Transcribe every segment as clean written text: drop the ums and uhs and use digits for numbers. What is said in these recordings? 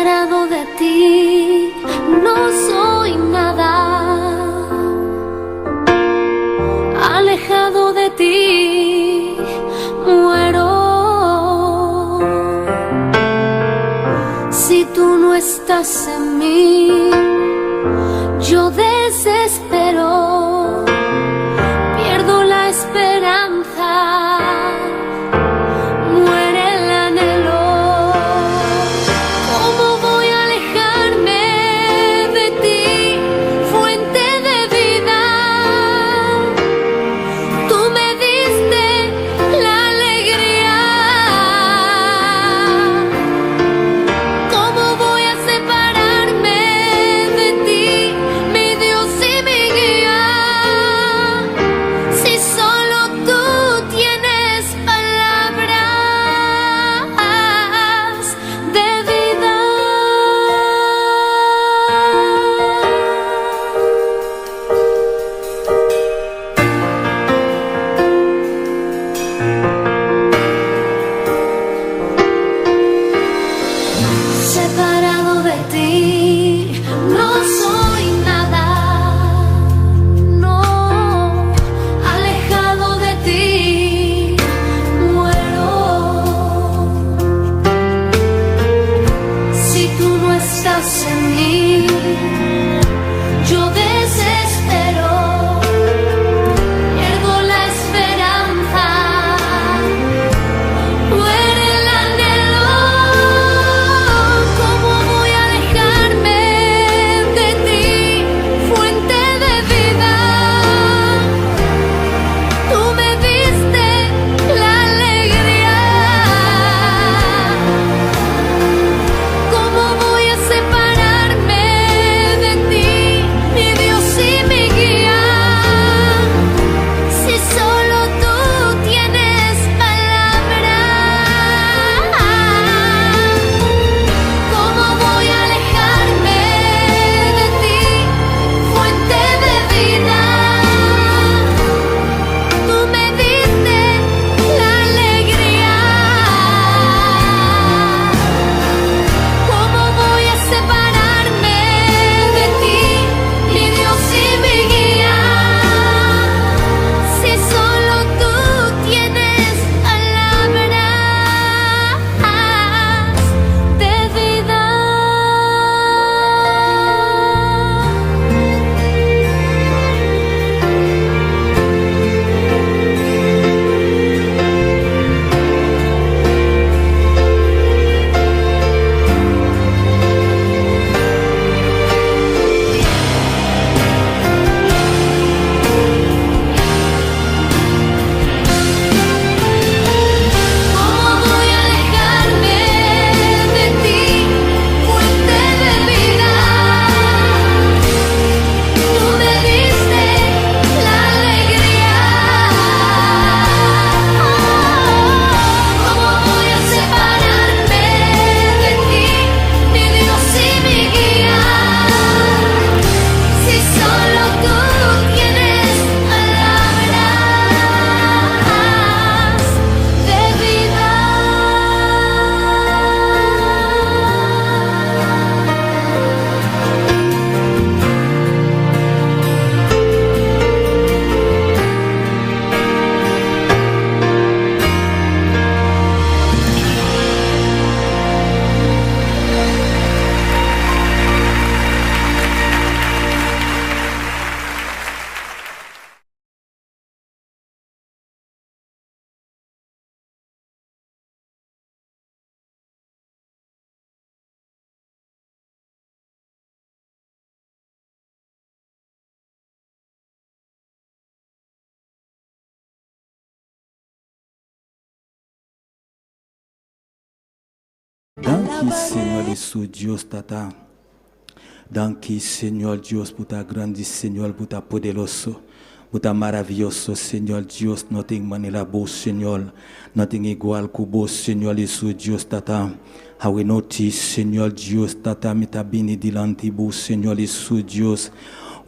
Separado de ti no soy nada. Alejado de ti muero. Si tú no estás en mí, yo desespero, pierdo la esperanza, muere el anhelo. ¿Cómo voy a alejarme de ti, fuente de vida? Tú me diste la alegría. ¿Cómo voy a separarme de ti, mi Dios y mi guía? Si solo tú tienes palabras de vida. Separado de ti, no soy nada, no, alejado de ti, muero. Si tú no estás en mí, yo desespero, pierdo la esperanza. Muere el anhelo, ¿cómo voy a alejarme de ti, fuente de vida? Tú me diste la alegría. ¿Cómo voy a separarme de ti, mi Dios y mi guía? Si solo tú tienes palabras, ¿cómo voy a alejarme de ti, fuente de vida? Tú me diste la alegría. ¿Cómo voy a separarme de ti, mi Dios y mi guía? Si solo tú tienes palabras de vida. ¿Cómo voy a alejarme de ti, fuente de vida? Tú me diste la alegría. ¿Cómo voy a separarme de ti, mi Dios y mi guía? Si solo tú tienes palabras de vida. Danki Señor Hesus Dios Tata. Danki Señor Dios bo ta grandi Señor bo ta poderoso bo ta maraviyoso Señor Dios no tin manera bo Señor no tin igual ku bo Señor Hesus Dios Tata. Awe nochi Señor Dios Tata mi ta bini dilanti bo Señor Hesus Dios.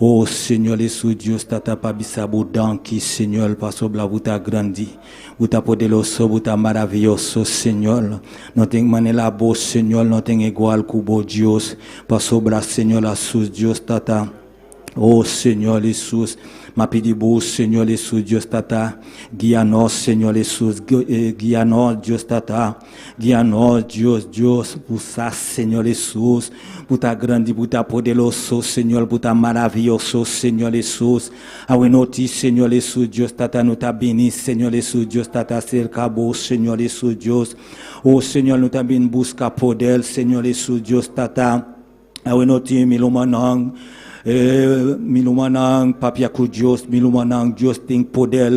Oh Señor Hesus Dios Tata pa bisa bo danki Señor pasobra bo ta grandi, bo ta poderoso, bo ta maraviyoso Señor. No tin manera bo Señor, no tin igual ku bo Dios, pasobra Señor Hesus Dios Tata. Oh Señor Hesus, m'a pidi bo Señor Hesus Dios Tata, guia nos Señor Hesus, guia nos Dios Tata. Guia nos Dios, Dios, bo sa Señor Hesus, bo ta grandi, bo ta poderoso Señor, bo ta maraviyoso Señor Hesus. Awe noti Señor Hesus Dios Tata no ta bini Señor Hesus Dios Tata serka bo Señor Hesus Dios. Oh Señor no ta bin buska poder Señor Hesus Dios Tata. Awe noti mi rumannan, mi rumannan papia ku Dios, mi rumannan Dios tin poder,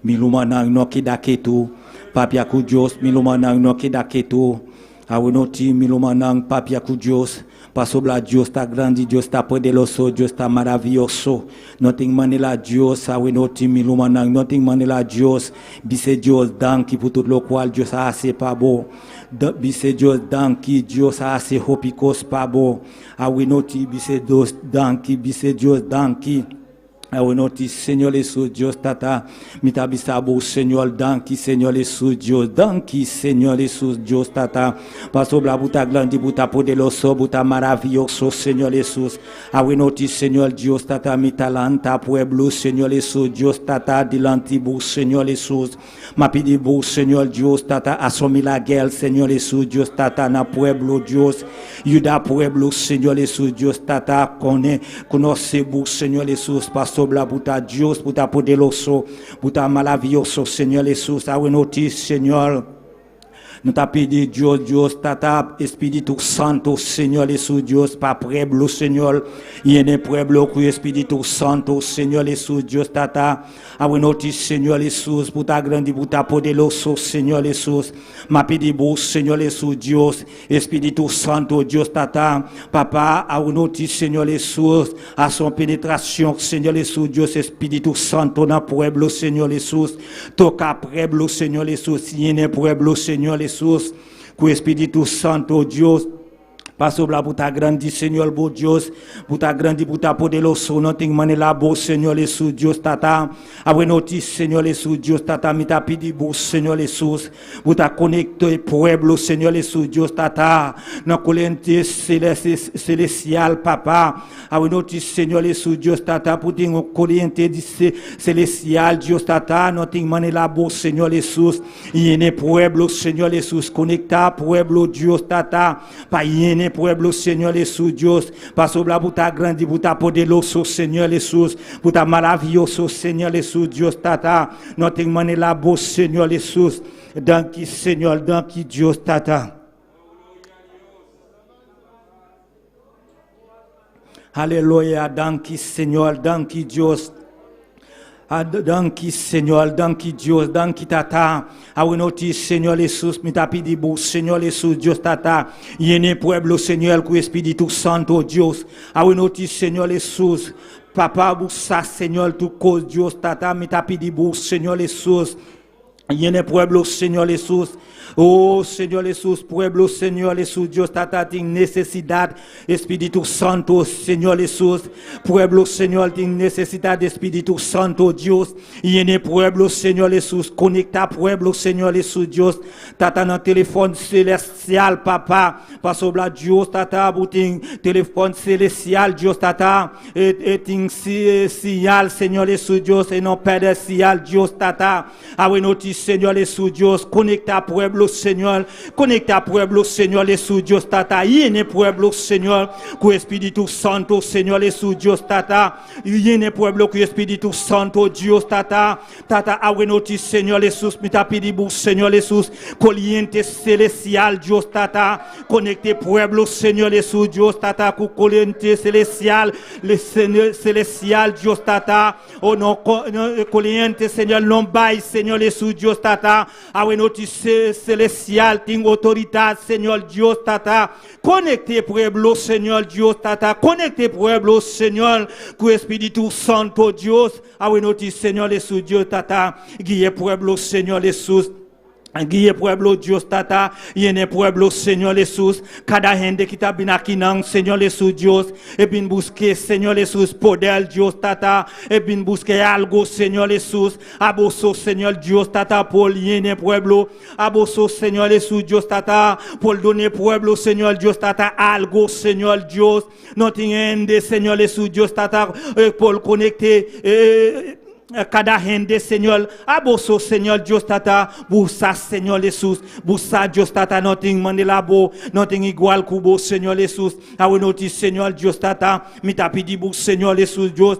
mi rumannan no keda ketu, papia ku Dios, mi rumannan no keda ketu. Awe noti mi rumannan papia ku Dios, pasobra Dios ta grandi, Dios ta poderoso, Dios ta maraviyoso. No tin manera Dios, awe noti mi rumannan, no tin manera Dios, bisa Dios danki pa tur lokual Dios a hasi pa bo. Bisa Dios danki, Dios a hasi hopi kos pa bo. Awe noti bisa Dios danki, bisa Dios danki. Awe noti Señor Hesus Dios Tata, mi ta bisa bo Señor danki Señor Hesus Dios, danki Señor Hesus Dios Tata. Pasobra bo ta grandi, bo ta poderoso, bo ta maraviyoso Señor Hesus. Awe noti Señor Dios Tata, mi ta lanta pueblo Señor Hesus Dios Tata dilanti bo Señor Hesus. M'a pidi bo Señor Dios Tata hasi un milager Señor Hesus Dios Tata na pueblo Dios. Yuda pueblo Señor Hesus Dios Tata kone konosé bo Señor Hesus pasobra bo ta Dios, bo ta poderoso, bo ta maraviyoso Señor Hesus. Awe noti Señor no ta pidi Dios, Dios Tata, Espíritu Santo, Señor Hesus Dios, pa pueblo, Señor, yena pueblo ku Espíritu Santo, Señor Hesus Dios Tata. Awe noti, Señor Hesus, bo ta grandi, bo ta poderoso, Señor Hesus. M'a pidi bo, Señor Hesus Dios, Espíritu Santo, Dios Tata, Papa, awe noti, Señor Hesus, hasi un penetrashon, Señor Hesus Dios, Espíritu Santo na pueblo, Señor Hesus. Toka pueblo, Señor Hesus, yena pueblo, Señor Hesus, ku Espíritu Santo, Dios. Pasobra bo ta grandi, Señor, bo Dios, bo ta grandi, bo ta poderoso, no tin manera bo, Señor Hesus, Dios Tata. Awe noti, Señor Hesus, Dios Tata, mi ta pidi bo, Señor Hesus, bo ta konektá pueblo, Señor Hesus, Dios Tata, na koriente selestial, Papa. Awe noti, Señor Hesus, Dios Tata, bo tin un koriente di selestial, Dios Tata, no tin manera bo, Señor Hesus, yena pueblo, Señor Hesus, konektá pueblo, Dios Tata, pa yena pueblo, Señor Hesus, Dios, pasobra bo ta grandi, bo ta poderoso, Señor Hesus, bo ta maraviyoso, Señor Hesus, Dios Tata, no tin manera bo, Señor Hesus, danki, Señor, danki, Dios Tata. Aleluya, danki Señor, danki Dios. Danki Señor, danki Dios, danki Tata. Awe noti Señor Hesus, mi ta pidi bo Señor Hesus, Dios Tata. Yena pueblo Señor ku Espíritu Santo Dios. Awe noti Señor Hesus, Papa bo sa Señor tur kos Dios Tata, mi ta pidi bo Señor Hesus. Yena pueblo Señor Hesus. Oh Señor Hesus, pueblo Señor Hesus, Dios Tata tin nesesidat Espíritu Santo, Señor Hesus. Pueblo Señor tin nesesidat Espíritu Santo, Dios. Yena pueblo Señor Hesus, konektá pueblo Señor Hesus, Dios. Tata na telefòn selestial, Papa. Pasobra Dios Tata, bo tin telefòn selestial, Dios Tata. E tin señal, Señor Hesus, Dios, e no pèrdè señal, Dios Tata. Awe noti, Señor Hesus, Dios, konektá pueblo, Señor. Konektá pueblo, Señor Hesus, Dios Tata. Yena pueblo, Señor, ku Espíritu Santo, Señor Hesus, Dios Tata. Yena pueblo ku Espíritu Santo, Dios Tata. Tata, awe noti, Señor Hesus, mi ta pidi bo, Señor Hesus, koriente selestial, Dios Tata. Konektá pueblo, Señor Hesus, Dios Tata, ku koriente selestial, selestial, Dios Tata. Oh no, koriente, Señor, no bai, Señor Hesus, Dios Tata. Awe noti selestial, tin outoridat, Señor Dios Tata. Konektá pueblo, Señor Dios Tata. Konektá pueblo, Señor, ku Espíritu Santo, Dios. Awe noti, Señor Hesus, Dios Tata. Guia pueblo, Señor Hesus. Guia pueblo, Dios Tata, yena e pueblo, Señor Jesus. Kada hende ku ta bin akinan, Señor Jesus, Dios, e bin buska, Señor Jesus, poder, Dios Tata, e bin buska algu, Señor Jesus. Abo so, Señor Dios Tata, por yena pueblo. Abo so, Señor Jesus, Dios Tata, por duna pueblo, Señor Dios Tata, algu, Señor Dios. No tin hende, Señor Jesus, Dios Tata, por konektá kada hende, Señor. Abo so, Señor Dios Tata, buska, Señor Jesus, buska, Dios Tata, no tin manera bo, no tin igual ku bo, Señor Jesus. Awe nochi, Señor Dios Tata, mi ta pidi bo, Señor Jesus, Dios.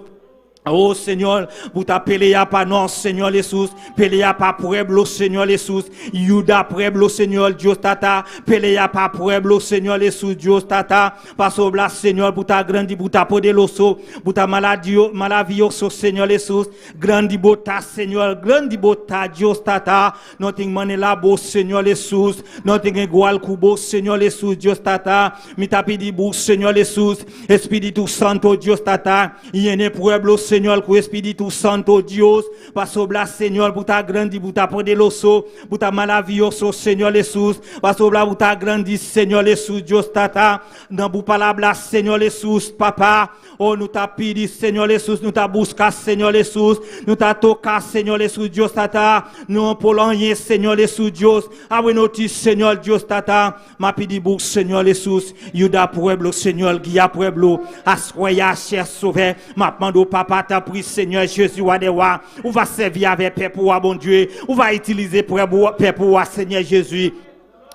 Oh Señor, bo ta pelea pa nos, Señor Jesus, pelea pa pueblo, Señor Jesus, yuda pueblo, Señor Dios Tata, pelea pa pueblo, Señor Jesus, Dios Tata, pasobra, Señor, bo ta grandi, bo ta poderoso, bo ta maravioso, Señor Jesus, grandi bo ta, Señor, grandi bo ta, Dios Tata, no tin manera bo, Señor Jesus, no tin igual ku bo, Señor Jesus, Dios Tata, mi ta pidi bo, Señor Jesus, Spiritu Santu, Dios Tata, yena pueblo, Señor, ku Spiritu Santu, Dios, pasobra, Señor, bo ta grandi, bo ta poderoso, bo ta maravioso, Señor Jesus, pasobra, bo ta grandi, Señor Jesus, Dios Tata, na bo palabra, Señor Jesus, Papa, oh, nos ta pidi, Señor Jesus, nos ta buska, Señor Jesus, nos ta toka, Señor Jesus, Dios Tata, no por Señor Jesus, Dios, awe nochi, Señor Dios Tata, m'a pidi bo, Señor Jesus, yuda pueblo, Señor, guia pueblo, aswè a, chè Sovè, m ap mande Papa, tanpri, Señor Jesus, wa, ou va sèvi avèk pèp, Bondye, ou va itilize pèp, Señor Jesus.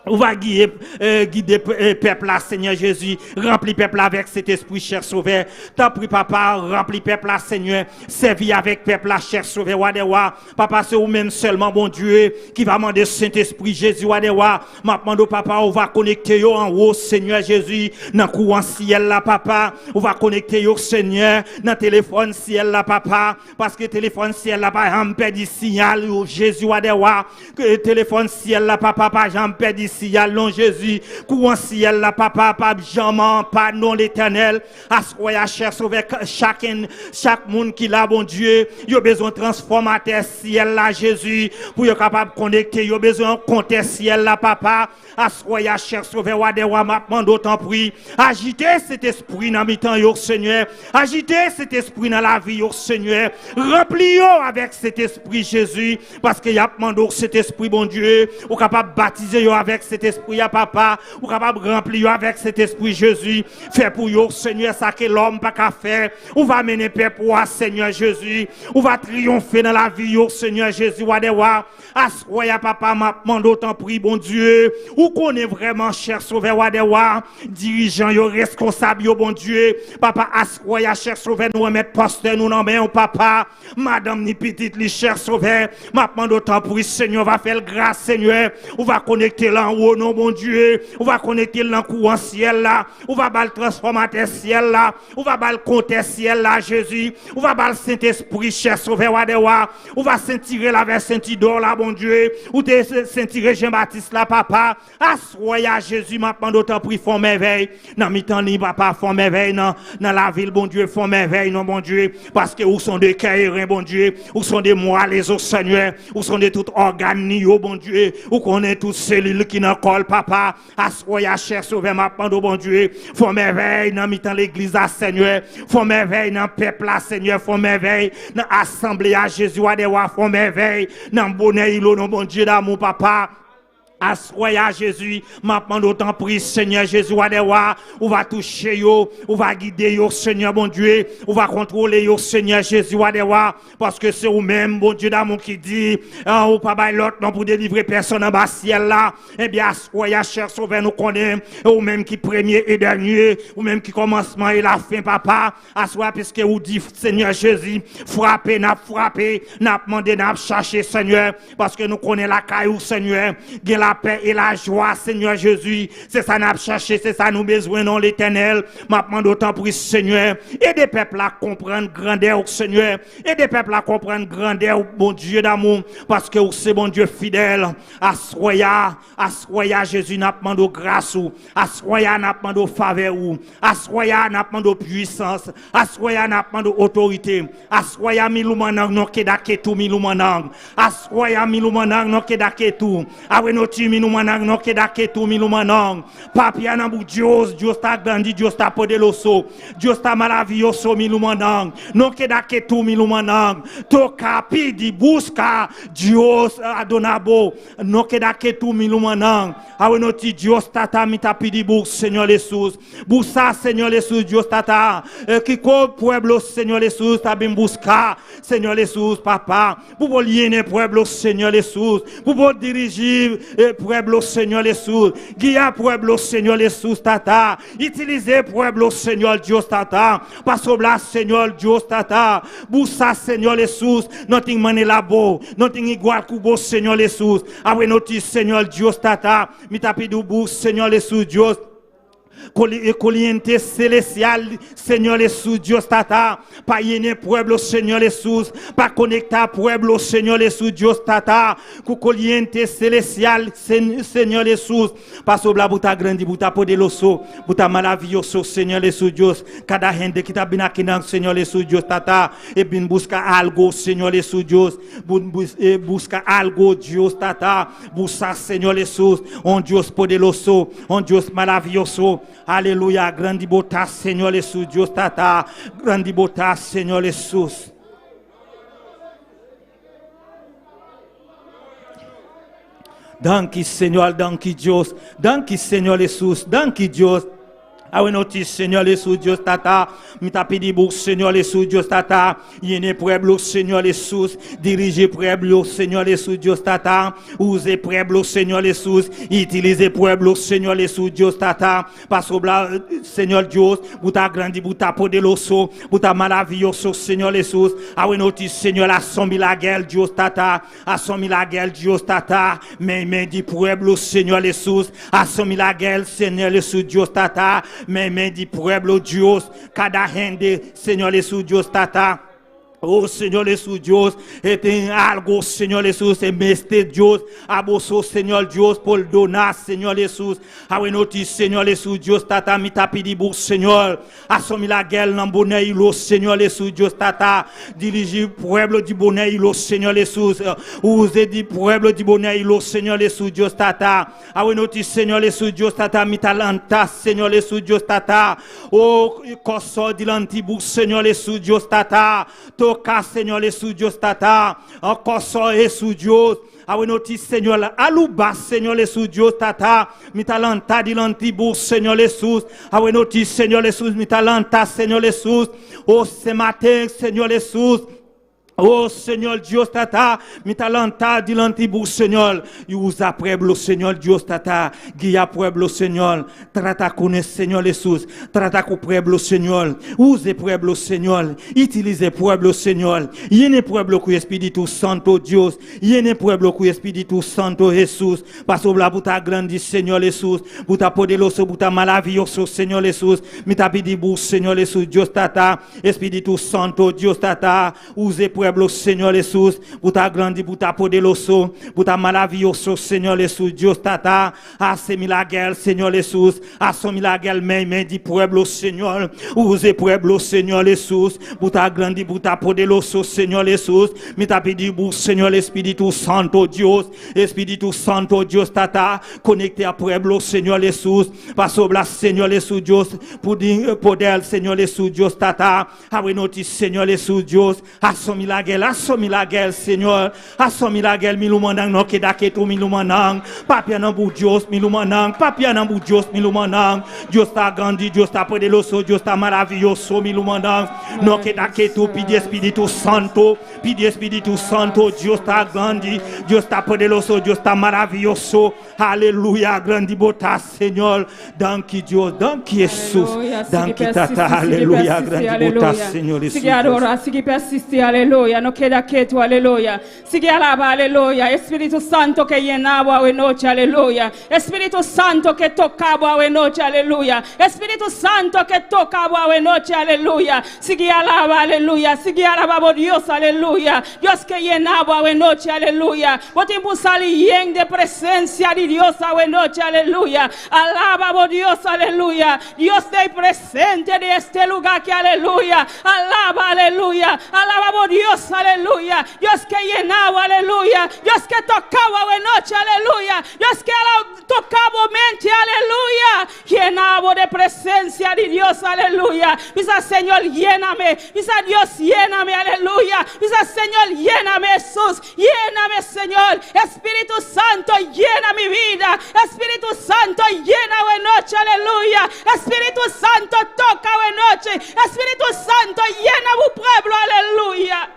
Ou va gide, gide pèp la, Señor Jesus. Ranpli pèp la avèk Sentespri, chè Sovè. Tanpri, Papa, ranpli pèp la, Señor. Sèvi avèk pèp la, chè Sovè, wa dè wa. Papa, se ou menm sèlman, Bondye, ki va mande Sentespri, Jezi, wa dè wa. M ap mande, Papa, ou va konekte yo anwo, Señor Jezi, nan kouran syèl la, Papa. Ou va konekte yo, Señor, nan telefòn syèl la, Papa. Paske telefòn syèl la pa janm pèdi siyal, Jezi, wa dè wa. Ke telefòn syèl la, Papa, pa janm pèdi siyal, non Jezi. Kouran syèl la, Papa, pa janm pa non Letènèl. Aswè a, chè Sovè, chaken, chak moun ki la, Bondye, yo bezwen transfòmatè syèl la, Jezi, pou yo kapab konekte. Yo bezwen kontè syèl la, Papa. Aswè a, chè Sovè, wa dè wa, m ap mande tanpri. Ajite Sentespri nan mitan yo, Señor. Ajite Sentespri nan lavi yo, Señor. Ranpli yo avèk Sentespri, Jezi, paske y ap mande Sentespri, Bondye, ou kapab batize yo avèk Sentespri, Papa, ou kapab ranpli yo avèk Sentespri, Jezi. Fè pou yo, Señor, sa ke lòm pa ka fè. Ou va mennen pèp, Señor Jezi. Ou va triyonfe nan lavi yo, Señor Jezi, wa dè wa. Aswè a, Papa, m ap mande tanpri, Bondye, ou konnen vrèman, chè Sovè, wa dè wa, dirijan yo, responsab yo, Bondye, Papa, aswè a, chè Sovè, nou remèt pastè nou nan men, Papa, madanm ni pitit li, chè Sovè, m ap mande tanpri, Señor, va fè gras, Señor, ou va konekte l anwo, non, Bondye, ou va konekte l nan kouran syèl la, ou va ba l transfòmatè syèl la, ou va ba l kontè syèl la, Jezi, ou va ba l Sentespri, chè Sovè, wa dè wa, ou va sentire l avèk senti dò la, Bondye, ou te sentire Jean-Baptiste la, Papa, aswè a, Jezi, m ap mande tanpri, fè mèvèy, nan mitan li, Papa, fè mèvèy nan, nan lavi, Bondye, fè mèvèy, non, Bondye, paske ou sonde kè e ren, Bondye, ou sonde mwèl e zo, Señor, ou sonde tout ògàn ni yo, Bondye, ou konnen tout selil ki nan kò l, Papa, aswè a, chè Sovè, m ap mande, Bondye, fè mèvèy nan mitan legliz la, Señor, fè mèvèy nan pèp la, Señor, fè mèvèy nan asanble a, Jezi, wa dè wa, fè mèvèy nan Bonè Ilo, non, Bondye damou, Papa. Aswè a, Jezi, m ap mande tanpri, Señor Jezi, wa dè wa, ou va touche yo, ou va gide yo, Señor Bondye, ou va kontwole yo, Señor Jezi, wa dè wa, paske se ou menm, Bondye damou, ki di, ah, ou pa bay lòt non pou delivre pèsonn anba syèl la. Ebyen, aswè a, chè Sovè, nou konnen, ou menm ki premye e dènye, ou menm ki kòmansman e lafen, Papa, aswè a, piske ou di, Señor Jezi, frape, n ap frape, n ap mande, n ap chache, Señor, paske nou konnen lakay ou, Señor, gen la. La paix et la joie, Seigneur Jésus. Se sa n ap chèche, se sa nou bezwen non Letènèl. M ap mande tanpri, Seyè, ede pèp la konprann grandè, Seyè. Ede pèp la konprann grandè, Bondye damou, paske se Bondye fidèl. Aswè a, aswè a, Jezi, n ap mande gras ou. Aswè a, n ap mande favè ou. Aswè a, n ap mande pwisans. Aswè a, n ap mande otorite. Aswè a, mi rumannan, no keda ketu mi rumannan. Aswè a, mi rumannan, no keda ketu. Awenochi mi rumannan, no keda ketu mi rumannan. Papia nan bo Dios, Dios ta grandi, Dios ta poderoso. Dios ta maravioso, mi rumannan. No keda ketu mi rumannan. Toka, pidi, buska. Dios a duna bo. No keda ketu mi rumannan. Awenochi Dios tata mi ta pidi bo, Señor Jesus. Buska, Señor Jesus, Dios tata. Kiko pueblo, Señor Jesus, ta bin buska. Señor Jesus, papa. Pou yena pueblo, Señor Jesus. Pou diriji pueblo, Señor Jesus. Guia pueblo, Señor Jesus, tata. Itilize pueblo, Señor Dios, tata. Pasobra, Señor Dios, tata. Buska, Señor Jesus. No tin manera bo. No tin igual ku bo, Señor Jesus. Awenochi, Señor Dios, tata. Mi ta pidi bo, Señor Jesus, Dios. Koriente selestial, Señor Jesus, Dios tata, pa yena pueblo, Señor Jesus, pa konektá pueblo, Señor Jesus, Dios tata, ku koriente selestial, Señor Jesus, pasobra bo ta grandi, bo ta poderoso, bo ta maravioso, Señor Jesus, Dios, kada hende ku ta bin aki, Señor Jesus, Dios tata, e bin buska algu, Señor Jesus, Dios, buska algu, Dios tata, buska, Señor Jesus, un Dios poderoso, un Dios maravioso, aleluya, grandi bo ta, Señor Jesus, Dios tata, grandi bo ta, Señor Jesus. Danki, Señor, danki, Dios. Danki, Señor Jesus. Danki, Dios. Awenochi, Señor Jesus, Dios tata. Mi ta pidi bo, Señor Jesus, Dios tata. Yena pueblo, Señor Jesus. Diriji pueblo, Señor Jesus, Dios tata. Usa pueblo, Señor Jesus. Itilize pueblo, Señor Jesus, Dios tata. Pasobra, Señor Dios. Bo ta grandi, bo ta poderoso. Bo ta maravioso, Señor Jesus. Awenochi, Señor, hasi milager, Dios tata. Hasi milager, Dios tata. Meimei di pueblo, Señor Jesus. Hasi milager, Señor Jesus, Dios tata. Meimei di pueblo, Dios. Kada hende, Señor Jesus, Dios tata. Oh Señor Jesus, Dios, tin algu, Señor Jesus, e mester Dios, abo so, Señor Dios, por duna, Señor Jesus. Awenochi, Señor Jesus, Dios tata, mi ta pidi bo, Señor, hasi milager na Boneiru, Señor Jesus, Dios tata, diriji pueblo di Boneiru, Señor Jesus, usa di pueblo di Boneiru, Señor Jesus, Dios tata, Awenochi, Señor Jesus, Dios tata, mi ta lanta, Señor Jesus, Dios tata, oh, Kòrsou dilanti bo, Señor Jesus, Dios tata, toka, Señor Jesus, Dios tata, Kòrsou Jesus, Dios, Awenochi, Señor, Aruba, Señor Jesus, Dios tata, mi ta lanta dilanti bo, Señor Jesus, Awenochi, Señor Jesus, mi ta lanta, Señor Jesus, oh, Sint Maarten, Señor Jesus, Oh Señor Dios tata, mi ta lanta dilanti bo, Señor. I usa pueblo, Señor Dios tata. Guia pueblo, Señor. Trata ku Señor Jesus. Trata ku pueblo, Señor. Usa pueblo, Señor. Itilize pueblo, Señor. Yena pueblo ku Spiritu Santu, Dios. Yena pueblo ku Spiritu Santu, Jesus. Pasobra bo ta grandi, Señor Jesus. Bo ta poderoso, bo ta maravioso, Señor Jesus. Mi ta pidi bo, Señor Jesus, Dios tata. Spiritu Santu, Dios tata. Usa pueblo, Señor Jesus. Bo ta grandi, bo ta poderoso. Bo ta maravioso, Señor Jesus. Dios tata. Hasi milager, Señor Jesus. Hasi milager, meimei di pueblo, Señor. Usa pueblo, Señor Jesus. Bo ta grandi, bo ta poderoso, Señor Jesus. Mi ta pidi bo, Señor Spiritu Santu, Dios. Spiritu Santu, Dios tata. Konektá pueblo, Señor Jesus. Pasobra, Señor Jesus, Dios. Poder, Señor Jesus, Dios tata. Awenochi, Señor Jesus, Dios. Hasi milager, hasi milager, Señor. Hasi milager, mi rumannan, no keda ketu, mi rumannan. Papia nan bo Dios, mi rumannan. Papia nan bo Dios, mi rumannan. Dios ta grandi, Dios ta poderoso, Dios ta maravioso, mi rumannan. No keda ketu, pidi Spiritu Santu. Pidi Spiritu Santu, Dios ta grandi, Dios ta poderoso, Dios ta maravioso. Aleluya, grandi bo ta, Señor. Danki Dios, danki Jesus. Aleluya. Danki tata, aleluya, grandi bo ta, Señor Jesus. Sigui adorá, sigui persistí, aleluya. aleluya. No keda ketu, aleluya. Sigui alabá, aleluya. Spiritu Santu ke yena bo awe nochi, aleluya. Spiritu Santu ke toka bo awe nochi, aleluya. Spiritu Santu ke toka bo awe nochi, aleluya. Sigui alabá, aleluya. Sigui alabá, bo Dios, aleluya. Dios ke yena bo awe nochi, aleluya. Bo tin ku sali yen di presensia di Dios awe nochi, aleluya. Alabá, bo Dios, aleluya. Dios ta presente den e lugá aki, aleluya. Alabá, aleluya. Alabá, bo Dios, aleluya. Dios ke yena bo, aleluya. Dios ke toka bo awe nochi, aleluya. Dios ke toka bo mente, aleluya. Yena bo di presensia di Dios, aleluya. Bisa Señor, yena mi. Bisa Dios, yena mi, aleluya. Bisa Señor, yena mi, Hesus. Yena mi, Señor. Spiritu Santu, yena mi bida. Spiritu Santu, yena awe nochi, aleluya. Spiritu Santu, toka awe nochi. Spiritu Santu, yena e pueblo, aleluya.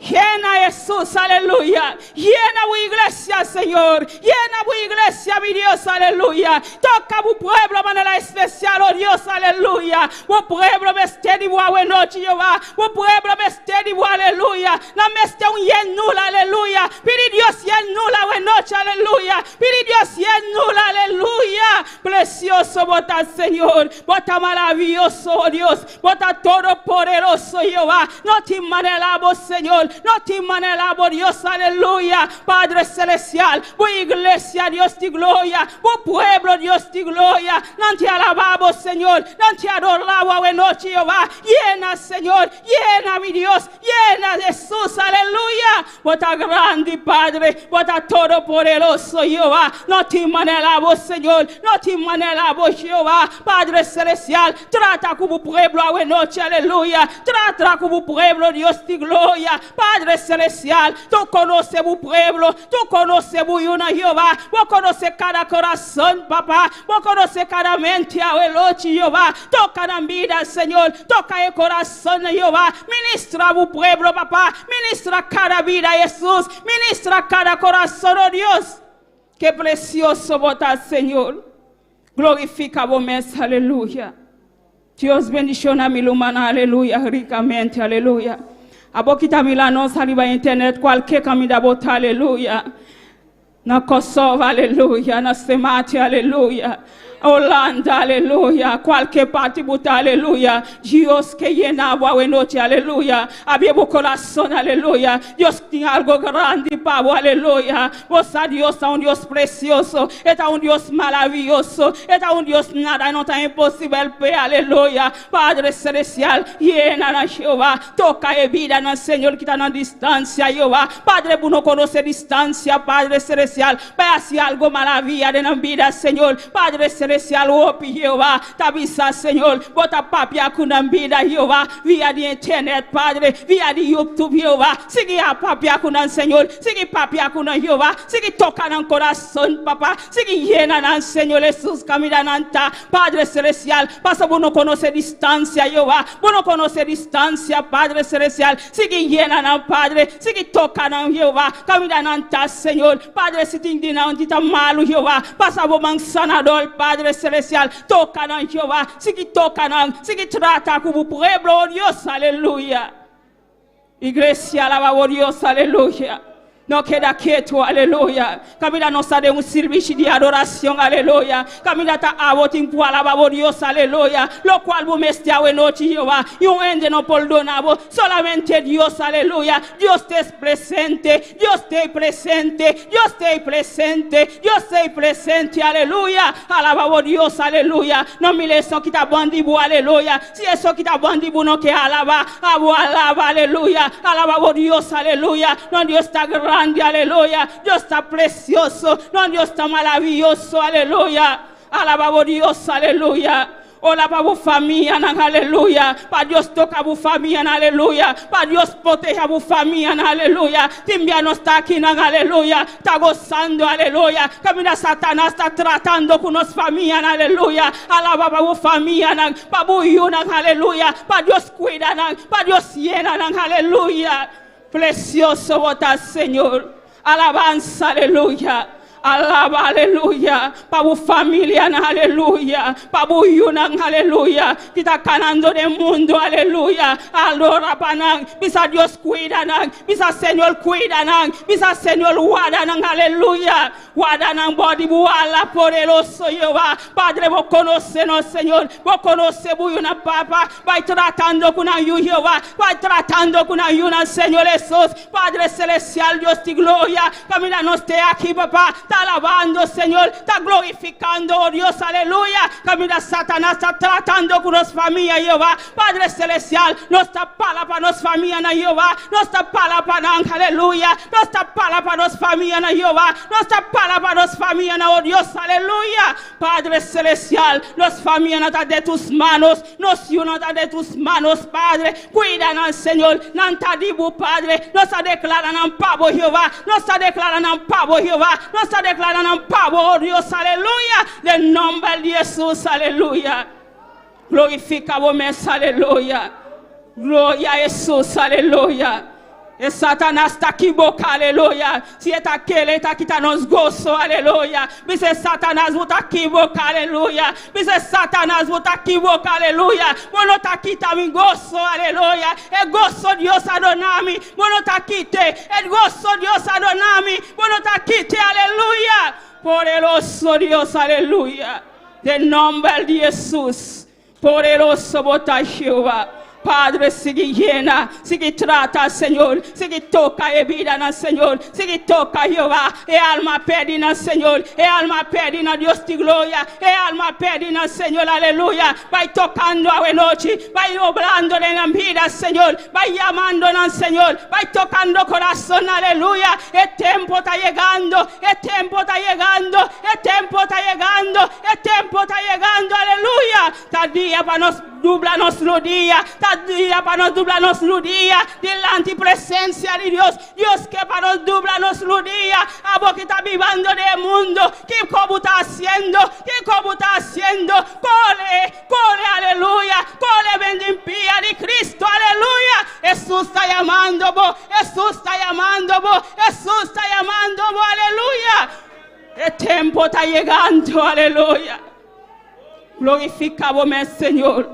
Yena Hesus, aleluya. Yena e iglesia, Señor. Yena e iglesia, mi Dios, aleluya. Toka e pueblo di manera espesial, oh Dios, aleluya. E pueblo mester di bo awe nochi, Jehová. E pueblo mester di bo, aleluya. Nan mester un yenura, aleluya. Pidi Dios yenura awe nochi, aleluya. Pidi Dios yenura, aleluya. Presioso bo ta, Señor. Bo ta maravioso, oh Dios. Bo ta todopoderoso, Jehová. No tin manera bo, Señor. No tin manera bo, Dios, aleluya. Padre Selestial, bo iglesia, Dios di gloria. Bo pueblo, Dios di gloria. Nan ta alabá bo, Señor. Nan ta adorá bo awe nochi, Jehová. Yena, Señor. Yena, mi Dios. Yena, Hesus, aleluya. Bo ta grandi, Padre. Bo ta todopoderoso, Jehová. No tin manera bo, Señor. No tin manera bo, Jehová. Padre Selestial, trata ku e pueblo awe nochi, aleluya. Trata ku e pueblo, Dios di gloria. Padre Selestial, Bo konosé e pueblo, Bo konosé e yunan, Jehová. Bo konosé kada kurason, Papa. Bo konosé kada mente, awe nochi, Jehová. Toka nan bida, Señor. Toka e kurason, Jehová. Ministrá e pueblo, Papa. Ministrá kada bida, Hesus. Ministrá kada kurason, oh Dios. Ke presioso bo ta, Señor. Glorifiká bo mes, aleluya. Dios bendishoná mi ruman, aleluya, rikamente, aleluya. Abo ku ta mira nos riba internet, kualke kaminda bo ta, aleluya. Na Kosovo, aleluya. Na Semati, aleluya. Holanda, aleluya. Kualke parti bo ta, aleluya. Dios ke yena bo awe nochi, aleluya. Habri bo kurason, aleluya. Dios tin algu grandi pa bo, aleluya. Bo Dios ta un Dios presioso, ta un Dios maravioso, ta un Dios nada no ta imposibel p'e, aleluya. Padre Selestial, yena nan, Jehová. Toka e bida nan, Señor, ku ta na distansia, Jehová. Padre, bo no konosé distansia, Padre Selestial. Bai hasi algu maravia den nan bida, Señor. Padre Selestial, oh Jehová. Ta bisa, Señor, bo ta papia ku nan bida, Jehová. Via di internet, Padre. Via di YouTube, Jehová. Sigui a papia ku nan, Señor. Sigui papia ku nan, Jehová. Sigui toka nan kurason, Papa. Sigui yena nan, Señor Hesus, kaminda nan ta. Padre Selestial, pasobra bo no konosé distansia, Jehová. Bo no konosé distansia, Padre Selestial. Sigui yena nan, Padre. Sigui toka nan, Jehová. Kaminda nan ta, Señor. Padre, si tin di nan ta malu, Jehová. Pasa bo man sanador, Padre Selestial. Toka nan, Jehová. Sigui toka nan. Sigui trata ku e pueblo, oh Dios, aleluya. Iglesia, alabá Dios, aleluya. No keda ketu, aleluya. Kaminda nos ta den un servisio di adorashon, aleluya. Kaminda ta abo tin ku alabá Dios, aleluya. Lokual bo mester awe nochi, Jehová. I un hende no por duna bo, solamente Dios, aleluya. Dios ta presente, Dios ta presente, Dios ta presente, Dios ta presente, aleluya. Alabá Dios, aleluya. No mira esun ku ta band'i bo, aleluya. Si esun ku ta band'i bo no ke alabá, abo alabá, aleluya. Alabá Dios, aleluya. No, Dios ta grandi, aleluya. Dios ta presioso. No, Dios ta maravioso, aleluya. Alabá Dios, aleluya. Ora pa bo famia, aleluya. Pa Dios toka bo famia, aleluya. Pa Dios protehá bo famia, aleluya. Tin bia nos ta aki, aleluya. Ta gosando, aleluya. Kaminda Satanas ta tratando ku nos famia, aleluya. Alabá pa bo famia, pa bo yunan, aleluya. Pa Dios kuida, pa Dios yena, aleluya. Presioso bo ta, Señor. Alabansa, aleluya. Alaba, aleluya. Pa bo famia, aleluya. Pa bo yunan, aleluya. Ku ta kanando den mundu, aleluya. Adorá pa nan. Bisa Dios kuida nan. Bisa Señor kuida nan. Bisa Señor warda nan, aleluya. Warda nan bou di bo ala poderoso, Jehová. Padre, bo konosé nos, Señor. Bo konosé bo yunan, Papa. Bai tratando ku nan Jehová. Bai tratando ku nan yunan, Señor Jesús. Padre Celestial, Dios di gloria. Kaminda nos ta aki, Papa. Ta alabando, Señor. Ta glorifikando, oh Dios, aleluya. Kaminda Satanas ta tratando ku nos famia, Jehová. Padre Celestial, nos ta para pa nos famia na Jehová. Nos ta para pa nan, aleluya. Nos ta para pa nos famia na Jehová. Nos ta para pa nos famia na, oh Dios, aleluya. Padre Celestial, nos famia ta den tus manos. Nos yunan ta den tus manos, Padre. Kuida nan, Señor. Nan ta di bo, Padre. Nos ta deklará nan pa bo, Jehová. Nos ta deklará nan pa bo, Jehová. Nos ta deklará nan pa bo, oh Dios, aleluya. Den nòmber di Jesús, aleluya. Glorifiká bo mes, aleluya. Gloria a Jesús, aleluya. E Satanas ta ekivoká, aleluya. Si e ta kere, ta kita nos goso, aleluya. Bisa Satanas ta ekivoká, aleluya. Bisa Satanas ta ekivoká, aleluya. Bo no ta kita mi goso, aleluya. E goso Dios a duna mi. Bo no ta kita. E goso Dios a duna mi. Bo no ta kita, aleluya. Poderoso Dios, aleluya. Den nòmber di Jesús. Poderoso bo ta Jehová. Padre, sigui yena, sigui trata, Señor, sigui toka e bida nan, Señor, sigui toka, Jehová, e alma pèrdí nan, Señor, e alma pèrdí nan, Dios di gloria, e alma pèrdí nan, Señor, aleluya, bai tokando anochi, bai obrando den bida, Señor, bai yamando nan, Señor, bai tokando kurason, aleluya, e tempu ta yegando, e tempu ta yegando, e tempu ta yegando, e tempu ta yegando, aleluya, ta dia pa nos dobla nos rudia, ta dia pa nos dobla nos rudia, dilanti presensia di Dios. Dios ke pa nos dobla nos rudia, abo ku ta bibando den mundu, kiko bo ta hasiendo, kiko bo ta hasiendo, kore, kore, aleluya, kore, bin den pia di Kristu, aleluya. Jesús ta yamando bo, Jesús ta yamando bo, Jesús ta yamando bo, aleluya. E tempu ta yegando, aleluya. Glorifiká bo mes, Señor.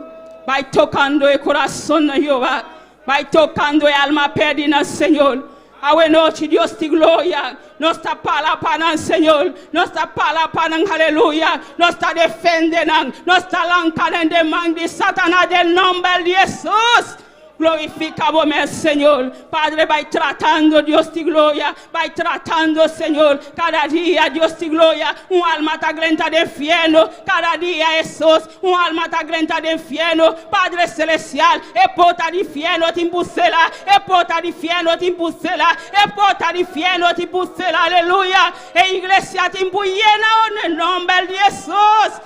Bai tokando e kurason, Jehová. Bai tokando e alma pèrdí, Señor. Anochi, Dios di gloria. Nos ta para pa nan, Señor. Nos ta para pa nan, aleluya. Nos ta defendé nan. Nos ta ranka den man di Satanas, den nòmber di Jesús. Glorifiká bo mes, Señor. Padre, bai tratando, Dios di gloria. Bai tratando, Señor. Kada dia, Dios di gloria. Un alma ta drenta den fièrnu. Kada dia, Jesús. Un alma ta drenta den fièrnu. Padre Celestial. E porta di fièrnu tin ku sera. E porta di fièrnu tin ku sera. E porta di fièrnu tin ku sera. Aleluya. E iglesia tin ku yena den nòmber di Jesús.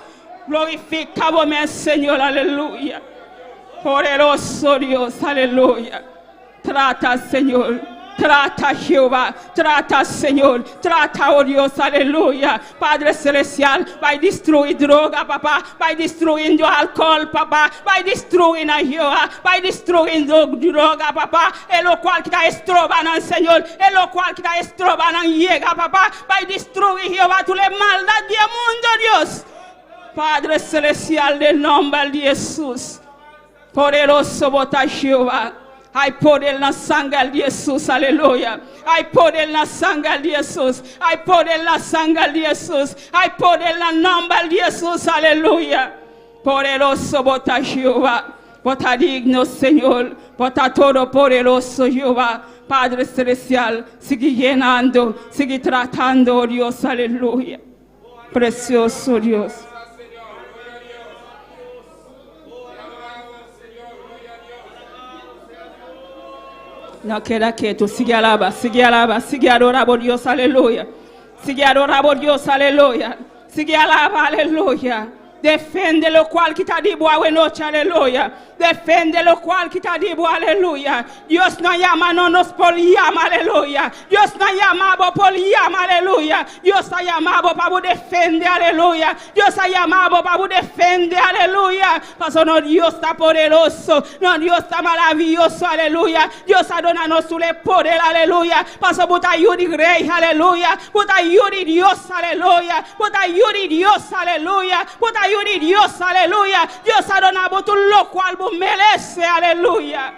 Glorifiká bo mes, Señor. Aleluya. Poderoso Dios, aleluya. Trata, Señor. Trata, Jehová. Trata, Señor. Trata, oh Dios, aleluya. Padre Celestial, bai destruí droga, Papa. Bai destruyendo alkohòl, Papa. Bai destruyendo Jehová. Bai destruyendo droga, Papa. E lokual ku ta stroba nan, Señor. E lokual ku ta stroba nan yega, Papa. Bai destruí, Jehová, tur maldat di mundu, Dios. Padre Celestial, den nòmber di Jesús. Poderoso bo ta Jehová. Hay poder na sanger di Jesús, aleluya. Hay poder na sanger di Jesús. Hay poder na sanger di Jesús. Hay poder na nòmber di Jesús, aleluya. Poderoso bo ta Jehová. Bo ta digno, Señor. Bo ta todopoderoso, Jehová. Padre Celestial, sigui yenando, sigui tratando, oh Dios, aleluya. Precioso Dios. Señor, gloria a Dios. Te adoramos, Señor, gloria a Dios. No keda ketu, sigui alabá, sigui alabá, sigui adorá Dios, aleluya. Sigui adorá Dios, aleluya. Sigui alabá, aleluya. Defendé lokual ku ta di bo anochi, aleluya. Defende lo cual ku ta di bo, aleluya. Dios no yama, no nos por yama, aleluya. Dios no yama bo por yama, aleluya. Dios a yama bo pa defende, aleluya. Dios a yama bo pa defende, aleluya. Paso nos Dios ta poderoso, nos Dios ta maravioso, aleluya. Dios a duna nos e poder, aleluya. Paso bo ta yu di rei, aleluya. Bo ta yu di Dios, aleluya. Bo ta yu di Dios, aleluya. Bo ta yu di Dios, aleluya. Dios a duna bo tur locual bo merece, aleluya.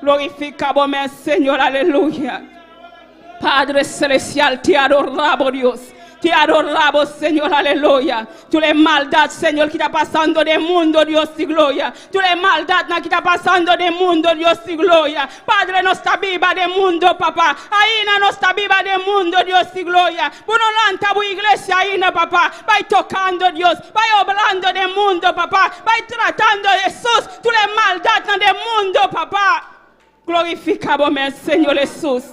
Glorifica bo mes, Señor, aleluya. Padre Celestial, te adoramos, Dios. Te adoramos, Señor, aleluya. Tur e maldad, Señor, cu ta pasando den mundo, Dios di gloria. Tur e maldad cu ta pasando den mundo, Dios di gloria. Padre, nos ta biba den mundo, papá. Ainda nos ta biba den mundo, Dios di gloria. Bo no a lanta bo iglesia ainda, papá. Bay tocando, Dios. Bay obrando den mundo, papá. Bay tratando, Jesús. Tur e maldad den mundo, papá. Glorifica bo mes, Señor Jesús.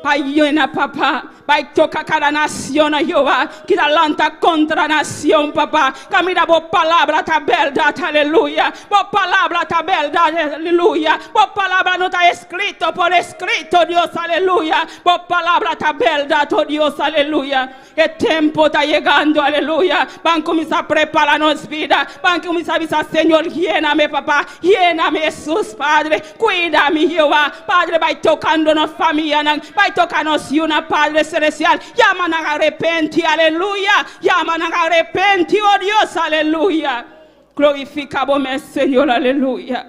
Pa yena, papá. Bay toca cada nacion, Jehová. Cu ta lanta contra nacion, papá. Camina, bo palabra ta berdad, aleluya. Bo palabra ta berdad, aleluya. Bo palabra no ta escrito por escrito, Dios, aleluya. Bo palabra ta berdad, oh Dios, aleluya. E tempo ta yegando, aleluya. Ban cuminsa prepara nos bida. Ban cuminsa bisa, Señor, yenami, papá. Yenami, Jesús, Padre. Cuidami, Jehová. Padre, bay tocando nos famia, bay toca nos yiunan, Padre Celestial. Yama nan arepenti, aleluya. Yama nan arepenti, oh Dios, aleluya. Glorifica bo mes, Señor, aleluya.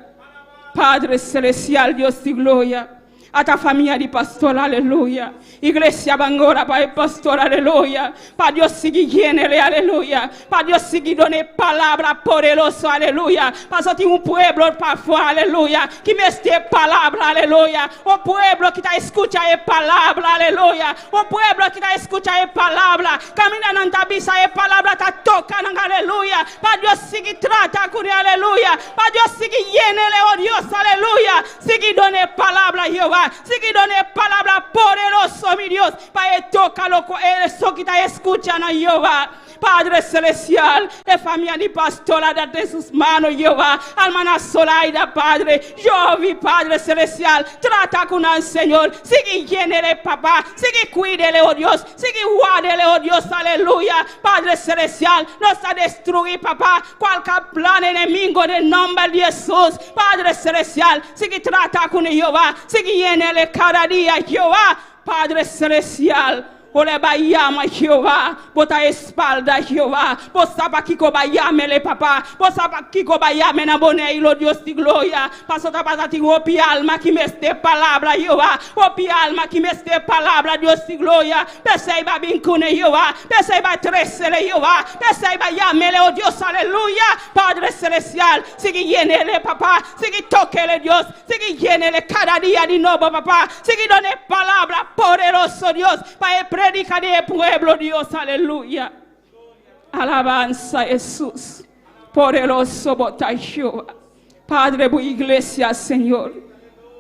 Padre Celestial, Dios di gloria. Ata famia di pastor, aleluya. Iglesia ban ora pa pastor, aleluya. Pa Dios sigui yen'e, aleluya. Pa Dios sigui duna palabra poderoso, aleluya. Paso tin un pueblo pafo, aleluya. Cu mester palabra, aleluya. Un pueblo cu ta scucha e palabra, aleluya. Un pueblo cu ta scucha e palabra. Caminda nan ta bisa e palabra ta toca, aleluya. Pa Dios sigui trata cu aleluya. Pa Dios sigui yen'e, oh Dios, aleluya. Sigui duna palabra, Jehová. Sigui duna palabra poderoso, mi Dios. Pa toca lo eso cu ta scucha na Jehová. Padre Celestial, e famia di pastor den su man, Jehová. Hermana Solaida, Padre. Jovi, Padre Celestial. Trata cu nos, Señor. Sigui yen'e, papá. Sigui cuid'e, oh Dios. Sigui ward'e, oh Dios. Aleluya. Padre Celestial, nos ta destrui, papá. Cualkier plan enemigo den nomber di Jesús. Padre Celestial, sigui trata cu Jehová. Sigui yen'e cada dia, Jehová. Padre Celestial, Ora bo yama Jehová, bo ta espalda Jehová, bo sa pakico bo a yam'e papá, bo sa pakico bo a yam'e na Boneiru, Dios di gloria, paso ta pasa tin hopi alma cu mester palabra Jehová, hopi alma cu mester palabra Dios di gloria, pesey bo a bin cu Jehová, pesey bo a trece Jehová, pesey bo a yam'e, oh Dios, aleluya, Padre Celestial, sigui yen'e papá, sigui toc'e Dios, sigui yen'e cada dia di nobo papá, sigui duna palabra poderoso Dios, pa predica e pueblo Dios, aleluya. Alabanza Jesús, poderoso bo ta Jehová. Padre, bo iglesia, Señor.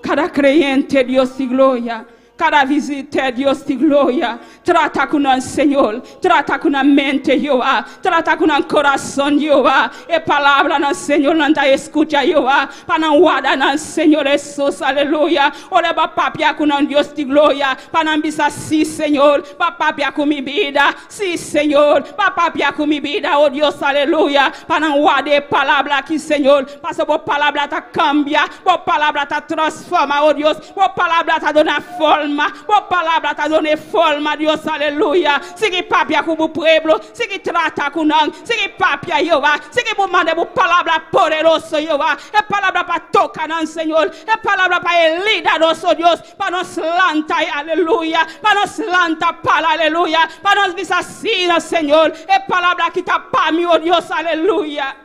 Cada creyente, Dios di gloria. Cada visita, Dios di gloria. Trata cu nos, Señor. Trata cu nos mente, Jehová. Trata cu nos curason, Jehová. E palabra, nos, Señor, nan ta scucha, Jehová. Pa nan warda, nos, Señor Jesús, aleluya. Ora, bo papia cu nos, Dios di gloria. Pa nan bisa, si, Señor. Bo papia cu mi bida. Si, Señor. Bo papia cu mi bida, oh Dios, aleluya. Pa nan warda palabra aki, Señor. Paso bo palabra ta cambia. Bo palabra ta transforma, oh Dios. Bo palabra ta duna forma. Bo palabra ta duna forma, Dios, aleluya. Sigui papia cu e pueblo. Sigui trata cu nan. Sigui papia, Jehová. Sigui manda bo palabra poderoso, Jehová. E palabra pa toca nan, Señor. E palabra pa lida nos, oh Dios. Pa nos lanta, aleluya. Pa nos lanta, para, aleluya. Pa nos bisa si, Señor. E palabra cu ta pa mi, oh Dios, aleluya.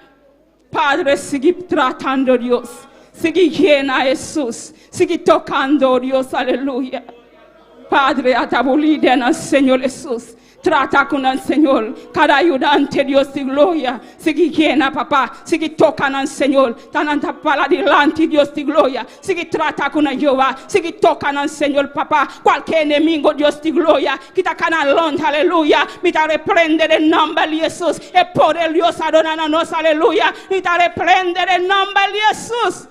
Padre, sigui tratando, Dios. Sigui yena, Jesús. Sigui tocando, Dios, aleluya. Padre, ata bo lidernan, Señor Hesus. Trata ku nan, Señor. Kada ayudante, Dios di gloria. Sigui yena, Papa. Sigui toka nan, Señor. Ta nan ta para dilanti, Dios di gloria. Sigui trata ku nan, Jehová. Sigui toka nan, Señor, Papa. Kualke enemigo, Dios di gloria, ki ta kana rònt, aleluya. Mi ta reprende den nòmber di Hesus. E poder Dios a duna na nos, aleluya. Mi ta reprende den nòmber di Hesus.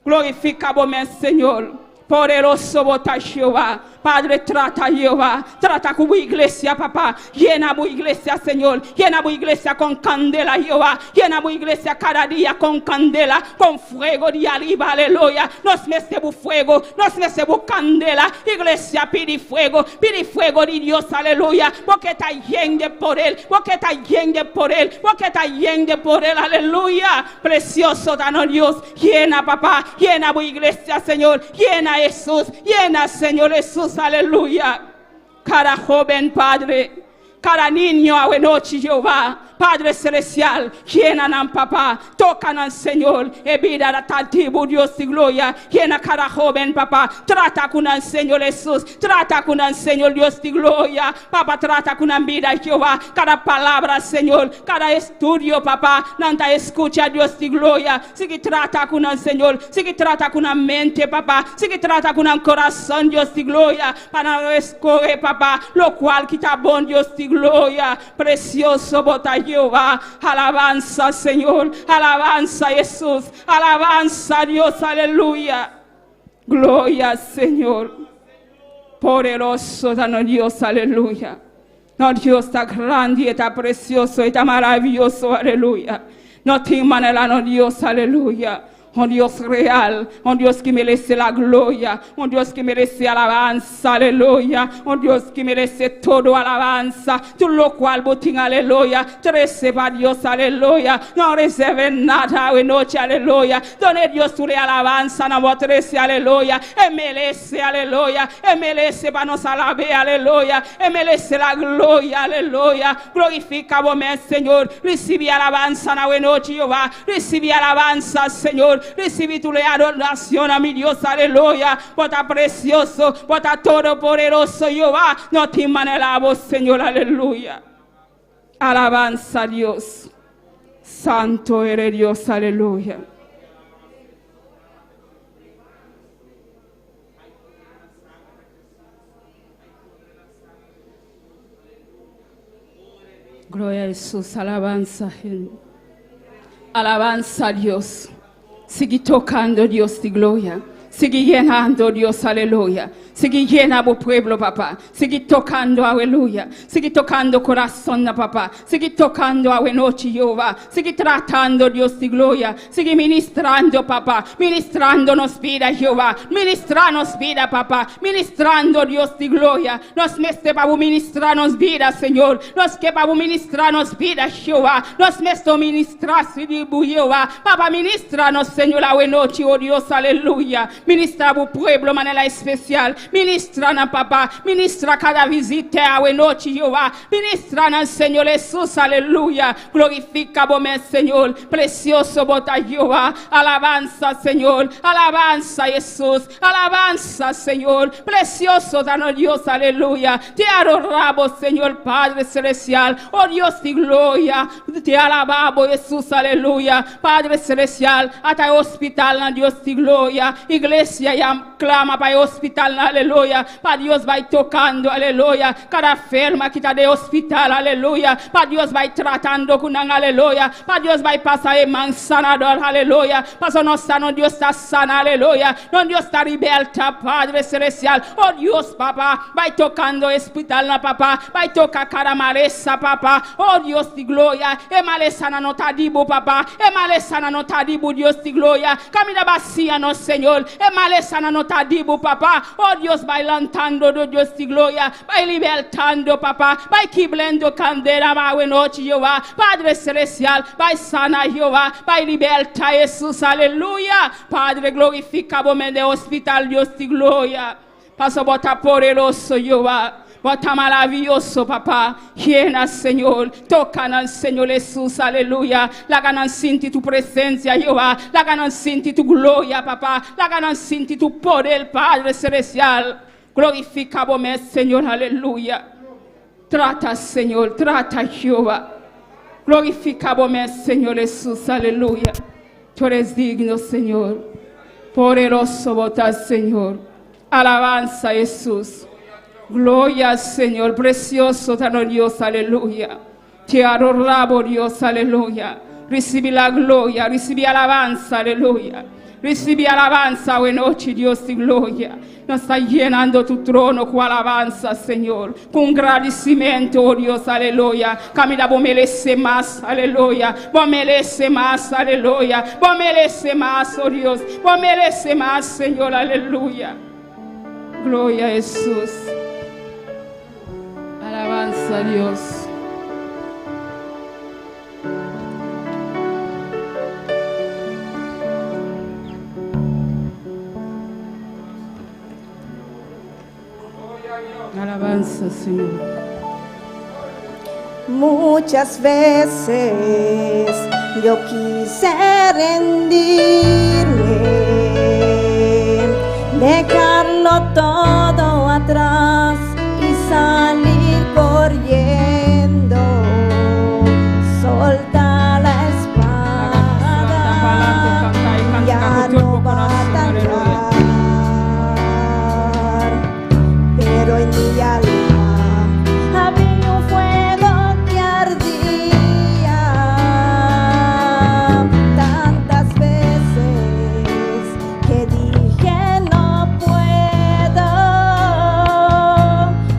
Glorifiká bo mes, Señor. Poderoso bo ta, Jehová. Padre, trata, Jehová. Trata ku bo iglesia, Papa. Yena bo iglesia, Señor. Yena bo iglesia kon kandela, Jehová. Yena bo iglesia kada dia kon kandela, kon fuego di ariba, aleluya. Nos mester bo fuego, nos mester bo kandela. Iglesia, pidi fuego, pidi fuego di Dios, aleluya. Bo ke ta yen de poder, bo ke ta yen de poder, bo ke ta yen de poder, aleluya. Precioso ta nos Dios. Yena, Papá, yena bo iglesia, Señor. Yena, Hesus. Yena, Señor Hesus, aleluya. Kada hóben, Padre, kada niño awe nochi, Jehová, Padre Celestial, yena nan, Papá. Toka nan, Señor. E bida ta di bo, Dios di gloria. Yena kada hóben, Papá. Trata ku nan, Señor Hesus. Trata ku nan, Señor Dios di gloria. Papa, trata ku nan bida, Jehová. Kada palabra, Señor. Kada estudio, Papa. Nan ta skucha, Dios di gloria. Sigui trata ku nan, Señor. Sigui trata ku nan mente, Papa. Sigui trata ku nan kurason, Dios di gloria. Pa nan skohe, Papa, lokual ku ta bon, Dios di gloria. Presioso bo ta, Jehová. Alabansa, Señor. Alabansa, Hesus. Alabansa, Dios. Aleluya. Gloria, Señor. Poderoso ta nos Dios. Aleluya. Nos Dios ta grandi, ta presioso, ta maravioso. Aleluya. No tin manera nos Dios. Aleluya. Un Dios real, un Dios ku meresé la gloria, un Dios ku meresé alabansa, aleluya. Un Dios ku meresé tur alabansa, tur lokual bo tin, aleluya. Trese pa Dios, aleluya. No reserva nada awe nochi, aleluya. Duna Dios tur alabansa, no trese, aleluya. E meresé, aleluya. E meresé pa nos alabá, aleluya. E meresé la gloria, aleluya. Glorifiká bo mes, Señor. Risibí alabansa awe nochi, Jehová. Risibí alabansa, Señor. Risibí tur adorashon, mi Dios, aleluya. Bo ta presioso, bo ta todopoderoso, Jehová. No tin manera, Señor, aleluya. Alabansa, Dios. Santo eres Dios, aleluya. Gloria a Jesús, alabanza, alabanza a Dios. Sigui tokando Dios di gloria. Sigui yenando Dios, aleluya. Sigui yena e pueblo, Papa. Sigui tokando, aleluya. Sigui tokando kurason, Papa. Sigui tokando awe nochi, Jehová. Sigui tratando, Dios di gloria. Sigui ministrando, Papa. Ministrando nos bida, Jehová. Ministra nos bida, Papa. Ministrando, Dios di gloria. Nos mester pa ministrá nos bida, Señor. Nos ke pa ministrá nos bida, Jehová. Nos mester ministrá, Jehová. Papa, ministra nos, Señor, awe nochi, oh Dios, aleluya. Ministrá e pueblo di manera spesial. Ministrá nan, Papa. Ministrá kada visita awe nochi, Jehová. Ministrá nan, Señor Hesus, aleluya. Glorifiká bo mes, Señor. Presioso bo ta, Jehová. Alabansa, Señor. Alabansa, Hesus. Alabansa, Señor. Presioso ta nos Dios, aleluya. Te adoramos, Señor Padre Celestial. Oh Dios di gloria. Te alabamos, Hesus, aleluya. Padre Celestial, ata hospital, na Dios di gloria. Iglesia ya klama pa hospital, aleluya. Pa Dios bai tokando, aleluya. Kada enfermo ku ta den hospital, aleluya. Pa Dios bai tratando ku nan, aleluya. Pa Dios bai pasa e man sanadó, aleluya. Paso nos sa, Dios ta sana, aleluya. Nos Dios ta libertá, Padre Celestial. Oh Dios, Papa, bai tokando hospital, na Papa. Bai toka kada malesa, Papa. Oh Dios di gloria. E malesa no ta di bo, Papa. E malesa no ta di bo, Dios di gloria. Kaminda basia nos, Señor. E malesa no ta di bo, Papa. Oh Dios, bai lantando, Dios di gloria. Bai libertando, Papa. Bai kibrando kadena, awe nochi, Jehová. Padre Celestial, bai sana, Jehová. Bai libertá, Hesus, aleluya. Padre, glorifiká bo den hospital, Dios di gloria. Paso bo ta poderoso, Jehová. Bo ta maravioso, Papa. Yena, Señor. Toka nan, Señor Hesus, aleluya. Laga nan sinti tu presensia, Jehová. Laga nan sinti tu gloria, Papa. Laga nan sinti tu poder, Padre Celestial. Glorifica bo mes, Señor, aleluya. Trata, Señor, trata, Jehová. Glorifica bo mes, Señor Jesús, aleluya. Tu eres digno, Señor. Poderoso bo ta, Señor. Alabanza, Jesús. Gloria, Señor. Precioso ta nos Dios, aleluya. Te adoramos, Dios, aleluya. Recibi la gloria, recibi alabanza, aleluya. Recibi alabanza, awe nochi, Dios di gloria. Nos ta yenando tu trono cu alabanza, Señor. Cu un gradicimento, oh Dios, aleluya. Caminda bo merece mas, aleluya. Bo merece mas, aleluya. Bo merece mas, oh Dios. Bo merece mas, Señor, aleluya. Gloria a Jesús. Alabanza a Dios. Alabanza, Señor. Muchas veces yo quise rendirme, dejarlo todo atrás y salir corriendo. Solta la espada, ya no batallar. Pero en mi alma había un fuego que ardía. Tantas veces que dije no puedo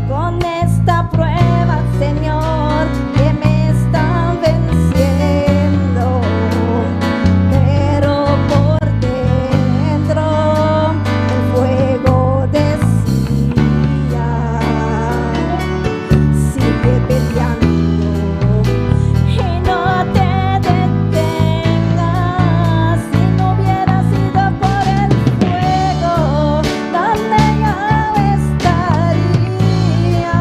con esta prueba, Señor, que me están venciendo. Pero por dentro el fuego decía, sigue peleando y no te detengas. Si no hubiera sido por el fuego, ¿dónde yo estaría?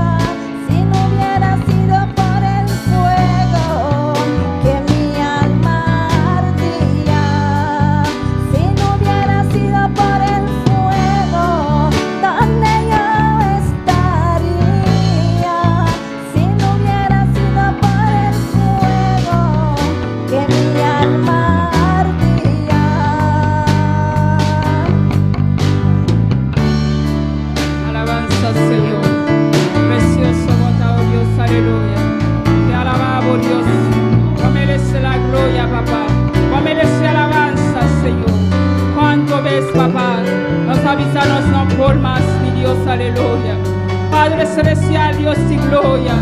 Si no hubiera sido por el fuego que mi alma ardía. Si no hubiera sido por el fuego, ¿dónde yo estaría? Si no hubiera sido por el fuego que mi alma ardía. Alabanza, Señor. Precioso bo ta, oh Dios, aleluya. Te alabamos, Dios. Bo merece la gloria, papá. Bo merece alabanza, Señor. Cuanto bes, papá, nos a bisa nos no por mas, mi Dios, aleluya. Padre celestial, Dios di gloria.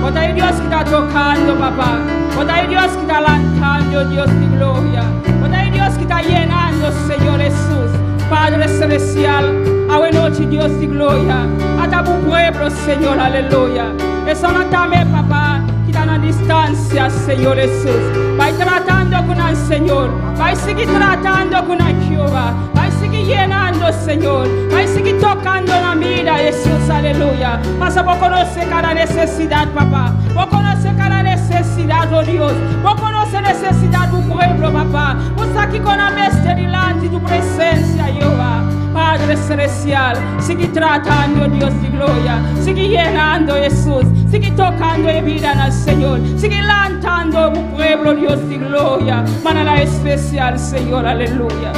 Bo ta Dios cu ta tocando, papá. Bo ta Dios cu ta lantando, Dios di gloria. Bo ta Dios cu ta yenando, Señor Jesús. Padre celestial, awe nochi, Dios di gloria. Ata bo pueblo, Señor, aleluya. Esnan tambe, papá, cu ta na distancia, Señor Jesús. Bay tratando cu nan, Señor. Bay sigui tratando cu nan, Jehová. Bay sigui yenando, Señor. Bay sigui tocando nan bida, Jesús, aleluya. Pasa bo conoce cada necesidad, papá. Bo conoce cada necesidad, oh Dios. Bo conoce necesidad di pueblo, papá. Bo sa kico nan mester dilanti di presencia, Jehová. Padre Celestial, sigui tratando, Dios di gloria. Sigui yenando, Jesús. Sigui tocando e bidanan, Señor. Sigui lantando e pueblo, Dios di gloria. Manera especial, Señor, aleluya.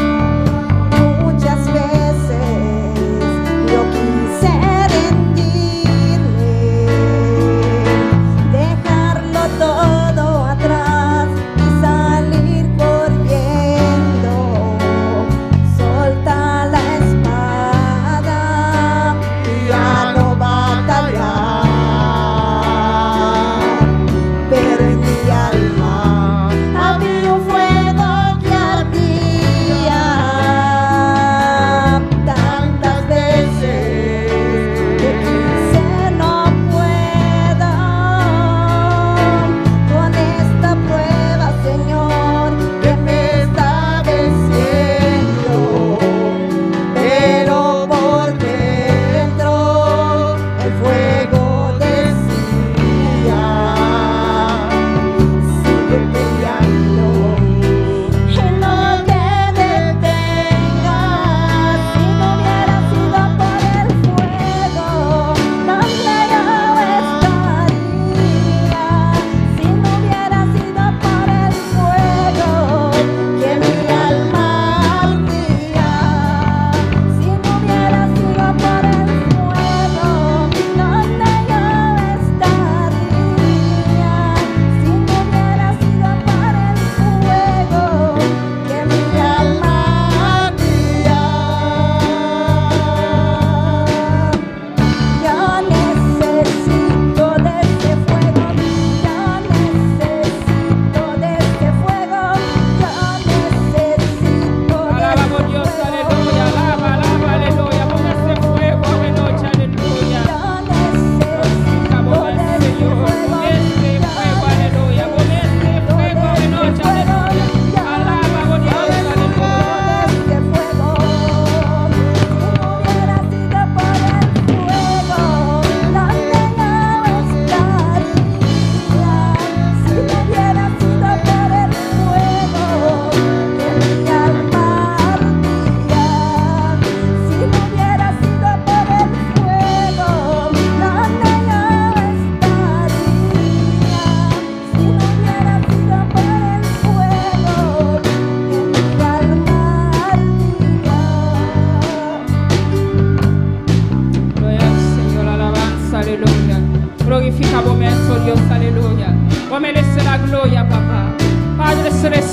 Muchas veces yo quise rendirme, dejarlo todo atrás y salir corriendo. Solta la espada y ya no batallar. Pero en mi alma había un fuego que ardía.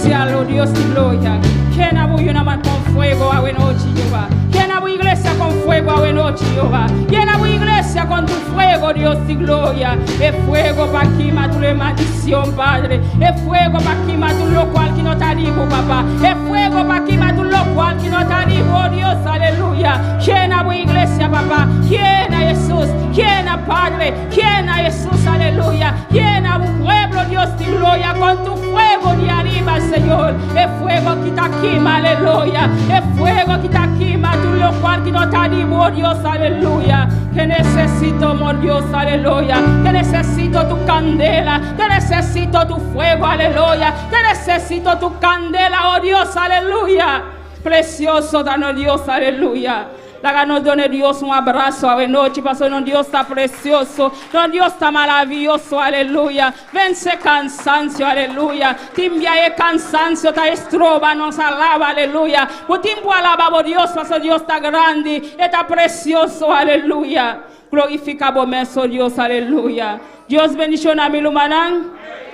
espesial, oh Dios di gloria. Yena bo yunan ku fuego awe nochi, Jehová. Yena bo iglesia ku fuego awe nochi, Jehová. Yena bo iglesia ku tu fuego, Dios di gloria. E fuego pa kima tur maldishon, Padre. E fuego pa kima tur loke ku no ta di bo, Papa. E fuego pa kima tur loke ku no ta di bo, oh Dios, aleluya. Yena bo iglesia, Papa. Yena Hesus. Yena Padre. Yena Hesus, aleluya. Yena bo pueblo, Dios di gloria, ku tu fuego di ariba, Señor. E fuego ku ta kima, aleluya. E fuego ku ta kima, tur loke ku no ta di bo, Dios, aleluya. Ku nesesito, amor Dios, aleluya. Ku nesesito tu kandela, ku nesesito tu fuego, aleluya. Ku nesesito tu kandela, oh Dios, aleluya. Presioso, danos Dios, aleluya. Laga nos duna Dios un abraso awe nochi, pasobra nos Dios ta presioso, nos Dios ta maravioso, aleluya. Vense kansansio, aleluya. Tin bia e kansansio ta stroba nos alaba, aleluya. Bo tin ku alabá Dios, pasobra Dios ta grandi, ta presioso, aleluya. Glorifiká bo mes, Dios, aleluya. Dios bendishoná mi rumannan.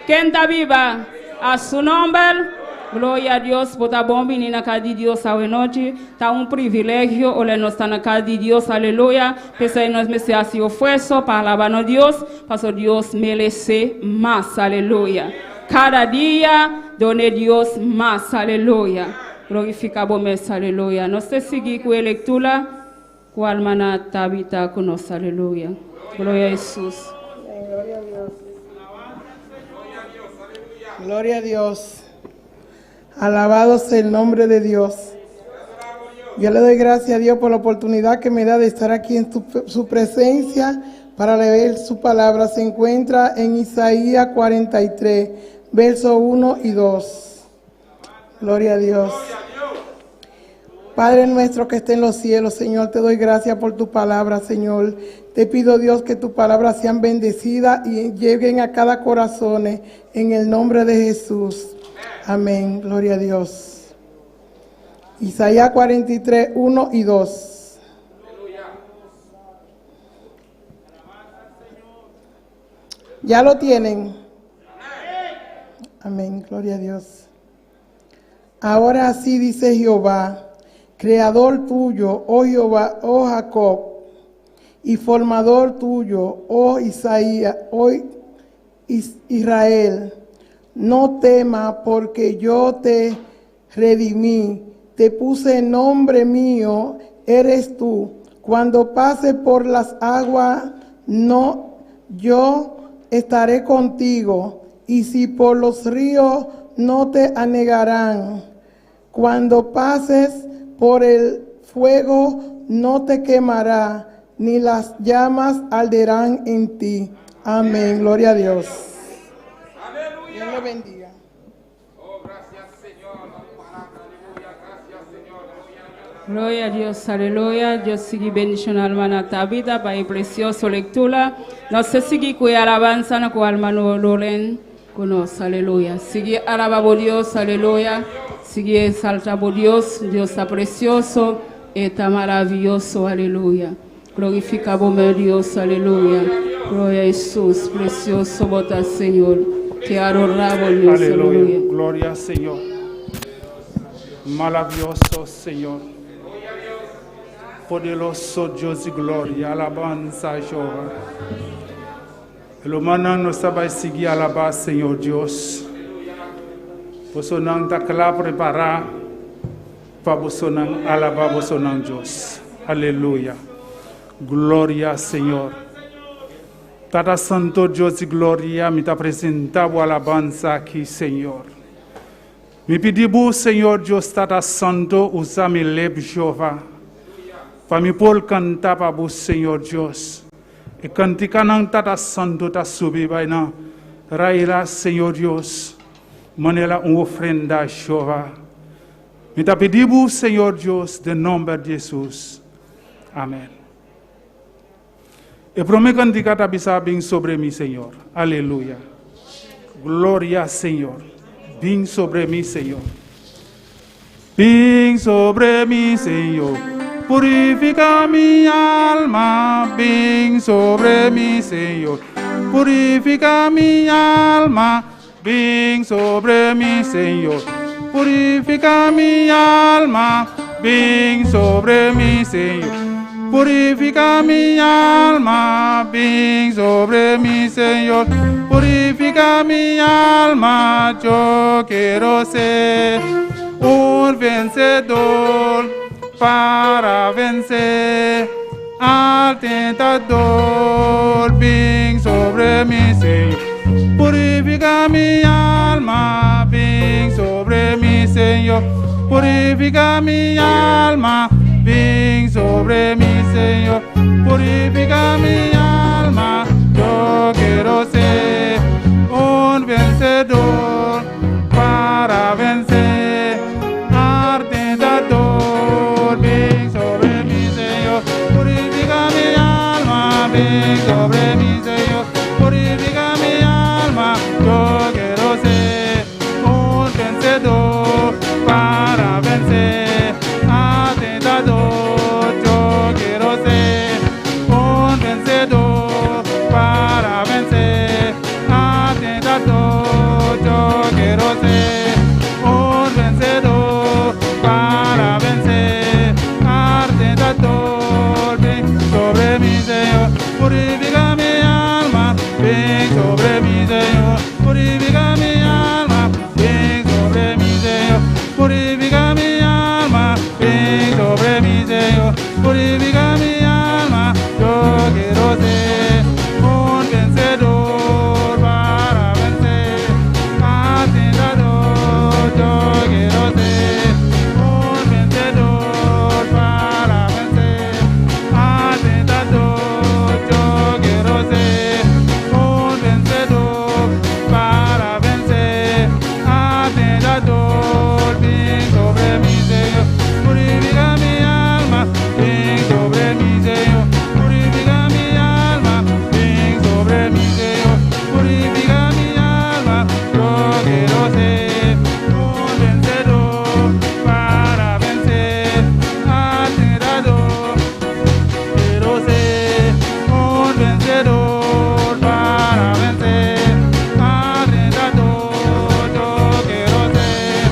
Ken ta biba? A su nòmber. Gloria na Dios, bo ta bon bini na kas di Dios awe nochi. Ta un privilegio, ora nos ta na kas di Dios, aleluya. P'esei nos mester hasi esfuerso pa alabá na Dios, pasobra Dios meresé mas, aleluya. Kada dia, duna Dios mas, aleluya. Glorifiká bo mes, aleluya. Nos ta sigui ku e lektura, ku ruman Tabita ku nos, aleluya. Gloria na Hesus. Gloria a Dios. Gloria a Dios. Alabado sea el nombre de Dios. Yo le doy gracias a Dios por la oportunidad que me da de estar aquí en su presencia para leer su palabra. Se encuentra en Isaías 43, versos 1 y 2. Gloria a Dios. Padre nuestro que está en los cielos, Señor, te doy gracias por tu palabra, Señor. Te pido, Dios, que tu palabra sean bendecidas y lleguen a cada corazón en el nombre de Jesús. Amén. Gloria a Dios. Isaías 43, 1 y 2. ¿Ya lo tienen? Amén. Gloria a Dios. Ahora así dice Jehová, creador tuyo, oh Jehová, oh Jacob, y formador tuyo, oh Isaías, oh Israel. No tema, porque yo te redimí, te puse nombre mío, eres tú. Cuando pase por las aguas, no, yo estaré contigo, y si por los ríos, no te anegarán. Cuando pases por el fuego, no te quemará, ni las llamas arderán en ti. Amén. Gloria a Dios. Aleluya. Dios lo bendiga. Oh, gracias, Señor. Aleluya. Gracias, Señor. Gloria a Dios, aleluya. Dios sigui bendishoná ruman Tabita pa e presioso lektura. Nos ta sigui ku alabansa ku ruman Loren ku nos, aleluya. Sigui alabá Dios, aleluya. Sigui eksaltá Dios, Dios ta presioso i ta maravioso, aleluya. Glorifiká bo Dios, aleluya. Gloria na Hesus, presioso bo ta Señor. Te adoramos, Dios, Aleluya. aleluya. Gloria al Señor. Maravilloso Señor. Poderoso Dios de gloria. Alabanza a Jehová. Rumannan nos ta bai sigui alabá Señor Dios. Bosonan ta kla prepará pa bosonan alabá bosonan Dios. Aleluya. Gloria al Señor. Tata Santo Dios di gloria, mi ta presentá alabansa aki, Señor. Mi pidi, Señor Dios Tata Santo, usa mi lep, Jehová, pa mi por kanta pa Señor Dios. E kantikanan Tata Santo ta subi bai na raila, Señor Dios, manera un ofrenda, Jehová. Mi ta pidi, Señor Dios, den nòmber di Hesus. Amèn. E promé kantika ta bisa bin sobre mi, Señor. Aleluya. Gloria, Señor. Bin sobre mi, Señor. Bin sobre mi, Señor. Purifiká mi alma. Bin sobre mi, Señor. Purifiká mi alma. Bin sobre mi, Señor. Purifica mi alma, ven sobre mí, Señor. Purifica mi alma, ven sobre mí, Señor. Purifica mi alma, yo quiero ser un vencedor para vencer al tentador. Ven sobre mí, Señor. Purifica mi alma, ven sobre mí, Señor. Purifica mi alma, ven sobre mí, Señor. Purifica mi alma, yo quiero ser un vencedor para vencer al tentador. Ven sobre mí, Señor. Purifica mi alma, ven sobre mí, Señor. Purifica mi alma, yo quiero ser un vencedor para vencer al tentador. Yo quiero ser un vencedor para vencer al tentador. Yo quiero ser un vencedor para vencer al tentador. Ven sobre mí, Señor, purifica mi alma. Ven sobre mí, Señor, purifica mi alma. Ven sobre mí, Señor, purifica mi alma. Ven sobre mí, Señor, purifica mi alma. Yo quiero ser un vencedor para vencer al tentador. Yo quiero ser un vencedor para vencer al tentador. Yo quiero ser un vencedor para vencer al tentador. Ven sobre mí, Señor, purifica mi alma. Ven sobre mí, Señor, purifica mi alma. Ven sobre mí, Señor, purifica mi alma. Yo quiero ser un vencedor para vencer al tentador. Quiero ser un vencedor para vencer al tentador. Yo quiero ser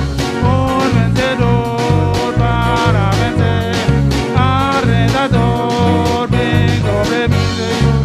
un vencedor para vencer al tentador. Ven sobre mí, Señor.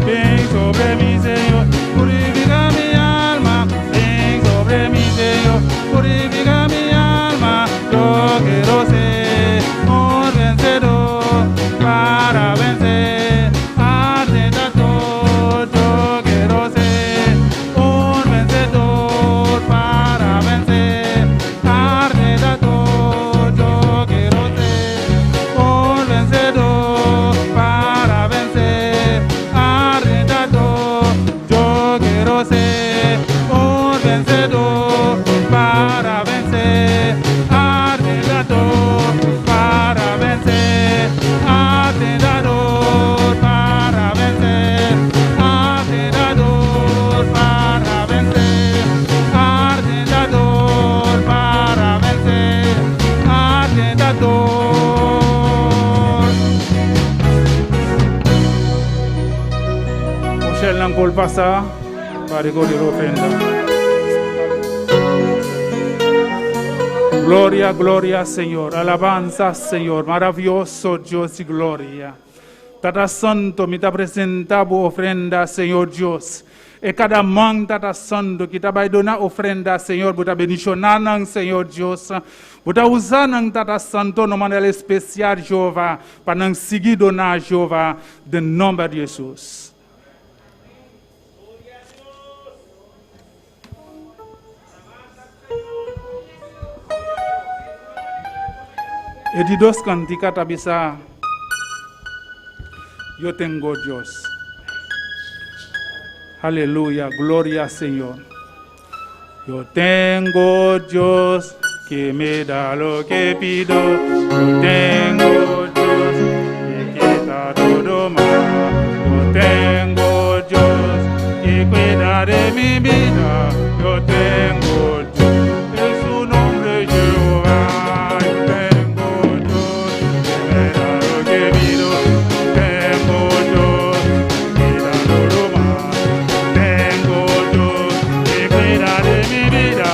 Ven sobre mí, Señor, purifica mi alma. Ven sobre mí, Señor, purifica mi alma. Yo quiero ser un vencedor para vencer al tentador. Yo quiero ser un vencedor para vencer al tentador. Yo quiero ser un vencedor para vencer al tentador. Yo quiero ser un vencedor para vencer al tentador, para vencer al tentador, para vencer al tentador, para vencer al tentador, para vencer al tentador. Michel nan kol pasa, para recoger ofrenda. Gloria, gloria, Señor. Alabanza, Señor. Maravilloso Dios y gloria. Tata Santo, mi ta presenta bo ofrenda, Señor Dios. E cada man, Tata Santo, que ta bay dona ofrenda, Señor, bo ta bendiciona nan, Señor Dios. Bo ta usa nan, Tata Santo, na manera especial, Jehová, pa nan sigui dona, Jehová, den nomber di Jesus. E di dos cantica ta bisa, Yo tengo Dios. Aleluya, gloria Señor. Yo tengo Dios que me da lo que pido. Yo tengo Dios que quita todo mal. Yo tengo Dios que cuida de mi vida. Yo tengo Dios, es su nombre Jehová. Yo tengo Dios que me da lo que pido. Tengo Dios que quita todo mal. Tengo Dios que cuida de mi vida.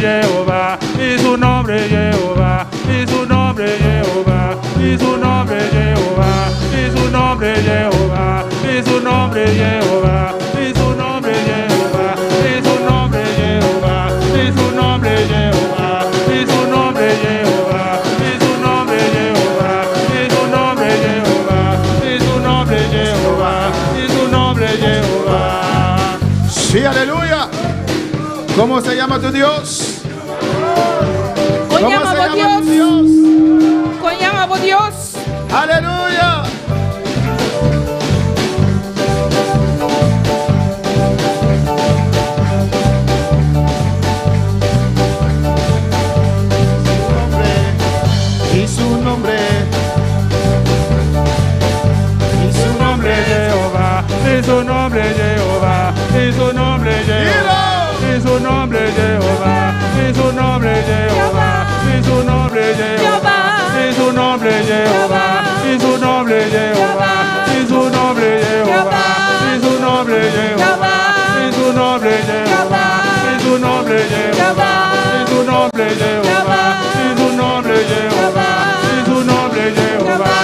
Jehová, y su nombre Jehová, y su nombre Jehová, y su nombre Jehová, y su nombre Jehová, y su nombre Jehová, y su nombre Jehová, y su nombre Jehová, y su nombre Jehová, y su nombre Jehová, y su nombre Jehová, y su nombre Jehová, y su nombre Jehová, y su nombre Jehová. Sí, aleluya. ¿Cómo se llama tu Dios? Kon ¿Cómo yama se bo llama tu Dios? Dios? Kon yama bo Dios? Aleluya. Y su nombre. Y Su nombre Jehová, y su nombre Jehová, y su nombre Jehová, y su nombre Jehová, y su nombre Jehová, y su nombre Jehová, y su nombre Jehová, y su nombre Jehová, y su nombre Jehová, y su nombre Jehová, y su nombre Jehová, y su nombre Jehová, y su nombre Jehová, y su nombre Jehová, y su nombre Jehová.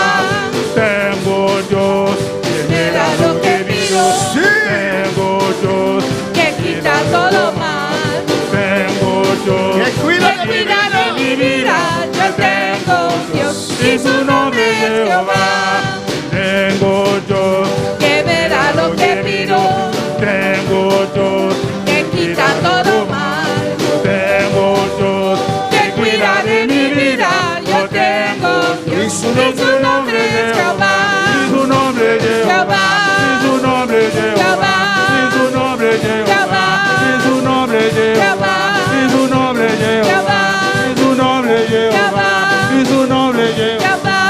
Tengo Dios que me da lo que pido. Sí. Tengo Dios, Que quita todo mal. tengo Dios Que cuida Que de mi cuida de vida. mi vida. Yo tengo un Dios y su nombre es Jehová. Tengo Dios Que me da lo que pido. Tengo Dios Que quita todo mal. Tengo Dios Que cuida de mi vida. Yo tengo un Dios Y su y su nombre es Jehová. Y su nombre es Jehová. Y su nombre es Jehová. Y su nombre es Jehová. Y su nombre es Jehová. Y su nombre es Jehová. Y su nombre es Jehová. Y su nombre es Jehová.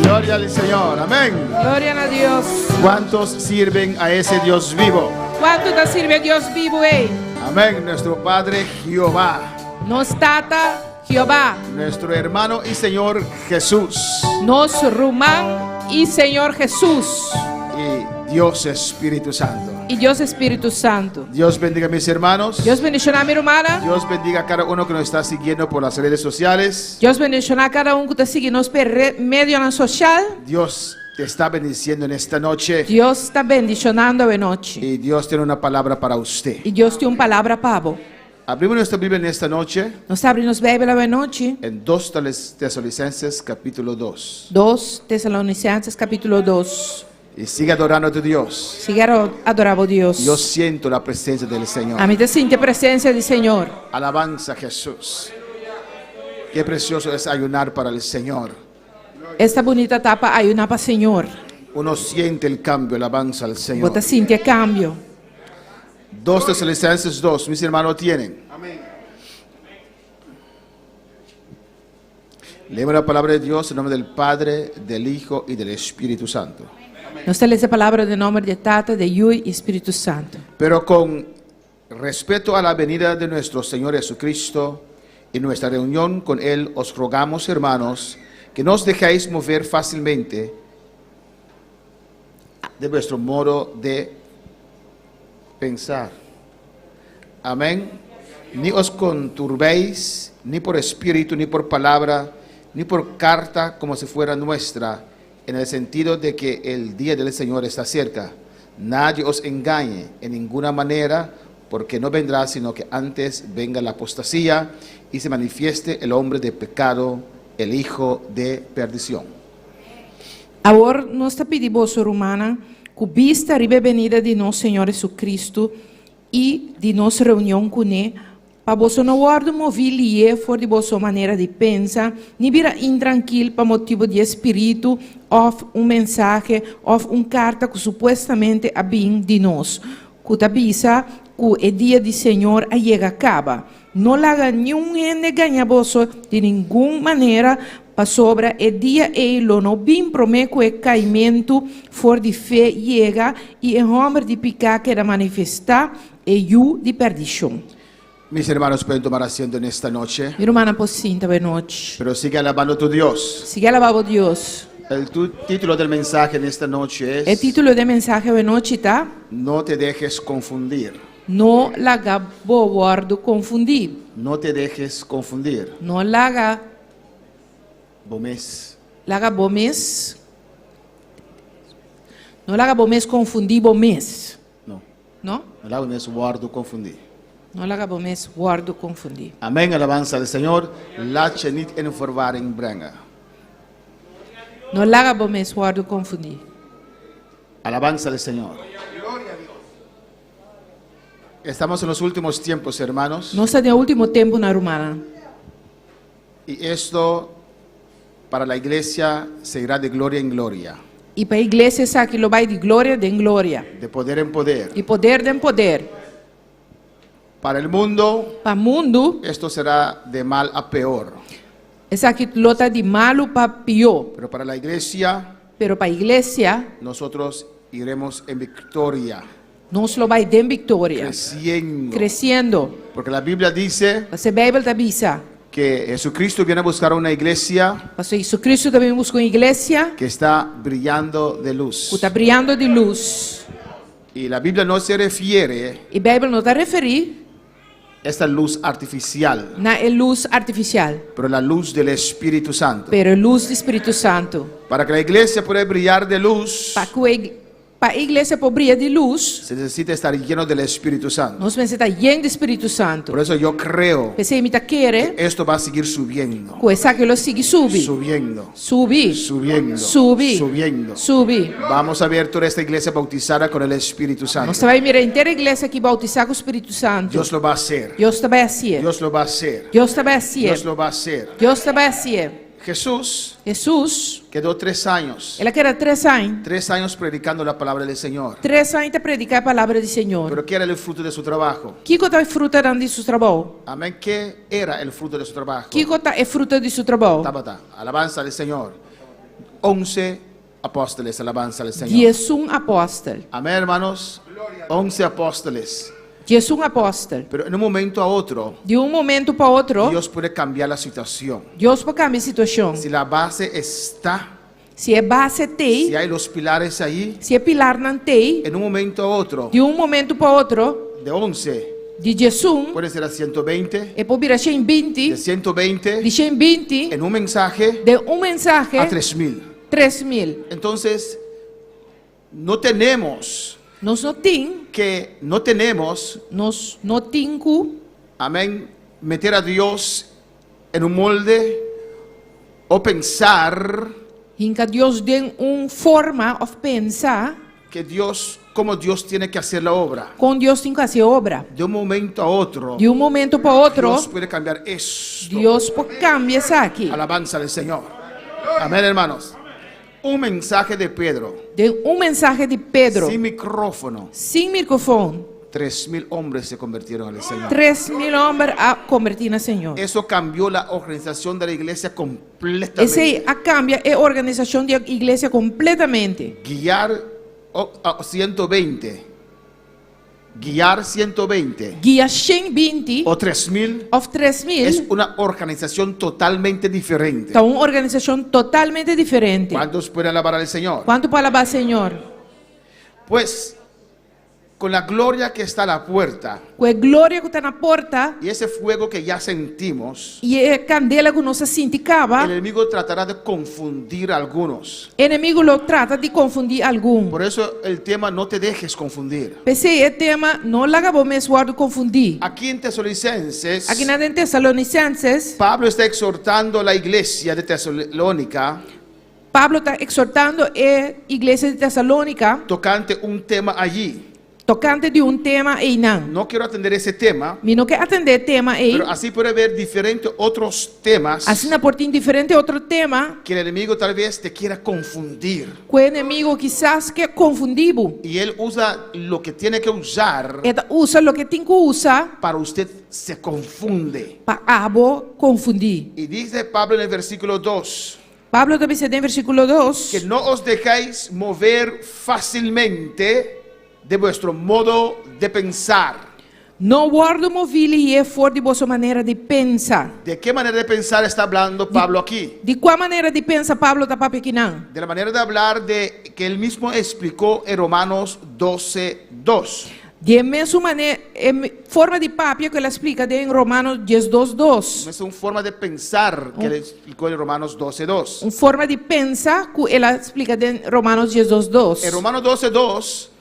Gloria al Señor. Amén. Gloria a Dios. ¿Cuántos sirven a ese Dios vivo? Kuantu ta sirbi Dios bibu ei? Amén. Nuestro Padre Jehová. Nos Tata Jehová. Nuestro hermano y Señor Jesús. Nos ruman i Señor Jesús. Y Dios Espíritu Santo. I Dios Spiritu Santu. Dios bendiga a mis hermanos. Dios bendishoná mi rumannan. Dios bendiga a cada uno que nos está siguiendo por las redes sociales. Dios bendishoná kada un ku ta sigui nos pa medionan sosial. Dios te está bendiciendo en esta noche. Dios ta bendishonando awe nochi. Y Dios tiene una palabra para usted. I Dios tin un palabra pa bo. Abrimos nuestra Biblia en esta noche Nos ta habri nos Beibel awe nochi. en 2 Tesalonicenses capítulo 2. 2 Tesalonisensenan kapítulo 2. Y sigue adorando a tu Dios. Sigui adorá Dios. Yo siento la presencia del Señor. Ami ta sinti presensia di Señor. Alabanza a Jesús. Qué precioso es ayunar para el Señor. Esta bunita ta pa ayuná pa Señor. Uno siente el cambio, alabanza al Señor. Bo ta sinti kambio. 2 Tesalonicenses 2, mis hermanos tienen. Leemos la palabra de Dios en nombre del Padre, del Hijo y del Espíritu Santo. Nos ta lesa e palabra den nòmber di Tata, di Yu i Spiritu Santu. Pero con respeto a la venida de nuestro Señor Jesucristo y nuestra reunión con Él, os rogamos, hermanos, que no os dejéis mover fácilmente de vuestro modo de pensar. Amén. Ni os conturbéis, ni por espíritu, ni por palabra, ni por carta como si fuera nuestra, en el sentido de que el día del Señor está cerca. Nadie os engañe en ninguna manera, porque no vendrá sino que antes venga la apostasía y se manifieste el hombre de pecado, el hijo de perdición. Awor nos ta pidi boso rumannan, ku bista riba benida di nos Señor Jesucristo i di nos reunion kuné, pa boso no wòrdu moví lihé for di boso manera di pensa, ni bira intrankil pa motibu di spiritu, òf un mensahe, òf un karta ku supuestamente a bin di nos. Ku ta bisa ku e dia di Señor a yega kaba. No laga ningun hende gaña boso di ningun manera, pasobra e dia ei lo no bin promé ku e kaimentu for di fe yega i e hòmber di piká keda manifestá e yu di perdishon. Mis hermanos pueden tomar asiento en esta noche, Mi rumannan por sinta awe nochi. pero sigue alabando a tu Dios. Sigui alabá Dios. El título del mensaje en esta noche E es título di e mensahe awe nochi ta No te dejes confundir. No laga bo wòrdu konfundí. No te dejes confundir. No laga Bo mes. Laga bo mes No laga bo mes konfundí bo mes. No. No? No laga bo mes wòrdu konfundí. No laga bo mes wòrdu konfundí. Amén, alabanza al Señor. Laat je niet in verwarring brengen. No laga bo mes wòrdu konfundí. Alabanza al Señor. Estamos en los últimos tiempos, hermanos. Nos ta den último tempunan, rumannan. Y esto para la iglesia se irá de gloria en gloria. I pa iglesia esaki lo bai di gloria den gloria. De poder en poder. Di poder den poder. Para el mundo. Pa mundu. Esto será de mal a peor. Esaki lo ta di malu pa pió. Pero para la iglesia. Pero pa iglesia. Nosotros iremos en victoria. Nos lo bai den viktoria. Creciendo. Kresiendo. Porque la Biblia dice. Pasobra Beibel ta bisa. Que Jesucristo viene a buscar una iglesia. Pasobra Jesucristo ta bin buska un iglesia. Que está brillando de luz. Ku ta briando di lus. Y la Biblia no se refiere. E Beibel no ta referí. Esta luz artificial. Na e lus artifisial. Pero la luz del Espíritu Santo. Pero e lus di Spiritu Santu. Para que la iglesia pueda brillar de luz. Pa ku e Pa e iglesia por bria di lus. Se necesita estar lleno del Espíritu Santo. Nos mester ta yen di Spiritu Santu. Por eso yo creo. P'esei mi ta kere. Que esto va a seguir subiendo. Ku esaki lo sigui subi. Subiendo. Subi. Subiendo. Subi. Subiendo. Subi. Vamos a ver toda esta iglesia bautizada con el Espíritu Santo. Nos ta bai mira henter e iglesia aki bautisá ku Spiritu Santu. Dios lo va a hacer. Dios ta bai hasié. Dios lo va a hacer. Dios ta bai hasié. Dios lo va a hacer. Dios ta bai hasié. Jesús. Hesus. Quedó tres años. El a keda tres aña. Tres años predicando la palabra del Señor. Tres aña ta prediká e palabra di Señor. Pero ¿qué era el fruto de su trabajo? Kiko ta e frutanan di su trabou? Amén. ¿Qué era el fruto de su trabajo? Kiko ta e fruta di su trabou? Tabata. Alabanza al Señor. Once apóstoles, alabanza al Señor. Diesun apòstel. Amén, hermanos. Once apóstoles. Diesun apòstel. Pero en un momento a otro. Di un momento pa otro. Dios puede cambiar la situación. Dios por kambia e situashon. Si la base está. Si e base t'ei. Si hay los pilares ahí. Si e pilarnan t'ei. En un momento a otro. Di un momento pa otro. De once. Di diesun. Puede ser a 120. E por bira 120. De 120. Di 120. En un mensaje. Den un mensahe. A 3000. 3000. Entonces, no tenemos. Nos no tin. Que no tenemos. Nos no tin ku. Amén. Meter a Dios en un molde o pensar. Hinka Dios den un forma òf pensa. Que Dios, como Dios tiene que hacer la obra. Kon Dios tin ku hasi e obra. De un momento a otro. Di un momento pa otro. Dios puede cambiar esto. Dios por kambia esaki. Alabanza al Señor. Amén, hermanos. Un mensaje de Pedro. Den un mensahe di Pedro. Sin micrófono. Sin microfon. 3000 hombres se convirtieron al Señor. 3000 hòmber a kombertí na Señor. Eso cambió la organización de la iglesia completamente. Esei a kambia e organisashon di e iglesia kompletamente. Guiar a 120. Guiar 120. Guia 120. O 3000. Òf 3000. Es una organización totalmente diferente. Ta un organisashon totalmente diferente. ¿Cuántos pueden alabar al Señor? Kuantu por alabá Señor? Pues con la gloria que está a la puerta. Ku e gloria ku ta na porta. Y ese fuego que ya sentimos. I e kandela ku nos a sinti kaba. El enemigo tratará de confundir a algunos. Enemigu lo trata di konfundí algun. Por eso el tema no te dejes confundir. P'esei e tema no laga bo mes wòrdu konfundí. Aquí en Tesalonicenses. Akinan den Tesalonicenses. Pablo está exhortando a la iglesia de Tesalónica. Pablo ta eksortando e iglesia di Tesalónika. Tocante un tema allí. Tokante di un tema einan. No quiero atender ese tema. Mi no ke atendé e tema ei. Pero así puede haber diferentes otros temas. Asina por tin diferente otro tema. Que el enemigo tal vez te quiera confundir. Ku e enemigo kisas ke konfundí bo. Y él usa lo que tiene que usar. E ta usa loke tin ku usa. Para usted se confunde. Pa abo konfundí. Y dice Pablo en el versículo 2. Pablo ta bisa den versíkulo dos. Que no os dejéis mover fácilmente de vuestro modo de pensar. No wòrdu moví lihé for di boso manera di pensa. ¿De qué manera de pensar está hablando Pablo aquí? Di kua manera di pensa Pablo ta papia akinan? De la manera de hablar de que él mismo explicó en Romanos 12, 2. Di e mesun mane, e forma di papia ku el a splika den Romano 12, 2. Es un forma de pensar que él explicó en Romanos 12, 2. Un forma di pensa ku el a splika den Romanos 12, 2. En Romanos 12, 2,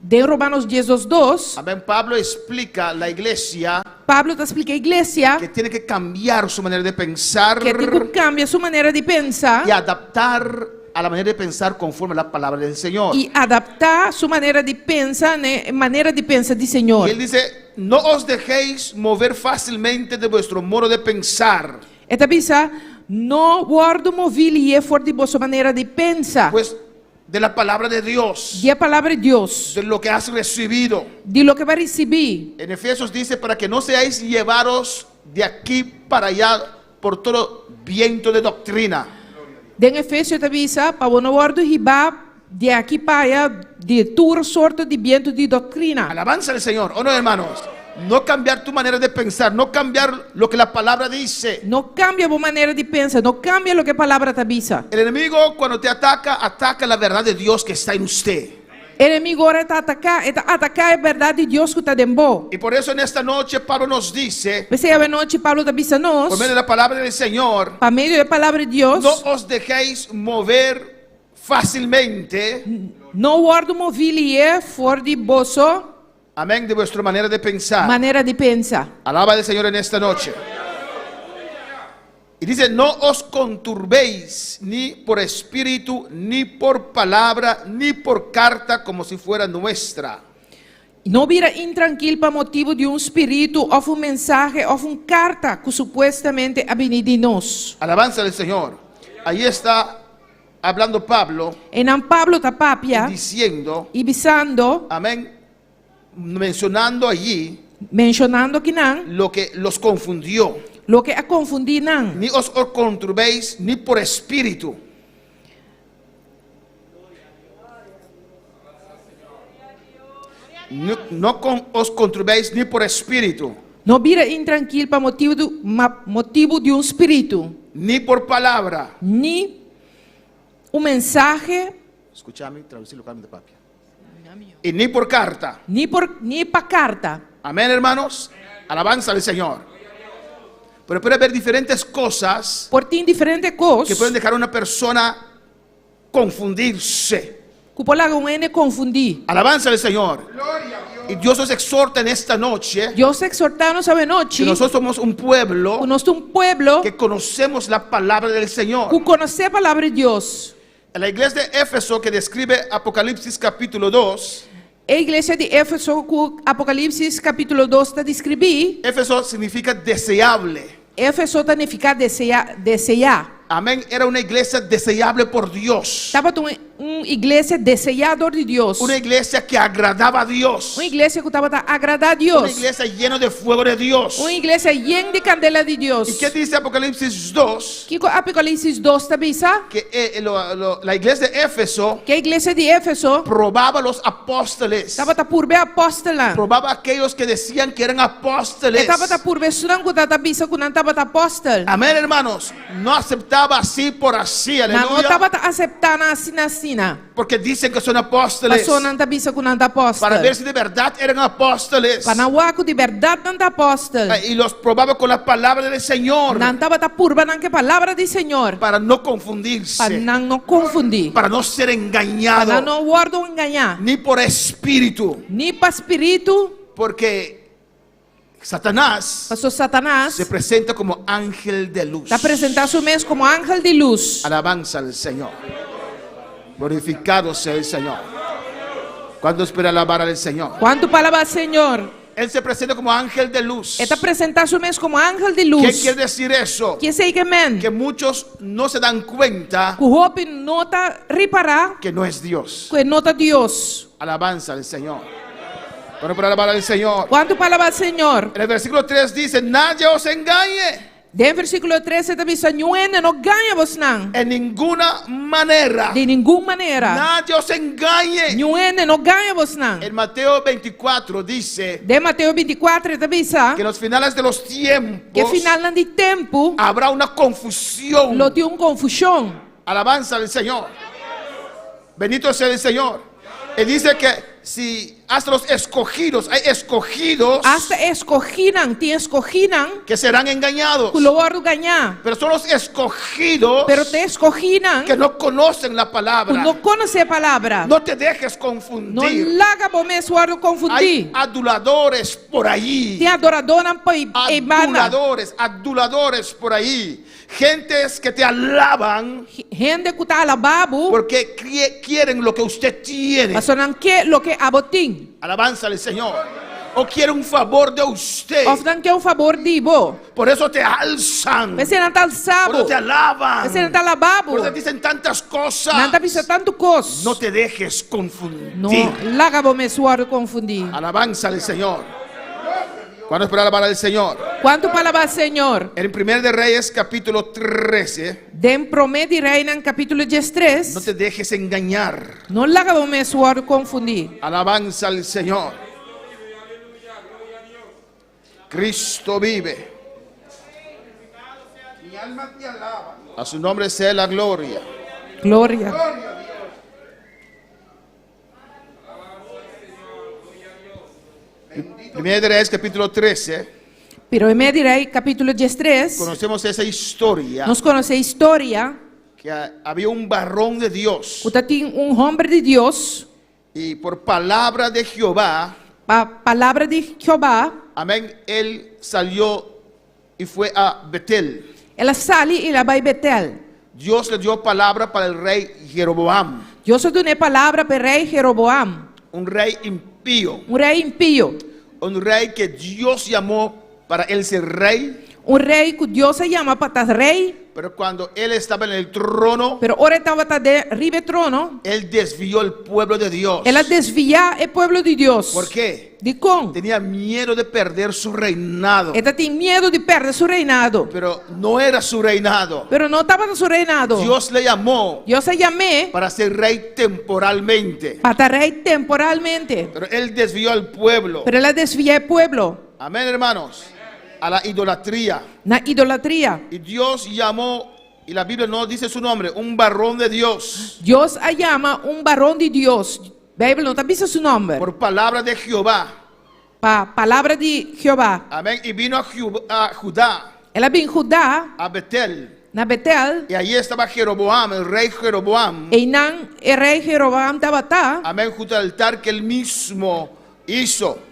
Den Romanos 12, 2, amén, Pablo explica la iglesia Pablo ta splika e iglesia que tiene que cambiar su manera de pensar ku e tin ku kambia su manera di pensa y adaptar a la manera de pensar conforme a la palabra del Señor. i adaptá su manera di pensa na e manera di pensa di Señor. Y él dice, no os dejéis mover fácilmente de vuestro modo de pensar. E ta bisa, No wòrdu moví lié for di boso manera di pensa. Pues de la palabra de Dios, Di e palabra di Dios, de lo que has recibido. di loke bo a risibí. En Efesios dice, para que no seáis llevados de aquí para allá por todo viento de doctrina. Den Efesio ta bisa, pa bo no wòrdu hibá di aki pa aya di tur sorto di bientu di doktrina. Alabanza al Señor, ¿o no, hermanos? No cambiar tu manera de pensar, no cambiar lo que la palabra dice. No kambia bo manera di pensa, no kambia loke e palabra ta bisa. El enemigo cuando te ataca, ataca la verdad de Dios que está en usted. Enemigu ora e ta ataká, e ta ataká e bèrdat di Dios ku ta den bo. Y por eso en esta noche Pablo nos dice, P'esei awe nochi Pablo ta bisa nos, por medio de la palabra del Señor, pa medio di e palabra di Dios, no os dejéis mover fácilmente, no wòrdu moví lié for di boso amén, de vuestra manera de pensar. manera di pensa. Alaba al Señor en esta noche. Y dice, no os conturbéis ni por espíritu, ni por palabra, ni por carta, como si fuera nuestra. No bira intrankil pa motibu di un spiritu òf un mensahe òf un karta ku supuestamente a bini di nos. Alabanza del Señor. Ahí está hablando Pablo. Einan Pablo ta papia. Diciendo. I bisando. Amén. Mencionando allí. Menshonando akinan. Lo que los confundió. Loke a konfundí nan. Ni os conturbéis ni por espíritu. No, no con, os conturbéis ni por espíritu. No bira intrankil pa motibu di, ma motibu di un spiritu. Ni por palabra. Ni un mensahe. Skuchami traducí loke mi ta papia. Y ni por carta. Ni por, ni pa carta. Amén, hermanos. Alabanza al Señor. Pero puede haber diferentes cosas. Por tin diferente kos. Que pueden dejar a una persona confundirse. Ku por laga un hende konfundí. Alabanza al Señor. Y Dios nos exhorta en esta noche. Dios ta eksortá nos awe nochi. Que nosotros somos un pueblo. Ku nos ta un pueblo. Que conocemos la palabra del Señor. Ku konosé palabra di Dios. En la iglesia de Éfeso que describe Apocalipsis capítulo 2. E iglesia di Éfeso ku Apocalipsis capítulo 2 ta deskribí. Éfeso significa deseable. Éfeso ta nifiká deseá, deseá. Amén, era una iglesia deseable por Dios. Tabata un un iglesia deseá dor di Dios. Una iglesia que agradaba a Dios. Un iglesia ku tabata agradá Dios. Una iglesia llena de fuego de Dios. Un iglesia yen di kandela di Dios. ¿Y qué dice Apocalipsis 2? Kiko Apocalipsis 2 ta bisa? Que eh, lo, lo, la iglesia de Éfeso. Ku e iglesia di Éfeso. Probaba los apóstoles. Tabata purba e apòstelnan. Probaba aquellos que decían que eran apóstoles. E tabata purba esunnan ku tabata bisa ku nan tabata apòstel. Amén, hermanos. No aceptaba así por así, Nan no aleluya. tabata aseptá nan asina asina. Porque dicen que son apóstoles. Pasó nan ta bisa ku nan ta apòstel. Para ver si de verdad eran apóstoles. Pa nan wak ku di bèrdat nan ta apòstel. Y los probaba con la palabra del Señor. Nan tabata purba nan ku e palabra di Señor. Para no confundirse. Pa nan no konfundí. Para no ser engañado. Pa nan no wòrdu engañá. Ni por espíritu. Ni pa spiritu. Porque Satanás Paso Satanas se presenta como ángel de luz. ta presentá su mes komo ángel di lus. Alabanza al Señor. Glorificado sea el Señor. ¿Cuántos pueden alabar al Señor? Kuantu pa alabá Señor? Él se presenta como ángel de luz. E ta presentá su mes komo ángel di lus. ¿Qué quiere decir eso? Ke esei ke men? Que muchos no se dan cuenta Ku hopi no ta ripará que no es Dios. ku e no ta Dios. Alabanza al Señor. Bueno, para alabar al Señor. Kuantu pa alabá Señor? En el versículo 3 dice, nadie os engañe. Den versíkulo 13 e ta bisa, Niun hende no gaña bosnan. En ninguna manera. Di ningun manera. Nadie os engañe. Niun hende no gaña bosnan. En Mateo 24 dice. Den Mateo 24 e ta bisa. Que en los finales de los tiempos. Ku e finalnan di tempu. Habrá una confusión. Lo tin un konfushon. Alabanza al Señor. Bendito sea el Señor. Él dice que si hasta los escogidos, hay escogidos Hasta e eskohínan, tin eskohínan que serán engañados. ku lo wòrdu gañá. Pero son los escogidos Pero ta e eskohínan que no conocen la ku palabra. no konosé e palabra. No te dejes No confundir. laga bo mes wòrdu Hay konfundí. aduladores por ahí. Tin adoradónan pa ei banda. Aduladores, aduladores por ahí. Gentes que te alaban Hende ku ta alabá bo porque quieren lo que usted tiene. pasobra nan ke loke abo tin. Alabanza al Señor. O quieren un favor de usted. Òf nan ke un fabor di bo. Por eso te alzan. P'esei nan ta alsa Por bo. eso te alaban. P'esei nan ta alabá bo. Por eso dicen tantas cosas. Nan ta bisa tantu kos. No te dejes confundir. No laga bo mes wòrdu konfundí. Alabanza al Señor. ¿Cuántos para alabar al Señor? Kuantu pa alabá Señor? En Primer de Reyes capítulo 13. Den Promé di Reinan capítulo diestres. No te dejes engañar. No laga bo mes wòrdu konfundí. Alabanza al Señor. Cristo vive. Mi alma te alaba. A su nombre sea la gloria. Gloria. Primera de Reyes capítulo 13. Promé di Rei capítulo diestres. Conocemos esa historia. Nos konosé e historia. Que había un varón de Dios. Ku tatin un hòmber di Dios. Y por palabra de Jehová. Pa palabra di Jehová. Amén. Él salió y fue a Betel. El a sali i el a bai Betel. Dios le dio palabra para el rey Jeroboam. Dios a dun'é palabra pa e rei Jeroboam. Un rey impío. Un rei impío. Un rey que Dios llamó para él ser rey. Un rei ku Dios a yama pa ta rei. Pero cuando él estaba en el trono. Pero ora e tabata den riba e trono. Él desvió el pueblo de Dios. El a desviá e pueblo di Dios. ¿Por qué? Dikon? Tenía miedo de perder su reinado. E tatin miedu di pèrdè su reinado. Pero no era su reinado. Pero no tabata su reinado. Dios le llamó. Dios a yam'é. Para ser rey temporalmente. Pa ta rei temporalmente. Pero él desvió al pueblo. Pero el a desviá e pueblo. Amén, hermanos. A la idolatría. Na idolatria. Y Dios llamó, y la Biblia no dice su nombre, un varón de Dios. Dios a yama un varón di Dios. Beibel no ta bisa su nòmber. Por palabra de Jehová. Pa palabra di Jehová. Amén. Y vino a a Judá. El a bin Judá. A Betel. Na Betel. Y allí estaba Jeroboam, el rey Jeroboam. Einan e rei Jeroboam tabata. Amén, junto al altar que él mismo hizo.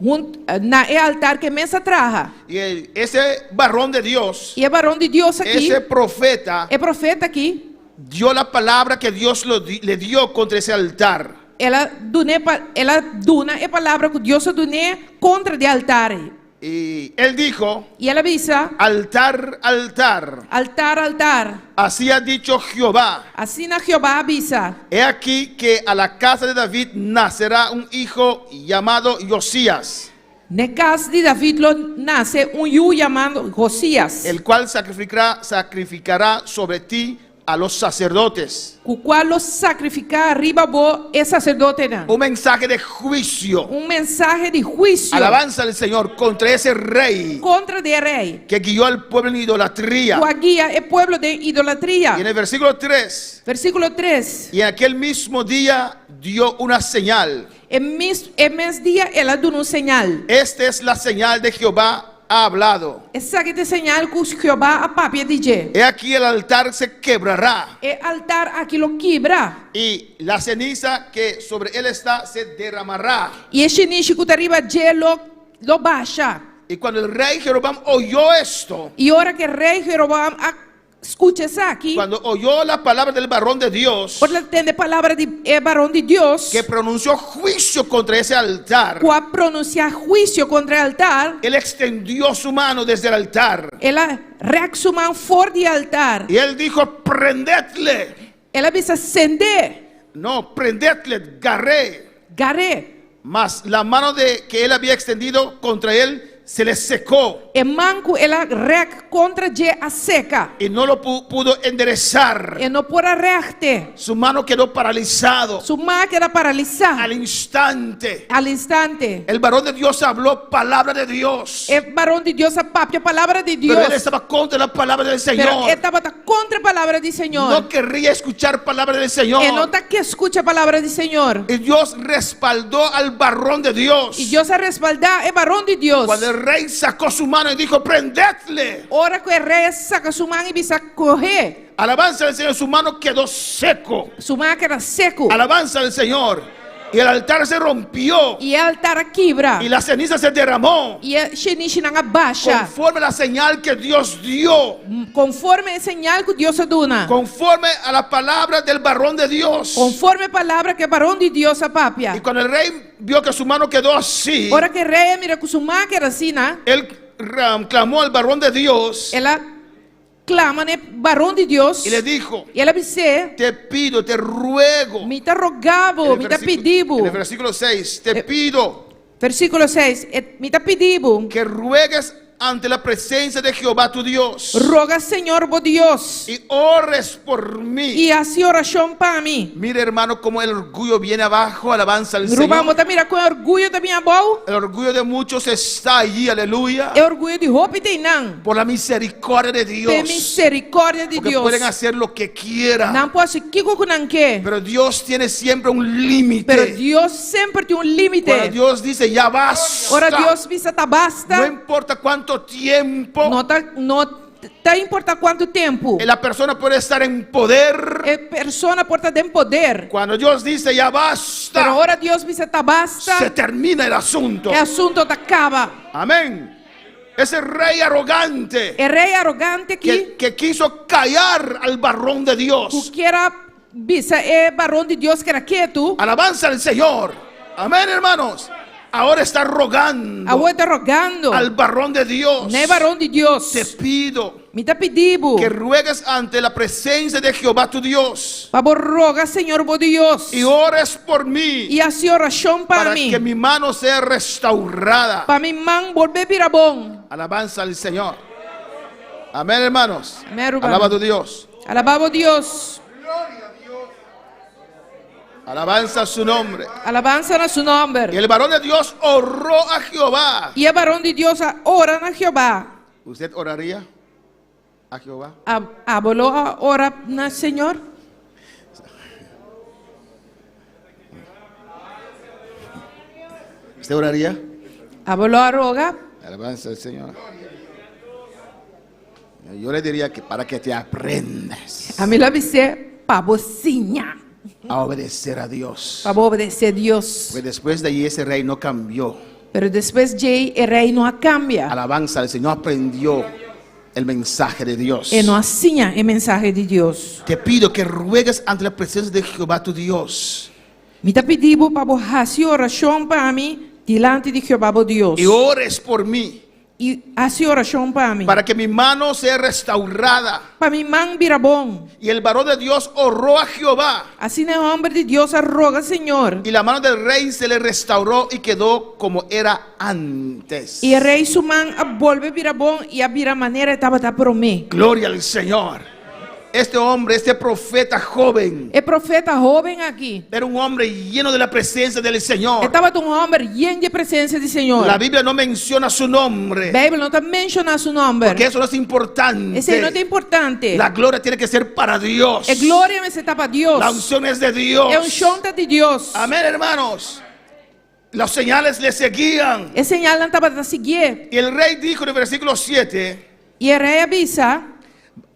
Hunt na e altar ku e mes a traha. Y el, ese varón de Dios, I e varón di Dios aki, ese profeta, e profeta aki, dio la palabra que Dios lo di, le dio contra ese altar. El a dun'é el a duna e palabra ku Dios a dun'é kontra di e altar ei. Y él dijo, I el a bisa, Altar, altar. Altar, altar. Así ha dicho Jehová. Asina Jehová a bisa. He aquí que a la casa de David nacerá un hijo llamado Josías. N'e kas di David lo nase un yu yamando Josías. El cual sacrificará, sacrificará sobre ti a los sacerdotes. Ku kual lo sakrifiká riba bo e saserdotenan. Un mensaje de juicio. Un mensahe di huisio. Alabanza al Señor contra ese rey. Kontra di e rei. Que guió al pueblo en idolatría. Ku a guia e pueblo den idolatria. Y en el versículo 3. Versíkulo 3. Y en aquel mismo día dio una señal. E mes e mes dia el a duna un señal. Esta es la señal de Jehová ha hablado. Esaki ta e señal ku Jehová a papia di dje. He aquí el altar se quebrará. E altar aki lo kibra. Y la ceniza que sobre él está se derramará. I e shinishi ku ta riba dje lo lo basha. Y cuando el rey Jeroboam oyó esto. I ora ku e rei Jeroboam a Skucha esaki. Cuando oyó la palabra del varón de Dios. Ora el a tende palabra di e varón di Dios. Que pronunció juicio contra ese altar. Ku a pronunsiá huisio kontra e altar. Él extendió su mano desde el altar. El a rèk su man for di e altar. Y él dijo, prendedle. El a bisa, Send'é. No, prendedle, garré. Gar'é. Mas la mano de que él había extendido contra él. se le secó E man ku el a rèk kontra dje a seka. y no lo pudo enderezar. E no por a règt. Su mano quedó paralizado. Su man a keda paralisá. Al instante. Al instante. El varón de Dios habló palabra de Dios. E baron di Dios a papia palabra di Pero él Dios. estaba contra la palabra del Pero Señor. e tabata kontra e palabra di Señor. No querría escuchar palabra del Señor. E no ta ke skucha palabra di Señor. Y Dios respaldó al varón de Dios. I Dios a respaldá e baron di Dios. Cuando el rey sacó su mano y dijo, prendedle. Ora ku e rei a saka su man i bisa, Koh'é. Alabanza al Señor, su mano quedó seco. Su man a keda seku. Alabanza al Señor. Y el altar se rompió. I e altar a kibra. Y la ceniza se derramó. I e shenishinan a basha. Conforme a la señal que Dios dio. Konforme e señal ku Dios a duna. Conforme a la palabra del varón de Dios. Konforme e palabra ku e baron di Dios a papia. Y cuando el rey vio que su mano quedó así. Ora ku e rei a mira ku su man a keda asina. Él clamó al varón de Dios. El a klama na e baron di Dios. Y le dijo, I el a bis'é, Te pido, te ruego. Mi ta roga bo, mi ta pidi bo. En el versículo 6, te pido. Versíkulo 6, Mi ta pidi bo. Que ruegues ante la presencia de Jehová tu Dios. Roga Señor bo Dios. Y ores por mí. I hasi orashon pa mi. Mire, hermano, cómo el orgullo viene abajo, alabanza al Ruman, Señor. bo ta mira kon e orguyo ta bin abou? El orgullo de muchos está allí, aleluya. E orguyo di hopi ta einan. Por la misericordia de Dios. P'e misericordia di Porque Dios. pueden hacer lo que quieran. Nan por hasi kiko ku nan ke. Pero Dios tiene siempre un límite. Pero Dios semper tin un límite. Cuando Dios dice ya basta. Ora Dios bisa ta basta. No importa cuánto tiempo. No ta no ta importa cuantu tempu. La persona puede estar en poder. E persona por ta den poder. Cuando Dios dice ya basta. Pero ora Dios bisa ta basta. Se termina el asunto. E asunto ta caba. Amén. Ese rey arrogante. E rey arrogante aki. Que, que quiso callar al varón de Dios. Ku kier a bisa e varón di Dios keda ketu. Alabanza al Señor. Amén, hermanos. Ahora está rogando. Awor e ta rogando. Al varón de Dios. Na e varón di Dios. Te pido. Mi ta pidi bo. Que ruegues ante la presencia de Jehová tu Dios. Pa bo roga Señor bo Dios. Y ores por mí. I hasi orashon pa Para mi. que mi mano sea restaurada. Pa mi man bolbe bira bon. Alabanza al Señor. Amén, hermanos. Amén, ruman. Alaba a tu Dios. Alabá bo Dios. Alabanza a su nombre. Alabanza na su nomber. Y el varón de Dios oró a Jehová. I e varón di Dios a ora na Jehová. ¿Usted oraría a Jehová? Abo lo a ora na Señor? ¿Usted oraría? Abo lo a roga? Alabanza al Señor. Yo le diría que para que te aprendas. Ami lo a bis'é pa bo siña. A obedecer a Dios. Pa bo obedesé Dios. Porque después de allí ese rey no cambió. Pero despues djei e rei no a kambia. Alabanza al Señor, aprendió el mensaje de Dios. E no a siña e mensahe di Dios. Te pido que ruegues ante la presencia de Jehová tu Dios. Mi ta pidi bo pa bo hasi orashon pa mi dilanti di Jehová bo Dios. Y ores por mí. I hasi orashon pa mi. Para que mi mano sea restaurada. Pa mi man bira bon. Y el varón de Dios oró a Jehová. Asina e hòmber di Dios a roga Señor. Y la mano del rey se le restauró y quedó como era antes. I e rei su man a bolbe bira bon i a bira manera e tabata promé. Gloria al Señor. Este hombre, este profeta joven. E profeta hóben aki. Era un hombre lleno de la presencia del Señor. E tabata un hòmber yen di e presensia di Señor. La Biblia no menciona su nombre. Beibel no ta menshoná su nòmber. Porque eso no es importante. Esei no ta importante. La gloria tiene que ser para Dios. E gloria mester ta pa Dios. La unción es de Dios. E unshon ta di Dios. Amén, hermanos. Las señales le seguían. E señalnan tabata siguié. Y el rey dijo en el versículo 7. I e rei a bisa.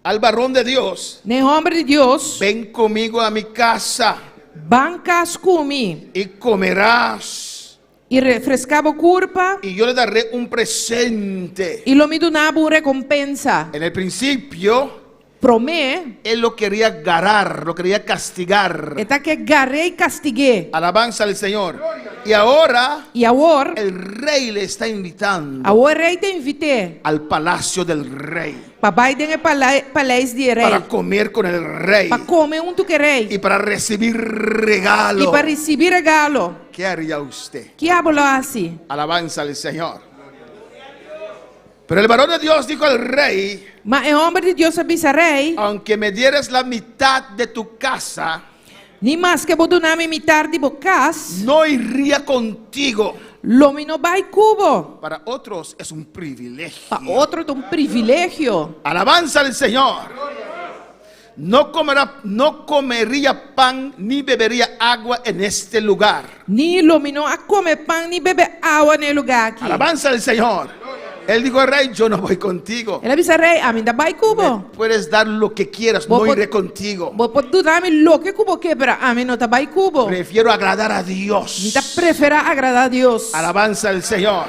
Al varón de Dios. Na e hòmber di Dios. Ven conmigo a mi casa. Ban kas ku mi. Y comerás. I refreská bo kurpa. Y yo le daré un presente. I lo mi duna bo un rekompensa. En el principio. Promé. Él lo quería garar, lo quería castigar. E ta ke gar'é i kastig'é. Alabanza al Señor. Y ahora. I awor. El rey le está invitando. Awor e rei ta invit'é. Al palacio del rey. Pa bai den e paleis di e rei. Para comer con el rey. Pa kome huntu ku e rei. Y para recibir regalo. I pa risibí regalo. ¿Qué haría usted? Ki abo lo hasi? Alabanza al Señor. Pero el varón de Dios dijo al rey, Ma e hòmber di Dios a bisa rei. Aunque me dieres la mitad de tu casa, Ni maske bo duna mi mitar di bo kas. No iría contigo. Lo mi no bai ku bo. Para otros es un privilegio. Pa otro ta un privilegio. Alabanza al Señor. No comerá, no comería pan ni bebería agua en este lugar. Ni lo mi no a come pan ni bebe awa na e lugá aki. Alabanza al Señor. Él dijo al rey, yo no voy contigo. El a bisa rei, Ami no ta bai ku bo. Me puedes dar lo que quieras, Bo no por- iré contigo. Bo por duna mi loke ku bo ke, pero ami no ta bai ku bo. Prefiero agradar a Dios. Mi ta preferá agradá Dios. Alabanza al Señor.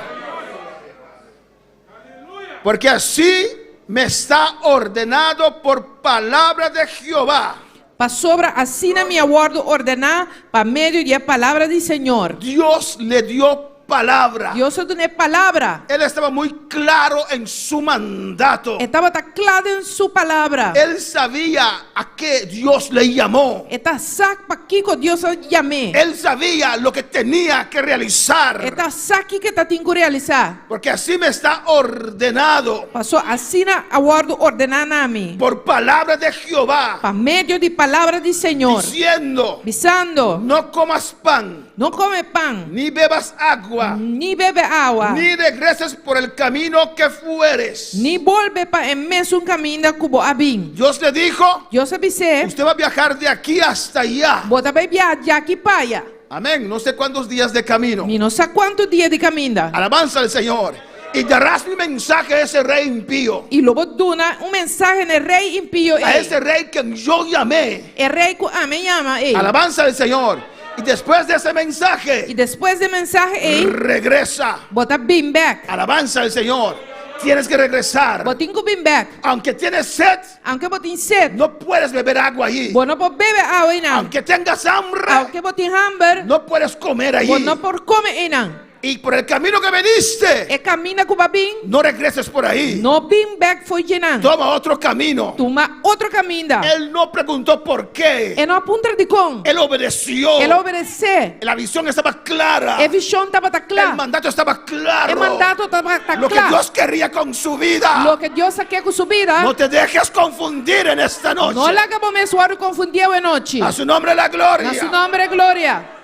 Porque así me está ordenado por palabra de Jehová. Pasobra asina mi a wòrdu ordená pa medio di e palabra di Señor. Dios le dio palabra. Dios a dun'é palabra. Él estaba muy claro en su mandato. E tabata kla den su palabra. Él sabía a qué Dios le llamó. E ta sa pa kiko Dios a yam'é. Él sabía lo que tenía que realizar. E ta sa kiko e ta tin ku realisá. Porque así me está ordenado. Paso asina a wòrdu ordená na mi. Por palabra de Jehová. Pa medio di palabra di Señor. Diciendo. Bisando. No comas pan. No kome pan. Ni bebas agua. Ni bebe awa. Ni regreses por el camino que fueres. Ni bolbe pa e mesun kaminda ku bo a bin. Dios le dijo. Dios a bis'é. Usted va a viajar de aquí hasta allá. Bo ta bai biaha djaki pa aya. Amén. No sé cuántos días de camino. Mi no sa kuantu dia di kaminda. Alabanza al Señor. Y darás mi mensaje a ese rey impío. I lo bo duna un mensahe na e rei impío ei. A ese rey quien yo llamé. E rei ku ami a yama ei. Alabanza al Señor. Y después de ese mensaje. I despues di e mensahe ei. Regresa. Bo ta bin bèk. Alabanza al Señor. Tienes que regresar. Bo tin ku bin bèk. Aunque tienes sed. Aunke bo tin sed. No puedes beber agua allí. Bo no por bebe awa einan. Aunque tengas hambre. Aunke bo tin hamber. No puedes comer allí. Bo no por kome einan. Y por el camino que veniste. E kaminda ku bo a bin. No regreses por ahí. No bin bèk fo'i djenan. Toma otro camino. Tuma otro kaminda. Él no preguntó por qué. E no a puntra dikon. Él obedeció. El a obedesé. La visión estaba clara. E vishon tabata kla. El mandato estaba claro. E mandato tabata kla. Lo que Dios quería con su vida. Loke Dios a ke ku su bida. No te dejes confundir en esta noche. No laga bo mes wòrdu konfundí awe nochi. A su nombre la gloria. Na su nombre gloria.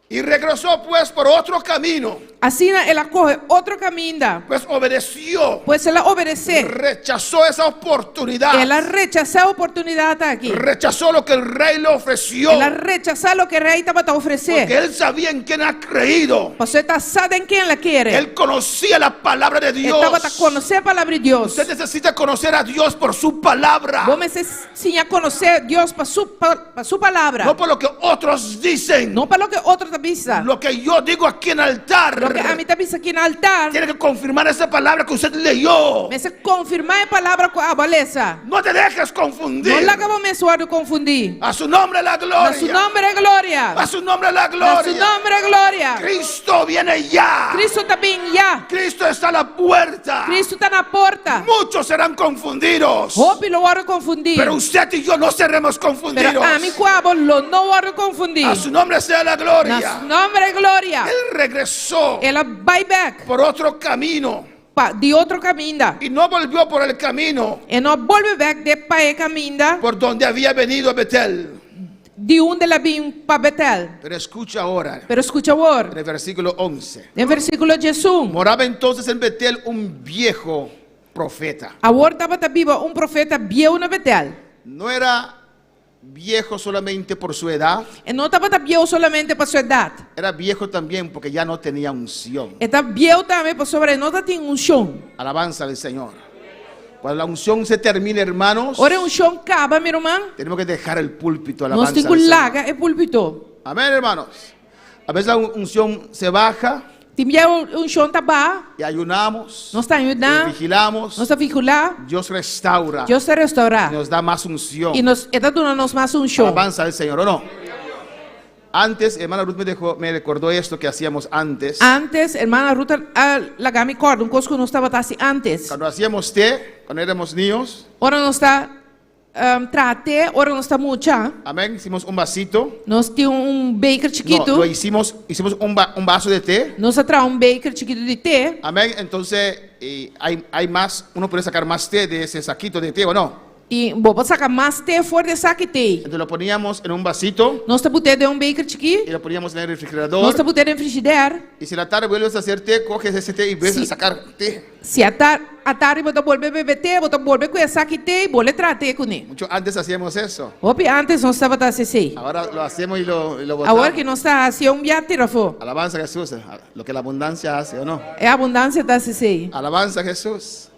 Y regresó pues por otro camino. Asina el a kohe otro kaminda. Pues obedeció. Pues el a obedesé. Rechazó esa oportunidad. El a rechasá e oportunidat aki. Rechazó lo que el rey le ofreció. El a rechasá loke e rei tabata ofresé. Porque él sabía en quién ha creído. Pasobra e ta sa den ken el a kere. Él conocía la palabra de Dios. E tabata konosé palabra di Dios. Usted necesita conocer a Dios por su palabra. Bo mester siña konosé Dios pa su pa su palabra. No por lo que otros dicen. No pa loke otro ta bisa. Lo que yo digo aquí en altar. Loke ami ta bisa aki na altar. Tiene que confirmar esa palabra que usted leyó. Mester konfirmá e palabra ku abo a lesa. No te dejes confundir. No laga bo mes wòrdu konfundí. A su nombre la gloria. Na su nombre gloria. A su nombre la gloria. Na su nombre gloria. Cristo viene ya. Cristo ta bin ya. Cristo está a la puerta. Cristo ta na porta. Muchos serán confundidos. Hopi lo wòrdu konfundí. Pero usted y yo no seremos confundidos. Pero ami ku abo lo no wòrdu konfundí. A su nombre sea la gloria. Na su nombre gloria. Él regresó. El a bai bèk. Por otro camino. Pa di otro kaminda. Y no volvió por el camino. E no a bolbe bèk de pa e kaminda. Por donde había venido a Betel. Di unda el a bin pa Betel. Pero escucha ahora. Pero skucha awor. En el versículo 11. Den versíkulo diesun. Moraba entonces en Betel un viejo profeta. Awor tabata biba un profeta bieu na Betel. No era viejo solamente por su edad. E no tabata bieu solamente pa su edat. Era viejo también porque ya no tenía unción. E ta bieu tambe pasobra e no ta tin unshon. Alabanza al Señor. Cuando la unción se termina, hermanos. Ora e unshon kaba, mi ruman. Tenemos que dejar el púlpito, Nos alabanza tin ku al Señor. laga e púlpito. Amén, hermanos. A veces la unción se baja. Tin bia e unshon ta baha. Y ayunamos. Nos ta ayuná. Y vigilamos. Nos ta vigilá. Dios restaura. Dios ta restaurá. Y nos da más unción. Y nos, e ta duna nos mas unshon. Alabanza al Señor, ¿o no? Antes, hermana Ruth me dejó, me recordó esto que hacíamos antes. Antes, hermana Ruth a laga mi kòrda un kos ku nos tabata hasi antes. Cuando hacíamos té, cuando éramos niños. Ora nos ta. traha te ora nos ta mucha. Amén. Hicimos un vasito. Nos tin un beker No, chikitu. lo hicimos, hicimos un vaso de té. Nos a traha un beker chikitu di te. Amén. Entonces, hay más, uno puede sacar más té de ese saquito de té o no. I bo por saka mas te for di e saki te. Entonces lo poníamos en un vasito Nos ta bot'é den un beker chikí. y lo poníamos en el Nos refrigerador. ta bot'é den frigider. Y si en la tarde vuelves a hacer té, coges ese té y vuelves Sí. a sacar té. Si atar atardi bo ta bolbe bebe te, bo ta bolbe ku e saki te i bolbe traha te kuné. Mucho antes hacíamos eso. Hopi antes nos tabata hasi esei. Ahora lo hacemos y lo botamos. Awor ku nos ta hasi un bia tira afó. Alabanza a Jesús, lo que la abundancia hace, ¿o no? E abundansia ta hasi esei. Alabanza a Jesús.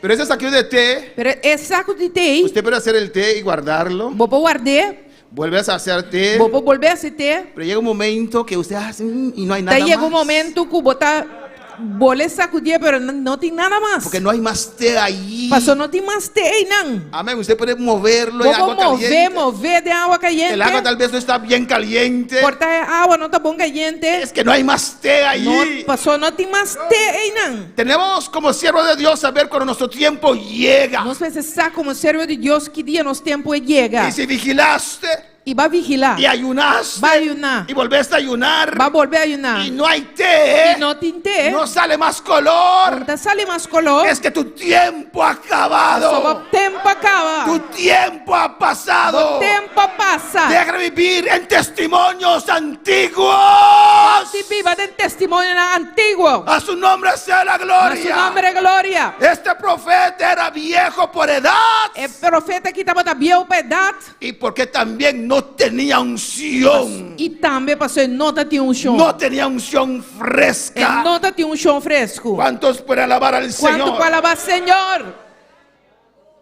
Pero ese saquito de té, Pero e saku di te, usted puede hacer el té y guardarlo. bo por ward'é, Vuelves a hacer té. bo por bolbe hasi te. Pero llega un momento que usted hace y no hay nada Ta yega un más. momento ku bo ta bolbe sakudí, pero no tin nada mas. Porque no hay más té allí. Paso no tin mas te einan. Amén. Usted puede moverlo en Bo agua por move, caliente. move den awa kayente. El agua tal vez no está bien caliente. Por ta e awa no ta bon kayente. Es que no hay más té No, allí. paso no tin mas te einan. Tenemos como siervo de Dios saber cuando nuestro tiempo llega. Nos mester sa komo siervo di Dios ki dia nos tempu yega. Y si vigilaste I bo a vigilá. y ayunaste Bo a ayuná. y volviste a ayunar Bo a bolbe ayuná. y no hay té, I no tin te. no sale más color, No ta sali mas koló. es que tu tiempo ha Paso acabado. tempu a kaba. Tu tiempo ha pasado. Tempu a pasa. Deja de vivir en testimonios antiguos. Di biba den testimonio antiguo. A su nombre sea la A su gloria. nòmber gloria. Este profeta era viejo por edad E profeta aki tabata bieu pa edat. y porque también no tenía unción. I tambe paso e no tabatin unshon. No tenía unción fresca. E no tabatin unshon fresku. ¿Cuántos pueden alabar al Kuantu Señor? por alabá Señor?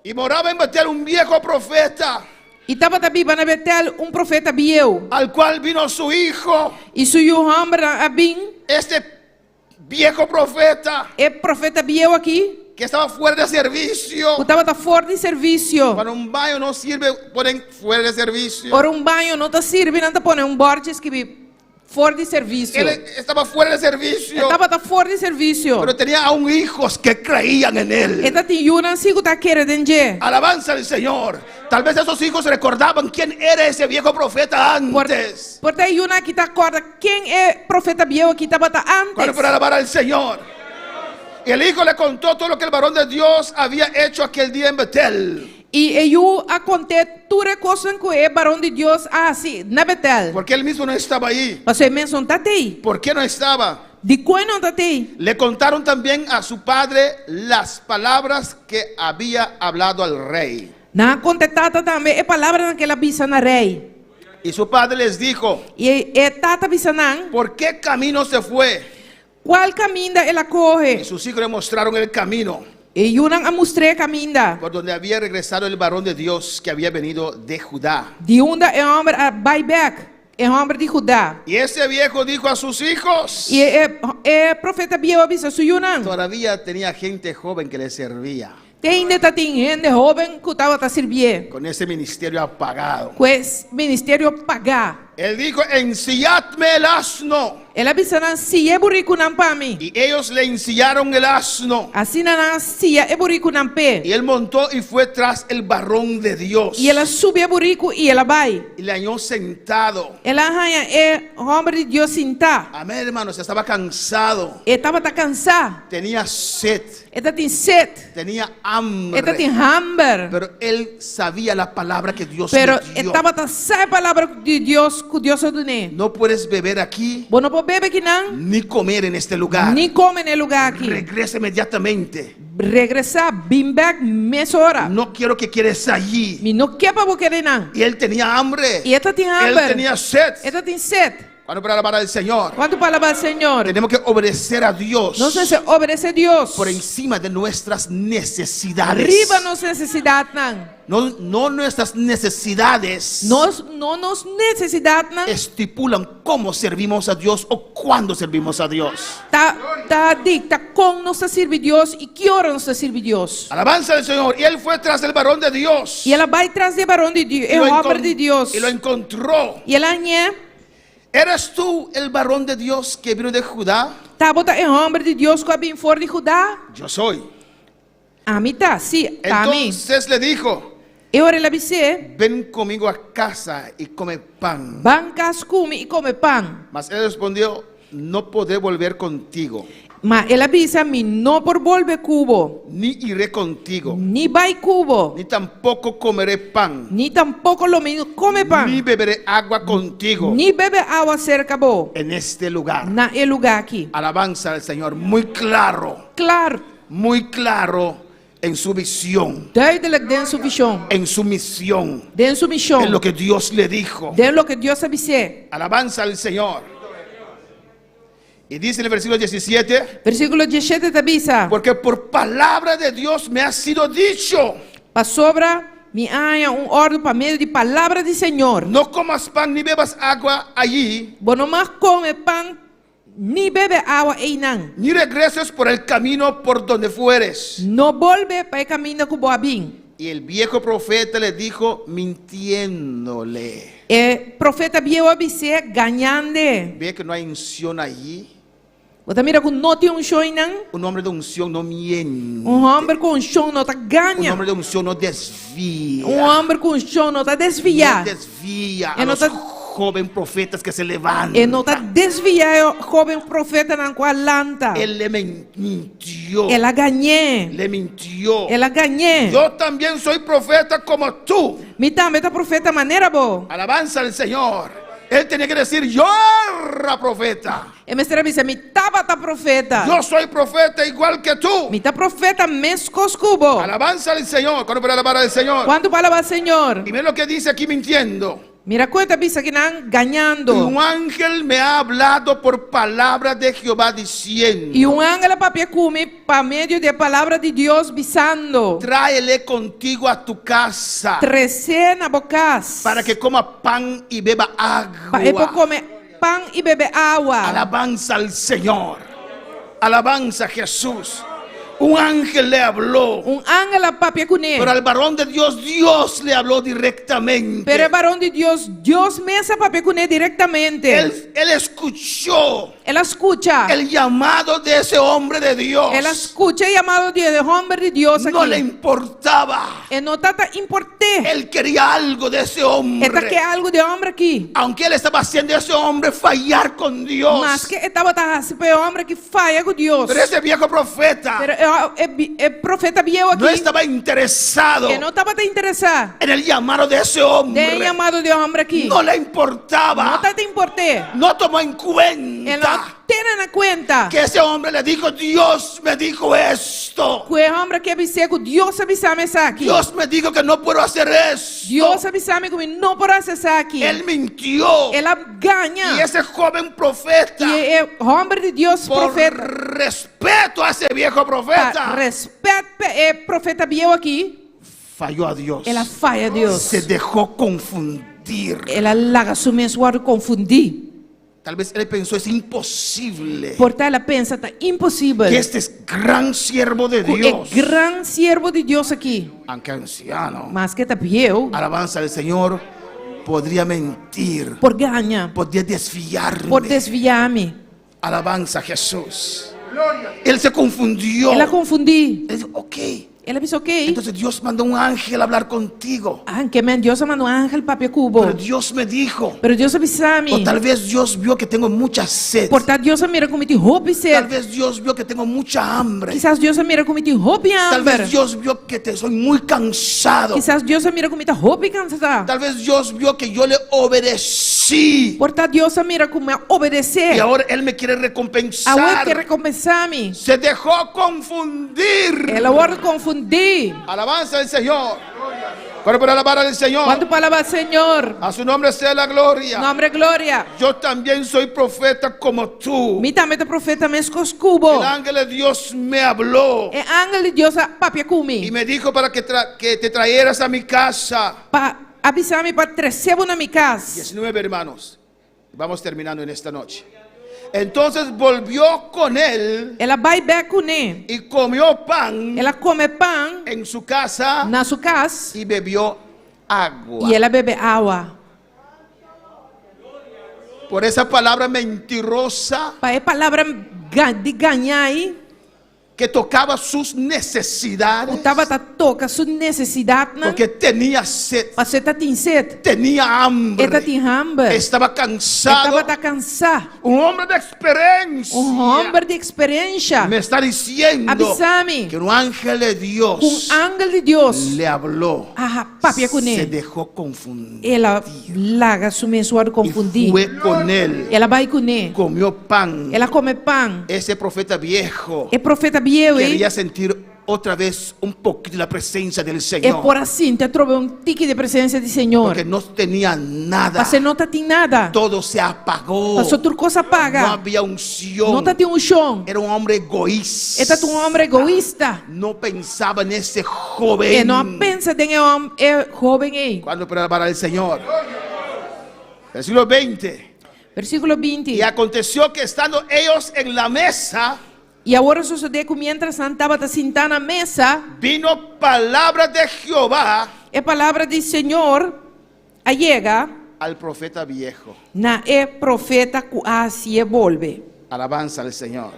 Y moraba en Betel un viejo profeta I tabata biba na Betel un profeta bieu. al cual vino su hijo. I su yu hòmber a bin. Este viejo profeta E profeta bieu aki. que estaba fuera de servicio. Ku tabata for di servisio. Cuando un baño no sirve, ponen fuera de servicio. Ora un baño no ta sirbi, nan ta pone un bòrchi skibí for di servisio. Él estaba fuera de servicio, E tabata for di servisio. pero tenía aún hijos que creían en él. E tabatin yunan sí ku ta kere den dje. Alabanza al Señor. Tal vez esos hijos recordaban quién era ese viejo profeta antes. Por ta e yunan aki ta kòrda ken e profeta bieu aki tabata ¿Cuándo antes. para alabar al Señor? Y el hijo le contó todo lo que el varón de Dios había hecho aquel día en Betel. I e yu a kont'é tur e kos ku e varón di Dios a hasi na Betel. Porque él mismo no estaba ahí. Paso e mes no tabata ei. ¿Por qué no estaba? Dikon e no tabata ei. Le contaron también a su padre las palabras que había hablado al rey. Nan a konta e tata tambe e palabranan ku el a bisa na rei. Y su padre les dijo: I e tata a bisa nan, ¿Por qué camino se fue? Kua kaminda el a Y kohe? sus hijos le mostraron el camino E yunan a mustr'é kaminda. por donde había regresado el varón de Dios que había venido de Judá. Di unda e hòmber a bai bèk, e hòmber di Judá. Y ese viejo dijo a sus hijos: I e, e profeta bieu a bisa su yunan. Todavía tenía gente joven que le servía Te ainda tabatin hende hóben ku tabata sirbié. con ese ministerio apagado. Ku e ministerio pagá. Él dijo: Ensilladme el asno. El a bisa nan siya e burikunan pa mi. Y ellos le ensillaron el asno. Asina nan a siya e burikunan p'e. Y él montó y fue tras el varón de Dios. I el a subi e buriku i el a bai. Y le halló sentado. El a haña e hòmber di Dios sintá. Amén, hermanos. Estaba cansado. E tabata kansá. Tenía sed. E tabatin set. Tenía E tabatin hambre. hamber. Pero él sabía la palabra que Dios Pero le dio. e tabata sa e palabra di Dios ku Dios a dun'é. No puedes beber aquí Bo no por bebe akinan, ni comer en este lugar. ni kome na e lugá aki. Regresa inmediatamente. Regresá, bin bèk mesora. No quiero que quedes allí. Mi no ke pa bo keda einan. Y él tenía hambre. I e tabatin Él hamber. tenía sed. E tabatin set. Cuando para alabar al Señor, Kuantu por alabá Señor? tenemos que obedecer a Dios Nos mester obedesé Dios. por encima de nuestras necesidades. Riba nos nesesidatnan. No, no nuestras necesidades Nos, no nos nesesidatnan. estipulan cómo servimos a Dios o cuándo servimos a Dios. Ta, ta dikta kon nos ta sirbi Dios i ki ora nos ta sirbi Dios. Alabanza al Señor. Y él fue tras el varón de Dios. I el a bai tras di e varón di Dios, Y e lo hòmber encon- di Dios. y lo encontró. I el a hañ'é, ¿Eres tú el varón de Dios que vino de Judá? Ta bo ta e hòmber di Dios ku a bin for di Judá? Yo soy. Ami ta, si, t'ami. Entonces le dijo, E ora el a bis'é. Ven conmigo a casa y come pan. Ban kas ku mi i kome pan. Mas él respondió, No podré volver contigo. Ma el a bisa, Mi no por bolbe ku bo. Ni iré contigo. Ni bai ku bo. Ni tampoco comeré pan. Ni tampoko lo mi kome pan. Ni beberé agua contigo. Ni bebe awa serka bo. En este lugar. Na e lugá aki. Alabanza al Señor, muy claro. Claro. Muy claro en su visión. Duidelijk den su vishon. En su misión. Den su mishon. En lo que Dios le dijo. Den loke Dios a bis'é. Alabanza al Señor. Y dice en el versículo 17. Versíkulo diesshete ta bisa. Porque por palabra de Dios me ha sido dicho. Pasobra mi a haña un òrdu pa medio di palabra di Señor. No comas pan ni bebas agua allí. Bo no mag kome pan ni bebe awa einan. Ni regreses por el camino por donde fueres. No bolbe pa e kaminda ku bo a bin. Y el viejo profeta le dijo mintiéndole. E profeta bieu a bis'é gañand'e. Ve que no hay unción allí. Bo ta mira ku no tin unshon einan? Un hombre de unción no miente. Un hòmber ku unshon no ta gaña. Un hombre de unción no desvía. Un hòmber ku unshon no ta desviá. No desvía a E no los ta joven profetas que se levantan. E no ta desviá e hóben profetanan ku a lanta. Él le mintió. El a gañ'é. Le mintió. El a gañ'é. Yo también soy profeta como tú. Mi tambe ta profeta manera bo. Alabanza al Señor. Él tenía que decir, yo era profeta. E mester a bisa, Mi tabata profeta. Yo soy profeta igual que tú. Mi ta profeta meskos ku bo. Alabanza al Señor. ¿Cuánto para alabar al Señor? Kuantu pa alabá Señor? Y miren lo que dice aquí mintiendo. Mira kon e ta bisa kinan gañando. Y un ángel me ha hablado por palabra de Jehová diciendo. Y un ángel a papia ku mi pa medio di e palabra di Dios bisando. Tráele contigo a tu casa. Tres'é na bo kas. Para que coma pan y beba agua. Pa e por come pan y bebe awa. Alabanza al Señor. Alabanza a Jesús. Un ángel le habló. Un ángel a papia kuné. Pero al varón de Dios, Dios le habló directamente. Pero e varón di Dios, Dios mes a papia kuné directamente. Él, él escuchó. El a skucha. El llamado de ese hombre de Dios. El a skucha e yamado di e hòmber di Dios aki. No le importaba. E no tabata import'é. Él quería algo de ese hombre. E ta ke algu di e hòmber aki. Aunque él estaba haciendo ese hombre fallar con Dios. Maske e tabata hasi pa e hòmber aki faya ku Dios. Pero ese viejo profeta. Pero e, e, e profeta bieu aki. No estaba interesado. E no tabata interesá. En el llamado de ese hombre. Den e llamado di e hòmber aki. No le importaba. No tabata import'é. No tomó en cuenta. E no tene na kuenta. Que ese hombre le dijo, Dios me dijo esto. Ku e hòmber aki a bis'é ku Dios a bisa mi esaki. Dios me dijo que no puedo hacer esto. Dios a bisa mi ku mi no por hasi esaki. Él mintió. El a gaña. Y ese joven profeta. I e hòmber di Dios por profeta. respeto a ese viejo profeta. Pa rèspèt pa e profeta bieu aki. Falló a Dios. El a faya Dios. Se dejó confundir. El a laga su mes wòrdu konfundí. Tal vez él pensó es imposible. Por ta el a pensa ta imposibel. Que este gran siervo de Ku e Dios. gran siervo di Dios aki. Aunque anciano. Maske ta bieu. Alabanza al Señor. Podría mentir. Por gaña. Podría desviarme. Por desviá mi. Alabanza a Jesús. Él se confundió. El a confundí. Él dijo, ok. El a bisa, ok. Entonces Dios mandó un ángel a hablar contigo. Ah, ke men Dios a manda un ángel papia ku bo. Pero Dios me dijo. Pero Dios a bisa mi. O tal vez Dios vio que tengo mucha sed. Por ta Dios a mira ku mi tin hopi sed. Tal vez Dios vio que tengo mucha hambre. Kisas Dios a mira ku mi tin hopi Tal hamber. vez Dios vio que te soy muy cansado. Kisas Dios a mira ku mi ta hopi kansá. Tal vez Dios vio que yo le obedecí. Por ta Dios a mira ku mi a obedesé. Y ahora Él me quiere recompensar. Awor e ke rekompensá mi. Se dejó confundir. El a wòrdu konfundí. Alabanza al Señor. Pero para alabar al Señor. Kuantu pa alabá Señor? A su nombre sea la gloria. Nombre gloria. Yo también soy profeta como tú. Mi tambe ta profeta meskos ku bo. El ángel de Dios me habló. E ángel di Dios a papia ku mi. Y me dijo para que, que te trajeras a mi casa. Pa a bisa mi pa trese bo na mi kas. 19 hermanos. Vamos terminando en esta noche. Entonces volvió con él. El a bai bèk kuné. Y comió pan. El a kome pan. En su casa. Na su kas. Y bebió agua. Y el a bebe awa. Por esa palabra mentirosa. Pa e palabra di gaña ei. Que tocaba sus necesidades. Ku tabata toka su nesesidatnan. Porque tenía sed. Paso e tatin set. Tenía hambre. E tatin hamber. Estaba cansado. E tabata kansá. Un hombre de experiencia. Un hòmber di eksperensha. Me está diciendo. A bisa mi. Que un ángel de Dios. Ku un angel di Dios. Le habló. A papia kuné. Se dejó confundir. El a laga su mes wòrdu konfundí. Y fue con él. El a bai kuné. Comió pan. El a kome pan. Ese profeta viejo. E profeta bieu ei. Quería sentir otra vez un poquito la presencia del Señor. E por a sinti atrobe un tiki di presensia di Señor. Porque no tenía nada. Pasobra e no tatin nada. Todo se apagó. Pasobra tur kos a paga. No había unción. No tatin unshon. Era un hombre egoísta. E tata un homber egoista. No pensaba en ese joven. E no a pensa den e hom e hoben ei. Cuando para alabar al Señor. Versículo 20. Versículo 20. Y aconteció que estando ellos en la mesa. I awor a sosodé ku miéntras nan tabata sintá na mesa. Vino palabra de Jehová. E palabra di Señor a yega. Al profeta viejo. Na e profeta ku a hasié bolbe. Alabanza al Señor.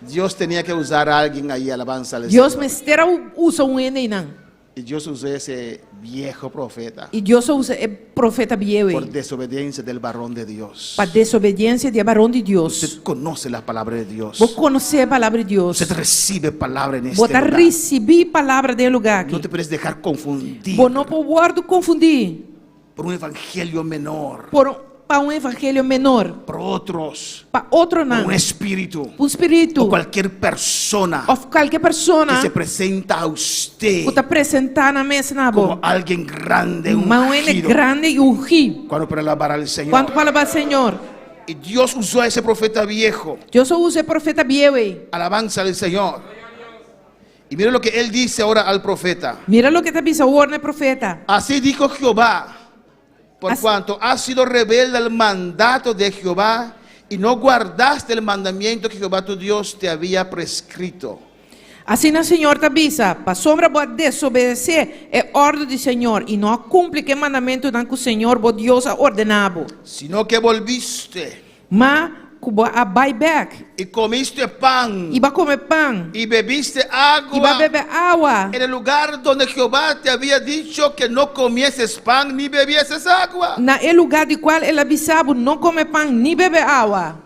Dios tenía que usar a alguien ahí, alabanza al Dios Señor. mester a usa un hende einan. Y Dios usó ese viejo profeta. I Dios a usa e profeta bieu ei. Por desobediencia del varón de Dios. Pa desobediencia di e baron di Dios. Usted conoce la palabra de Dios. Bo konosé e palabra di Dios. Usted recibe palabra en este Bo ta lugar. risibí palabra den e lugá aki. No te puedes dejar confundir. Bo no por wòrdu konfundí. Por un evangelio menor. Por un pa un evangelio menor. Por otros. Pa otronan. Por un espíritu. Un spiritu. O cualquier persona. Of kualke persona. Que se presenta a usted. Ku ta presentá nan mes na bo. Como alguien grande, ungido. Ma un hende grande i ungí. Cuando para alabar al Señor. Kuantu pa alabá Señor. Y Dios usó a ese profeta viejo. Dios a usa e profeta bieu ei. Alabanza al Señor. Y mira lo que él dice ahora al profeta. Mira loke e ta bisa awor na e profeta. Así dijo Jehová, por cuanto has sido rebelde al mandato de Jehová y no guardaste el mandamiento que Jehová tu Dios te había prescrito. Asina Señor ta bisa, Pasobra bo a desobedesé e òrdu di Señor i no a kumpli ku e mandamentunan ku Señor bo Dios a ordená bo. Sino que volviste. Ma ku bo a bai bèk. I comiste pan. I bo a kome pan. I bebiste agua. I bo a bebe awa. En el lugar donde Jehová te había dicho que no comieses pan ni bebieses agua. Na e lugá di kual el a bisa bo no kome pan ni bebe awa.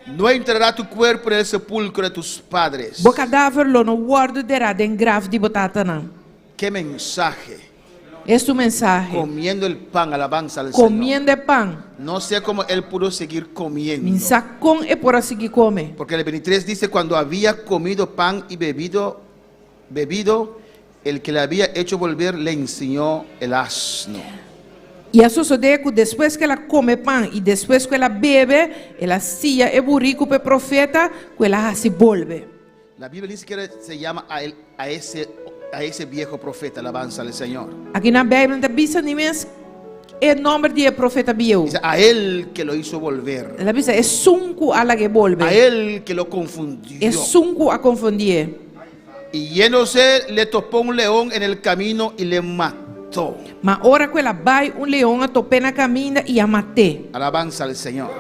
No entrará tu cuerpo en el sepulcro de tus padres. Bo kadaver lo no wòrdu derá den graf di bo tatanan. Qué mensaje. Es tu mensahe. Comiendo el pan, alabanza al Señor. Comiendo e pan. No sé cómo él pudo seguir comiendo. Mi sa con e por a sigui come. Porque el 23 dice, cuando había comido pan y bebido, bebido, el que le había hecho volver le enseñó el asno. I a sosodé ku despues ku el a kome pan i despues ku el a bebe, el a sia e buriku pa e profeta ku el a hasi bolbe. La Biblia ni siquiera se llama a él, a ese, a ese viejo profeta, alabanza al Señor. Aki na Bijbel no ta bisa ni mes e nomber di e profeta bieu. Dice, a él que lo hizo volver. El a bisa esun ku a lag'é bolbe. A él que lo confundió. Esun ku a konfundié. Y yéndose le topó un león en el camino y le mató. Ma ora ku el a bai, un leon a top'é na kaminda i a mat'é. Alabanza al Señor.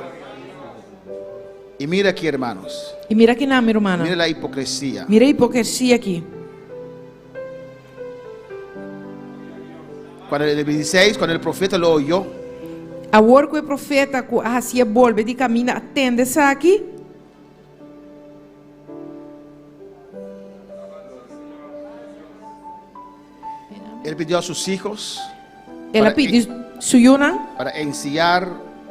Y mira aquí, hermanos. I mira kinan, mi rumannan. Mira la hipocresía. Mira e hipocresía aki. Cuando el 26, cuando el profeta lo oyó. Awor ku e profeta ku a hasié bolbe di kaminda a tende esaki. Él pidió a sus hijos. El a pidi su yunan. Para ensillar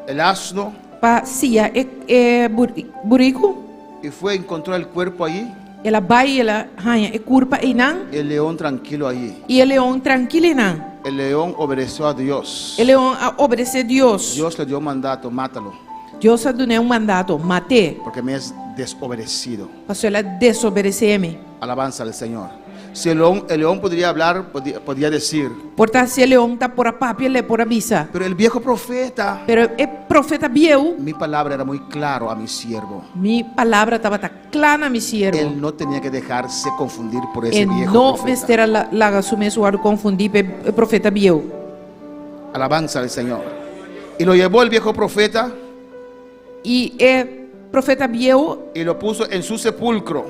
el asno. Pa sia e e buriku. Y fue encontró el cuerpo allí. El a bai y el a haña e curpa einan. El león tranquilo allí. Y e leon trankil einan. El león obedeció a Dios. E leon a obedece Dios. Dios le dio un mandato, mátalo. Dios a dun'é un mandato, mat'é. Porque me has desobedecido. Pasobra el a desobedecé mi. Alabanza al Señor. Si el león, el león podría hablar, podía, podía decir. Por ta si e león ta por a papia, le por a bisa. Pero el viejo profeta. Pero e profeta bieu. Mi palabra era muy claro a mi siervo. Mi palabra tabata kla na mi siervo. Él no tenía que dejarse confundir por ese E viejo no profeta. mester a laga su mes wòrdu konfundí pa e profeta bieu. Alabanza al Señor. Y lo llevó el viejo profeta. I e profeta bieu Y lo puso en su sepulcro.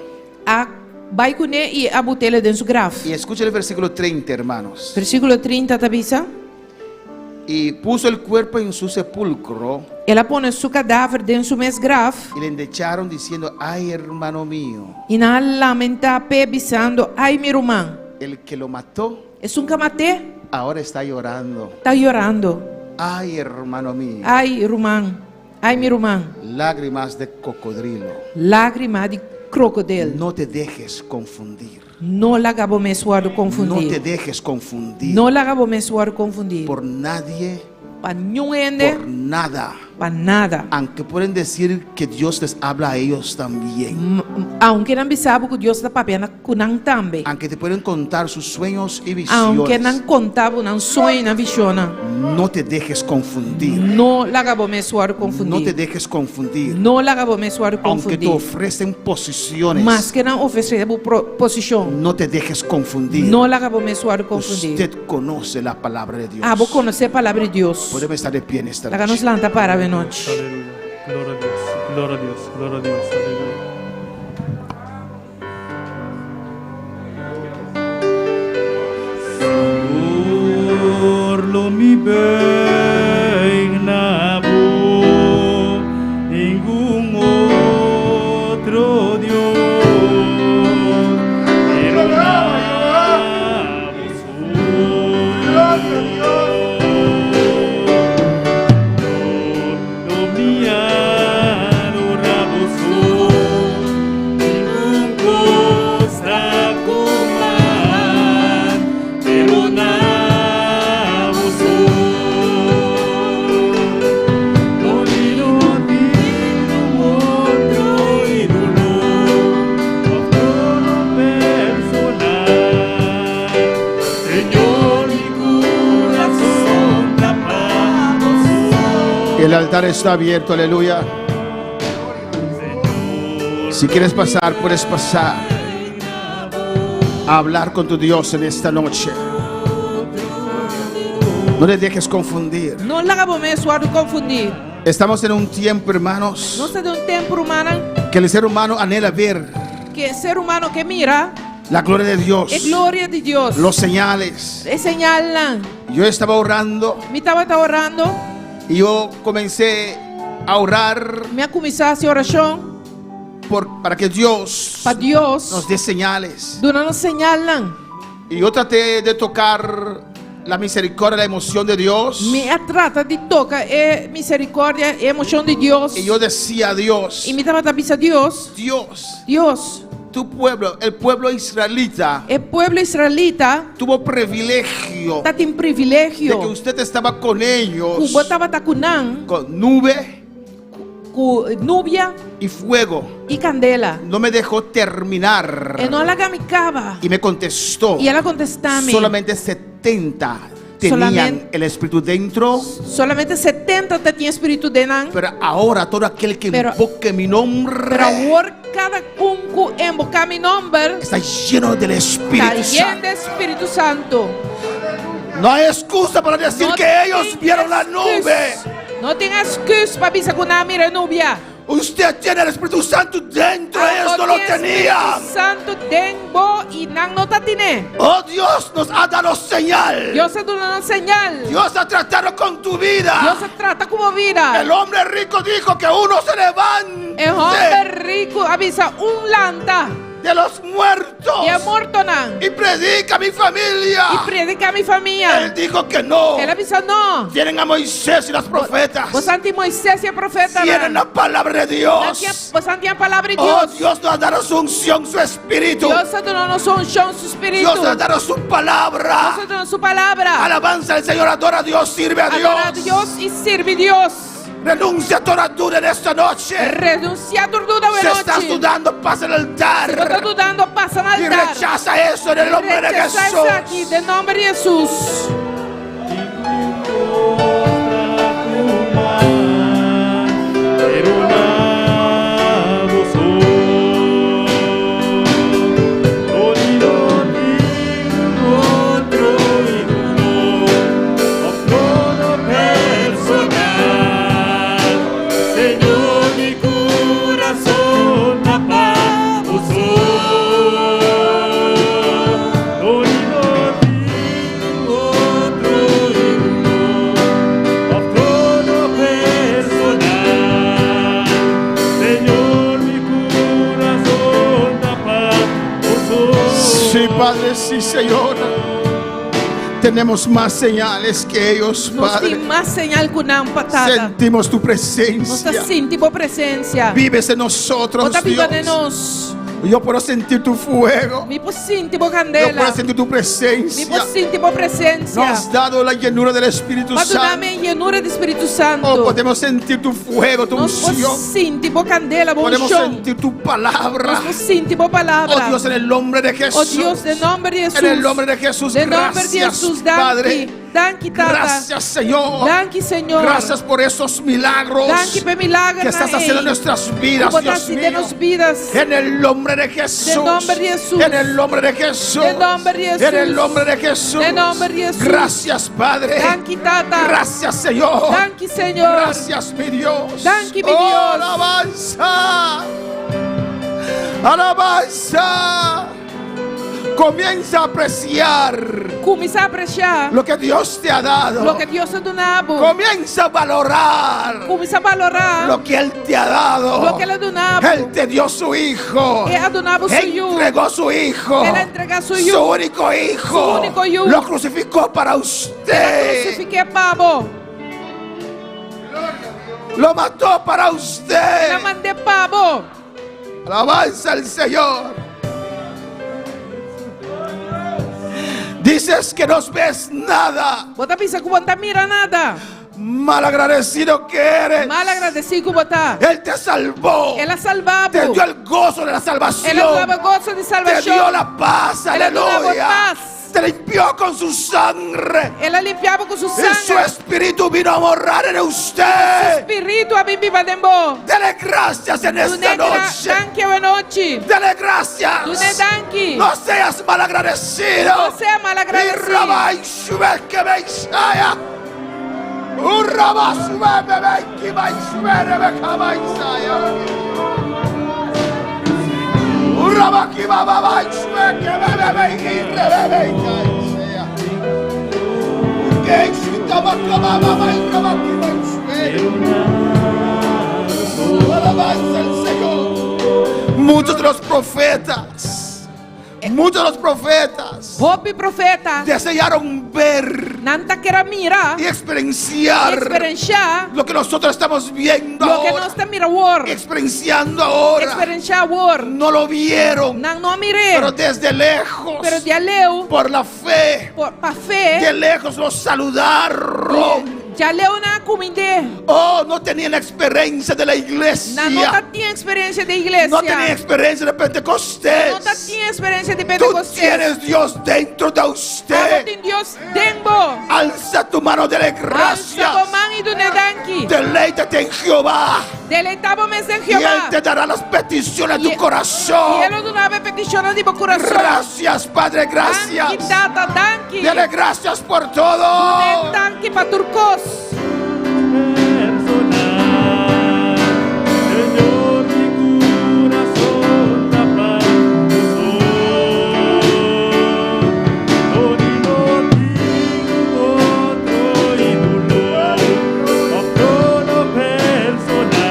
a bai kuné i a bot'é den su graf. Y escuchen el versículo 30, hermanos. Versíkulo 30 ta bisa. Y puso el cuerpo en su sepulcro El a pone su kadaver den su mes graf. y le endecharon diciendo, ay hermano mío, I nan a lamentá p'e bisando, ai mi ruman. el que lo mató Esun ku a mat'é ahora está llorando. ta yorando. Ay hermano mío, Ai ruman, ai mi ruman. lágrimas de cocodrilo. Lágrima di krokodil. No te dejes confundir. No laga bo mes wòrdu No konfundí. te dejes confundir No laga bo mes wòrdu konfundí. por nadie, Pa niun hende, por nada. pa nada. Aunque pueden decir que Dios les habla a ellos también. Aunke nan bisa bo ku Dios ta papia ku nan tambe. Aunque te pueden contar sus sueños y Aunke nan visiones. konta bo nan soño i nan vishonnan. No te dejes confundir. No laga bo mes wòrdu No te konfundí. dejes confundir. No laga bo mes wòrdu Aunque te konfundí. ofrecen posiciones. Maske nan ofresé bo posishon. No te dejes confundir. No laga bo mes wòrdu konfundí. Usted conoce la palabra de Dios. Abo konosé palabra di Dios. Podemos estar de pie en esta Laga nos noche. lanta para awe nochi. Aleluya. Gloria a Dios. Gloria a Dios. Gloria a Dios. Aleluya. Señor, lo mi buig na bo, ningun otro Dios, pero na bo so. Lo mi adorá bo so, ningun kos ta ku man, pero na bo so. No mi no tin otro ídolo, òf trono personal. Señor, mi kurason ta pa bo so. El altar está abierto, aleluya. Si quieres pasar, puedes pasar a hablar con tu Dios en esta noche. No le dejes confundir. No laga bo mes wòrdu konfundí. Estamos en un tiempo, hermanos, Nos ta den un tempu, rumannan, que el ser humano anhela ver ku e ser humano ke mira la gloria de Dios, e gloria di Dios. los señales. E señalnan. Yo estaba orando Mi tabata orando, y yo comencé a orar mi a kuminsá hasi orashon para que Dios pa Dios nos dé señales. duna nos señalnan. Y yo traté de tocar la misericordia, la emoción de Dios. Mi a trata di toka e miserikòrdia, e emoshon di Dios. Y yo decía a Dios, I mi tabata bisa Dios, Dios, Dios, tu pueblo, el pueblo israelita, e pueblo israelita tuvo privilegio tabatin de privilegio que usted estaba con ellos, ku bo tabata ku nan, con nube ku nubia y fuego. i kandela. No me dejó terminar. E no a laga mi kaba. Y me contestó, I el a kontestá mi. solamente 70 tenían Solamente- el espíritu dentro, Solamente 70 tabatin spiritu den nan. pero ahora todo aquel que Pero- invoque mi nombre Pero awor kada un ku invoká mi nòmber está lleno del ta Espíritu yen Santo. di Spiritu Santu. No hay excusa para decir No que ellos tin vieron la excuus. nube. No tin èksküs pa bisa ku nan a mira nubia. Usted tiene el Espíritu Santo dentro, ellos no lo tenían. Spiritu Santu den bo i nan no tabatine. Oh Dios nos ha dado señal. Dios a duna nos señal. Dios ha tratado con tu vida. Dios a trata ku bo bida. El hombre rico dijo que uno se levante E hòmber riku a bisa un lanta de los muertos di e mortonan y predica a mi familia. I prediká mi famia. Él dijo que no. El a bisa no. Tienen a Moisés y los profetas. Boso tin Moises i e profetanan. Tienen la palabra de Dios. Boso tin palabra di Oh, Dios. Dios nos ha dado su unción, su espíritu. Dios a duna nos unshon, su spiritu. Dios nos ha dado su palabra. Dios a duna su palabra. Alabanza al Señor, adora a Dios, sirve a Adorá Dios. Dios i sirbi Dios. Renuncia a toda duda en esta noche. Renunsiá tur duda Si estás anochi. dudando, pasa al Si bo ta altar. dudando, pasa na Y altar. rechaza eso en el nombre de Rechasá Jesús. esaki den nòmber di Hesus. Pero na bo so. No tin otro ídolo, òf trono personal. Señor, Padre, sí, Señor. Tenemos más señales que ellos, Nos Padre. tin mas señal ku nan, Tata. Sentimos tu Nos ta presencia. sinti bo presensia. Vives en nosotros, Bo ta biba den Dios. nos. Yo puedo sentir tu fuego. Mi por sinti bo Yo kandela. puedo sentir tu Mi presencia. por sinti bo presensia. Nos has dado la llenura del Espíritu Bo a duna Santo. mi yenura di Spiritu Santu. Oh, podemos sentir tu fuego, tu Nos por unción. sinti bo kandela, bo Podemos unshon. sentir tu palabra. Nos por sinti bo palabra. Oh Dios, en el nombre de Jesús. Oh Dios, den nòmber di Hesus. En el nombre de Jesús. Den nòmber di Gracias, Hesus, danki. Padre. Danki, Tata. Gracias, Señor. Danki, Señor. Gracias por esos milagros Danki pa e milagernan que estás haciendo en nuestras vidas, Ku bo ta Dios hasi den mío. nos bidas. En el nombre de Jesús. Den nòmber di Hesus. En el nombre de Jesús. Den nòmber di Hesus. En el nombre de Jesús. Den nòmber di Hesus. Gracias, Padre. Danki, Tata. Gracias, Señor. Danki, Señor. Gracias, mi Dios. Danki, mi Oh, Dios. Alabanza. Alabanza. Comienza a apreciar Kuminsá apresiá lo que Dios te ha dado. loke Dios a duna bo. Comienza a valorar Kuminsá balorá lo que Él te ha dado. loke El a duna bo. Él te dio su hijo. El a duna bo su yu. Entregó su hijo. El a entregá su yu. Su único hijo. Su úniko yu. Lo crucificó para usted. Krusifik'é pa bo. Lo mató para usted. El a mat'é pa bo. Alabanza al Señor. Dices que no ves nada. Bo ta bisa ku bo no ta mira nada. Malagradecido que eres. Malagradesido ku bo ta. Él te salvó. El a salva bo. Te dio el gozo de la salvación. El a duna bo goso di Te salvashon. dio la paz. El a duna bo Aleluya. pas. Te limpió con su sangre. El a limpia bo ku su Y su sanger. espíritu vino a morar en usted. Spiritu a bin biba den bo. Dele gracias en esta Dun'é noche. danki awe nochi. Dele gracias. Dun'é danki. No seas malagradecido. No sea malagradecido. Y rabá y sube que me isaya. Un rabá sube me ve que va y sube me cama isaya. Un rabá que va va va y sube que me me ve y re ve ve isaya. Que exista va va va va y rabá que va y sube. Alabanza al Señor. Muchos de los profetas, muchos de los profetas Hopi profeta. desearon ver Nan tabata ke mira. y experienciar Eksperensiá. lo que nosotros estamos viendo Loke ahora, nos ta mira awor. experienciando ahora. Eksperensiá awor. No lo vieron, Nan no a mir'é. pero desde lejos, Pero di aleu. por la fe, Por, pa fe. de lejos los saludaron. Di aleu nan a kumind'é. Oh, no tenían la experiencia de la Nan no iglesia. tabatin eksperensia di iglesia. No tenían experiencia de Pentecostés. No tabatin eksperensia di Tú Pentekostés. tienes Dios dentro de Abo usted. tin Dios den bo. Alza tu mano, dele Alsa gracias. bo man i dun'é danki. Deleítate en Jehová. Deleitá bo mes den Y Él Jehová. te dará las peticiones de Y- tu corazón. I E lo duna bo petishon di bo kurason. Gracias, Padre, Danki, gracias. Tata, danki. Dele gracias por Dun'é todo. danki pa tur kos. Personal, Señor, mi corazón tapa tu sol. No digo otro ídolo, o trono personal.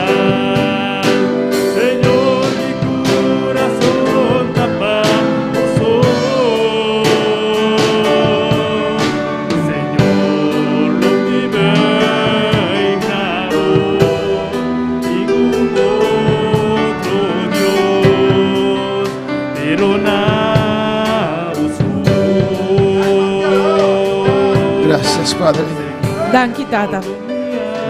Señor, mi corazón tapa tu sol. Señor, lo que ningún otro Dios, pero Gracias, Padre. Danki, Tata.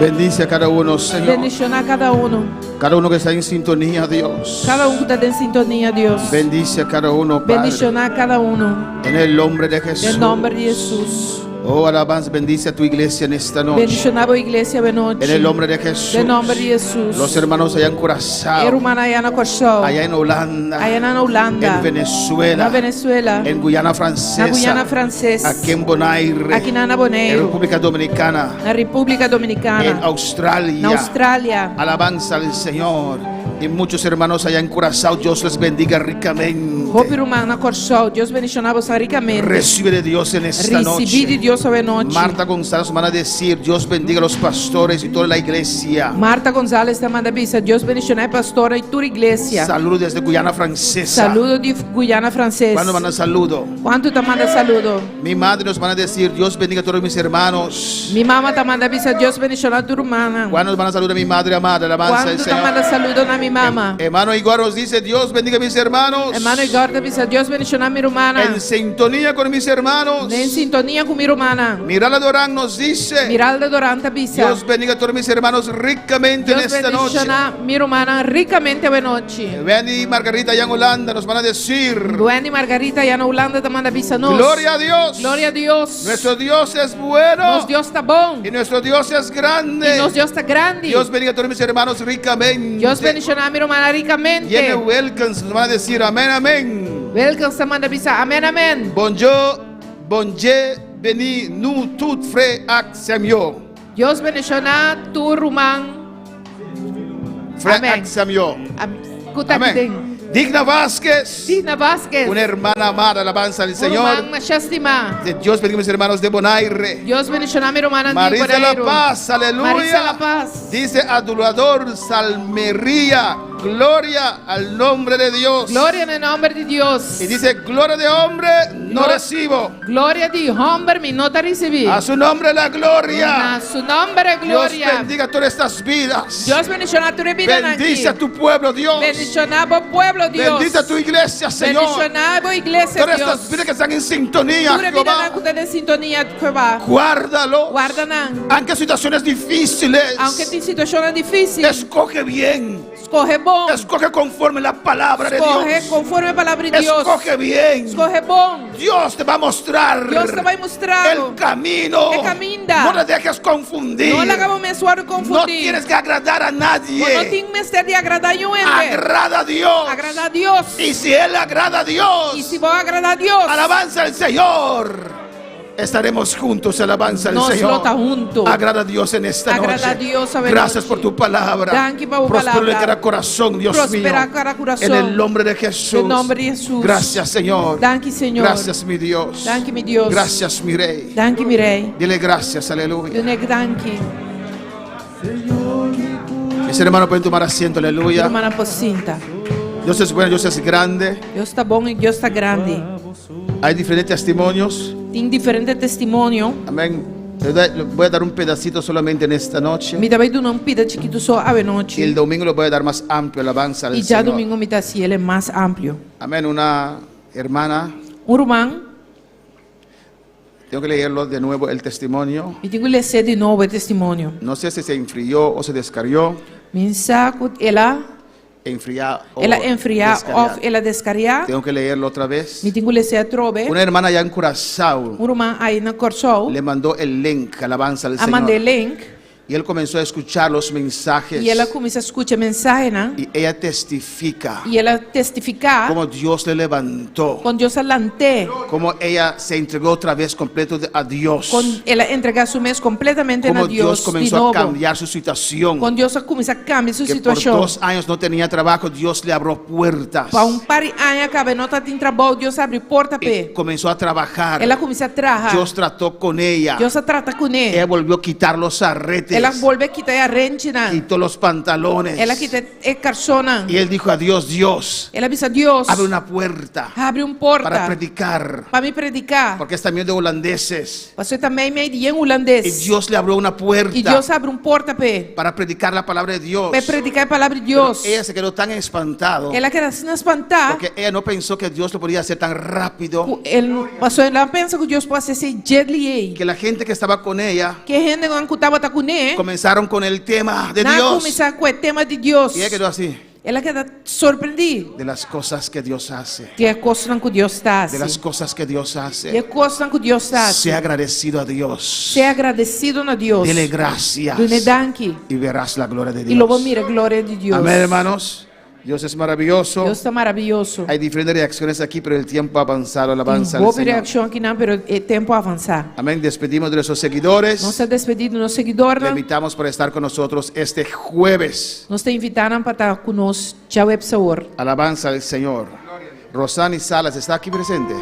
Bendice a cada uno, Señor. Bendishoná kada un. Cada uno que está en sintonía, Dios. Kada un ku ta den sintonia, Dios. Bendice a cada uno, Padre. Bendishoná kada un. En el nombre de Jesús. Den nòmber di Hesus. Oh, alabanza, bendice a tu iglesia en esta noche. Bendishoná bo iglesia awe nochi. En el nombre de Jesús. Den nòmber di Hesus. Los hermanos allá en Curazao, E rumannan aya na Kòrsou. allá en Holanda, Aya na Hulanda. en Venezuela, Na Venezuela. en Guyana Francesa, Na Guyana Franses. aquí en Bonaire, Aki na en Boneiru. República Dominicana, Na Repúblika Dominikana. en Australia. Na Australia. Alabanza al Señor. Y muchos hermanos allá en Curazao, Dios les bendiga ricamente. Hopi ruman na Kòrsou, Dios bendishoná boso rikamente. Recibe de Dios en esta noche. Risibí di Dios awe nochi. Marta González van a decir, Dios bendiga a los pastores y toda la iglesia. Marta González ta manda bisa, Dios bendishoná e pastornan i tur iglesia. Saludos desde Guyana Francesa. Saludo di Guyana Franses. ¿Cuándo mandan saludo? Kuantu ta manda saludo? Mi madre nos van a decir, Dios bendiga a todos mis hermanos. Mi mama ta manda bisa, Dios bendishoná tur rumannan. ¿Cuándo nos van a saludar a mi madre amada? Alabanza al Kuantu ta Señor. manda saludo na mi mama? Hermano Igor nos dice, Dios bendiga a mis hermanos. Hermano Igor ta bisa, Dios bendishoná mi rumannan. En sintonía con mis hermanos. Den sintonia ku mi rumannan. Mirala Dorán nos dice, Miralda Dorán ta bisa, Dios bendiga a todos mis hermanos ricamente en Dios esta noche. bendishoná mi rumannan rikamente awe nochi. Wendy y Margarita allá en Holanda nos van a decir, Wendy Margarita ya na Hulanda ta manda bisa nos. Gloria a Dios. Gloria a Dios. Nuestro Dios es bueno. Nos Dios ta bon. Y nuestro Dios es grande. I nos Dios ta grandi. Dios bendiga a todos mis hermanos ricamente. Dios bendishoná mi rumannan rikamente. Jenny Wilkins nos van a decir amén, amén. Wilkins ta manda bisa amèn amèn. Bonjour, bonje, beni, nous tout frère ak Samuel. Dios bendishoná tur ruman. Frère Amén. ak Samuel. Ku ta Amén. den. Digna Vázquez. Digna Vázquez. Una hermana amada, alabanza al Un Señor. ruman masha stimá. De Dios bendiga a mis hermanos de Bonaire. Dios bendishoná mi rumannan di Marisa La Boneiru. Paz, aleluya. Marisa La Paz. Dice adulador Salmería, gloria al nombre de Dios. Gloria na nòmber di Dios. Y dice, gloria de hombre no recibo. Gloria di hòmber mi no ta risibí. A su nombre la gloria. Na su nòmber gloria. Dios bendiga todas estas vidas. Dios bendishoná tur e bidanan aki. Bendice a tu pueblo, Dios. Bendishoná bo pueblo, Dios. Bendice a tu iglesia, Señor. Bendishoná bo iglesia, Todas Dios. estas vidas que están en sintonía, Tur e bidanan Jehová. ku ta den sintonia, Jehová. Guárdalo. Warda nan. Aunque situaciones difíciles. Aunke tin situashon difísil. Escoge bien. Skohe bon. Escoge conforme la palabra de Skohe Dios. konforme palabra di Dios. Escoge bien. Skohe bon. Dios te va a mostrar. Dios ta bai mustra. El camino. E kaminda. No te dejes confundir. No laga bo mes wòrdu No konfundí. tienes que agradar a nadie. Bo no tin mester di agradá niun hende. Agrada a Dios. Agradá Dios. Y si Él agrada a Dios. I si bo agradá Dios. Alabanza al Señor. Estaremos juntos, alabanza al Nos Señor. lo ta huntu. Agrada a Dios en esta Agrada a noche. Dios awe Gracias nochi. por tu palabra. Danki pa bo Prospera palabra. cada corazón, Dios Prospera mío. kada kurason. En el nombre de Jesús. Den nòmber di Hesus. Gracias, Señor. Danki, Señor. Gracias, mi Dios. Danki, mi Dios. Gracias, mi Rey. Danki, mi Rei. Dile gracias, aleluya. Dun'é danki. Mis hermanos pueden tomar asiento, aleluya. Rumannan por sinta. Dios es bueno, Dios es grande. Dios ta bon i Dios ta grandi. Hay diferentes testimonios. Tin diferente testimonio. Amén. Le doy- le voy a dar un pedacito solamente en esta noche. Mi ta bai duna un pida chikitu so awe Y el nochi. domingo lo voy a dar más amplio, alabanza al I Señor. djadumingu mi ta hasié mas amplio. Amén. Una hermana, Un ruman, tengo que leerlo de nuevo el testimonio. mi tin ku lesa di nobo e testimonio. No sé si se enfrió o se descarrió. Mi n' sa ku el a Enfriar o el a enfriá descarriar. òf el a deskariá. Tengo que leerlo otra vez. Mi tin ku les'é atrobe. Una hermana allá en Curazao Un ruman ei na Kòrsou. le mandó el link, alabanza al A mand'é Señor. link. Y él comenzó a escuchar los mensajes. I el a kuminsá skucha mensahenan. Y ella testifica I el a testifiká cómo Dios le levantó, kon Dios a lant'é. cómo ella se entregó otra vez completo a Dios, Kon el a entregá su mes kompletamente cómo na Dios Dios de comenzó a nobo. cambiar su situación. Kon Dios a kuminsá kambia su Que por situashon. 2 años no tenía trabajo, Dios le abrió puertas. Pa un par di aña kaba e no tabatin trabou, Dios a habri porta Y p'e. comenzó a trabajar. El a kuminsá traha. Dios trató con ella. Dios a trata kuné. Ella volvió a quitar los arretes, El a bolbe kita e arenchinan. quitó los pantalones. El a kita e karsonnan. Y él dijo a Dios, Dios, El a bisa Dios, abre una puerta habri un para porta predicar, pa mi prediká. porque es también de holandeses. Pasobra e ta meimei di Y hulandes. Dios le abrió una puerta I Dios a habri un porta p'e. para predicar la palabra de Dios. Pa prediká e palabra di Pero Dios. ella se quedó tan espantado El a keda asina spantá. porque ella no pensó que Dios lo podía hacer tan rápido El, pasobra e no a pensa ku Dios por hasi asina lihé. que la gente que estaba con ella Ku e hendenan ku tabata kuné. comenzaron con el tema de Nan a Dios. kuminsá ku e tema di Dios. Y ella quedó así El a keda sorprendí. de las cosas que Dios hace, Di e kosnan ku Dios ta de las hasi. cosas que Dios Di hace. e kosnan ku Dios ta hasi. Sea agradecido a Dios. Sea agradesido na Dios. Dele gracias Dun'é danki. y verás la gloria de I lo bo Dios. mira gloria di Dios. Amén, hermanos. Dios es maravilloso. Dios ta maravioso. Hay diferentes reacciones aquí, pero el tiempo ha avanzado. Alabanza Tin al hopi Señor. reakshon akinan, pero e tempu a avansá. Amén. Despedimos de nuestros seguidores. Nos ta despedí di nos seguidornan. Le invitamos para estar con nosotros este jueves. Nos ta invitá nan pa ta ku nos djaweps awor. Alabanza al Señor. Rosani Salas está aquí presente.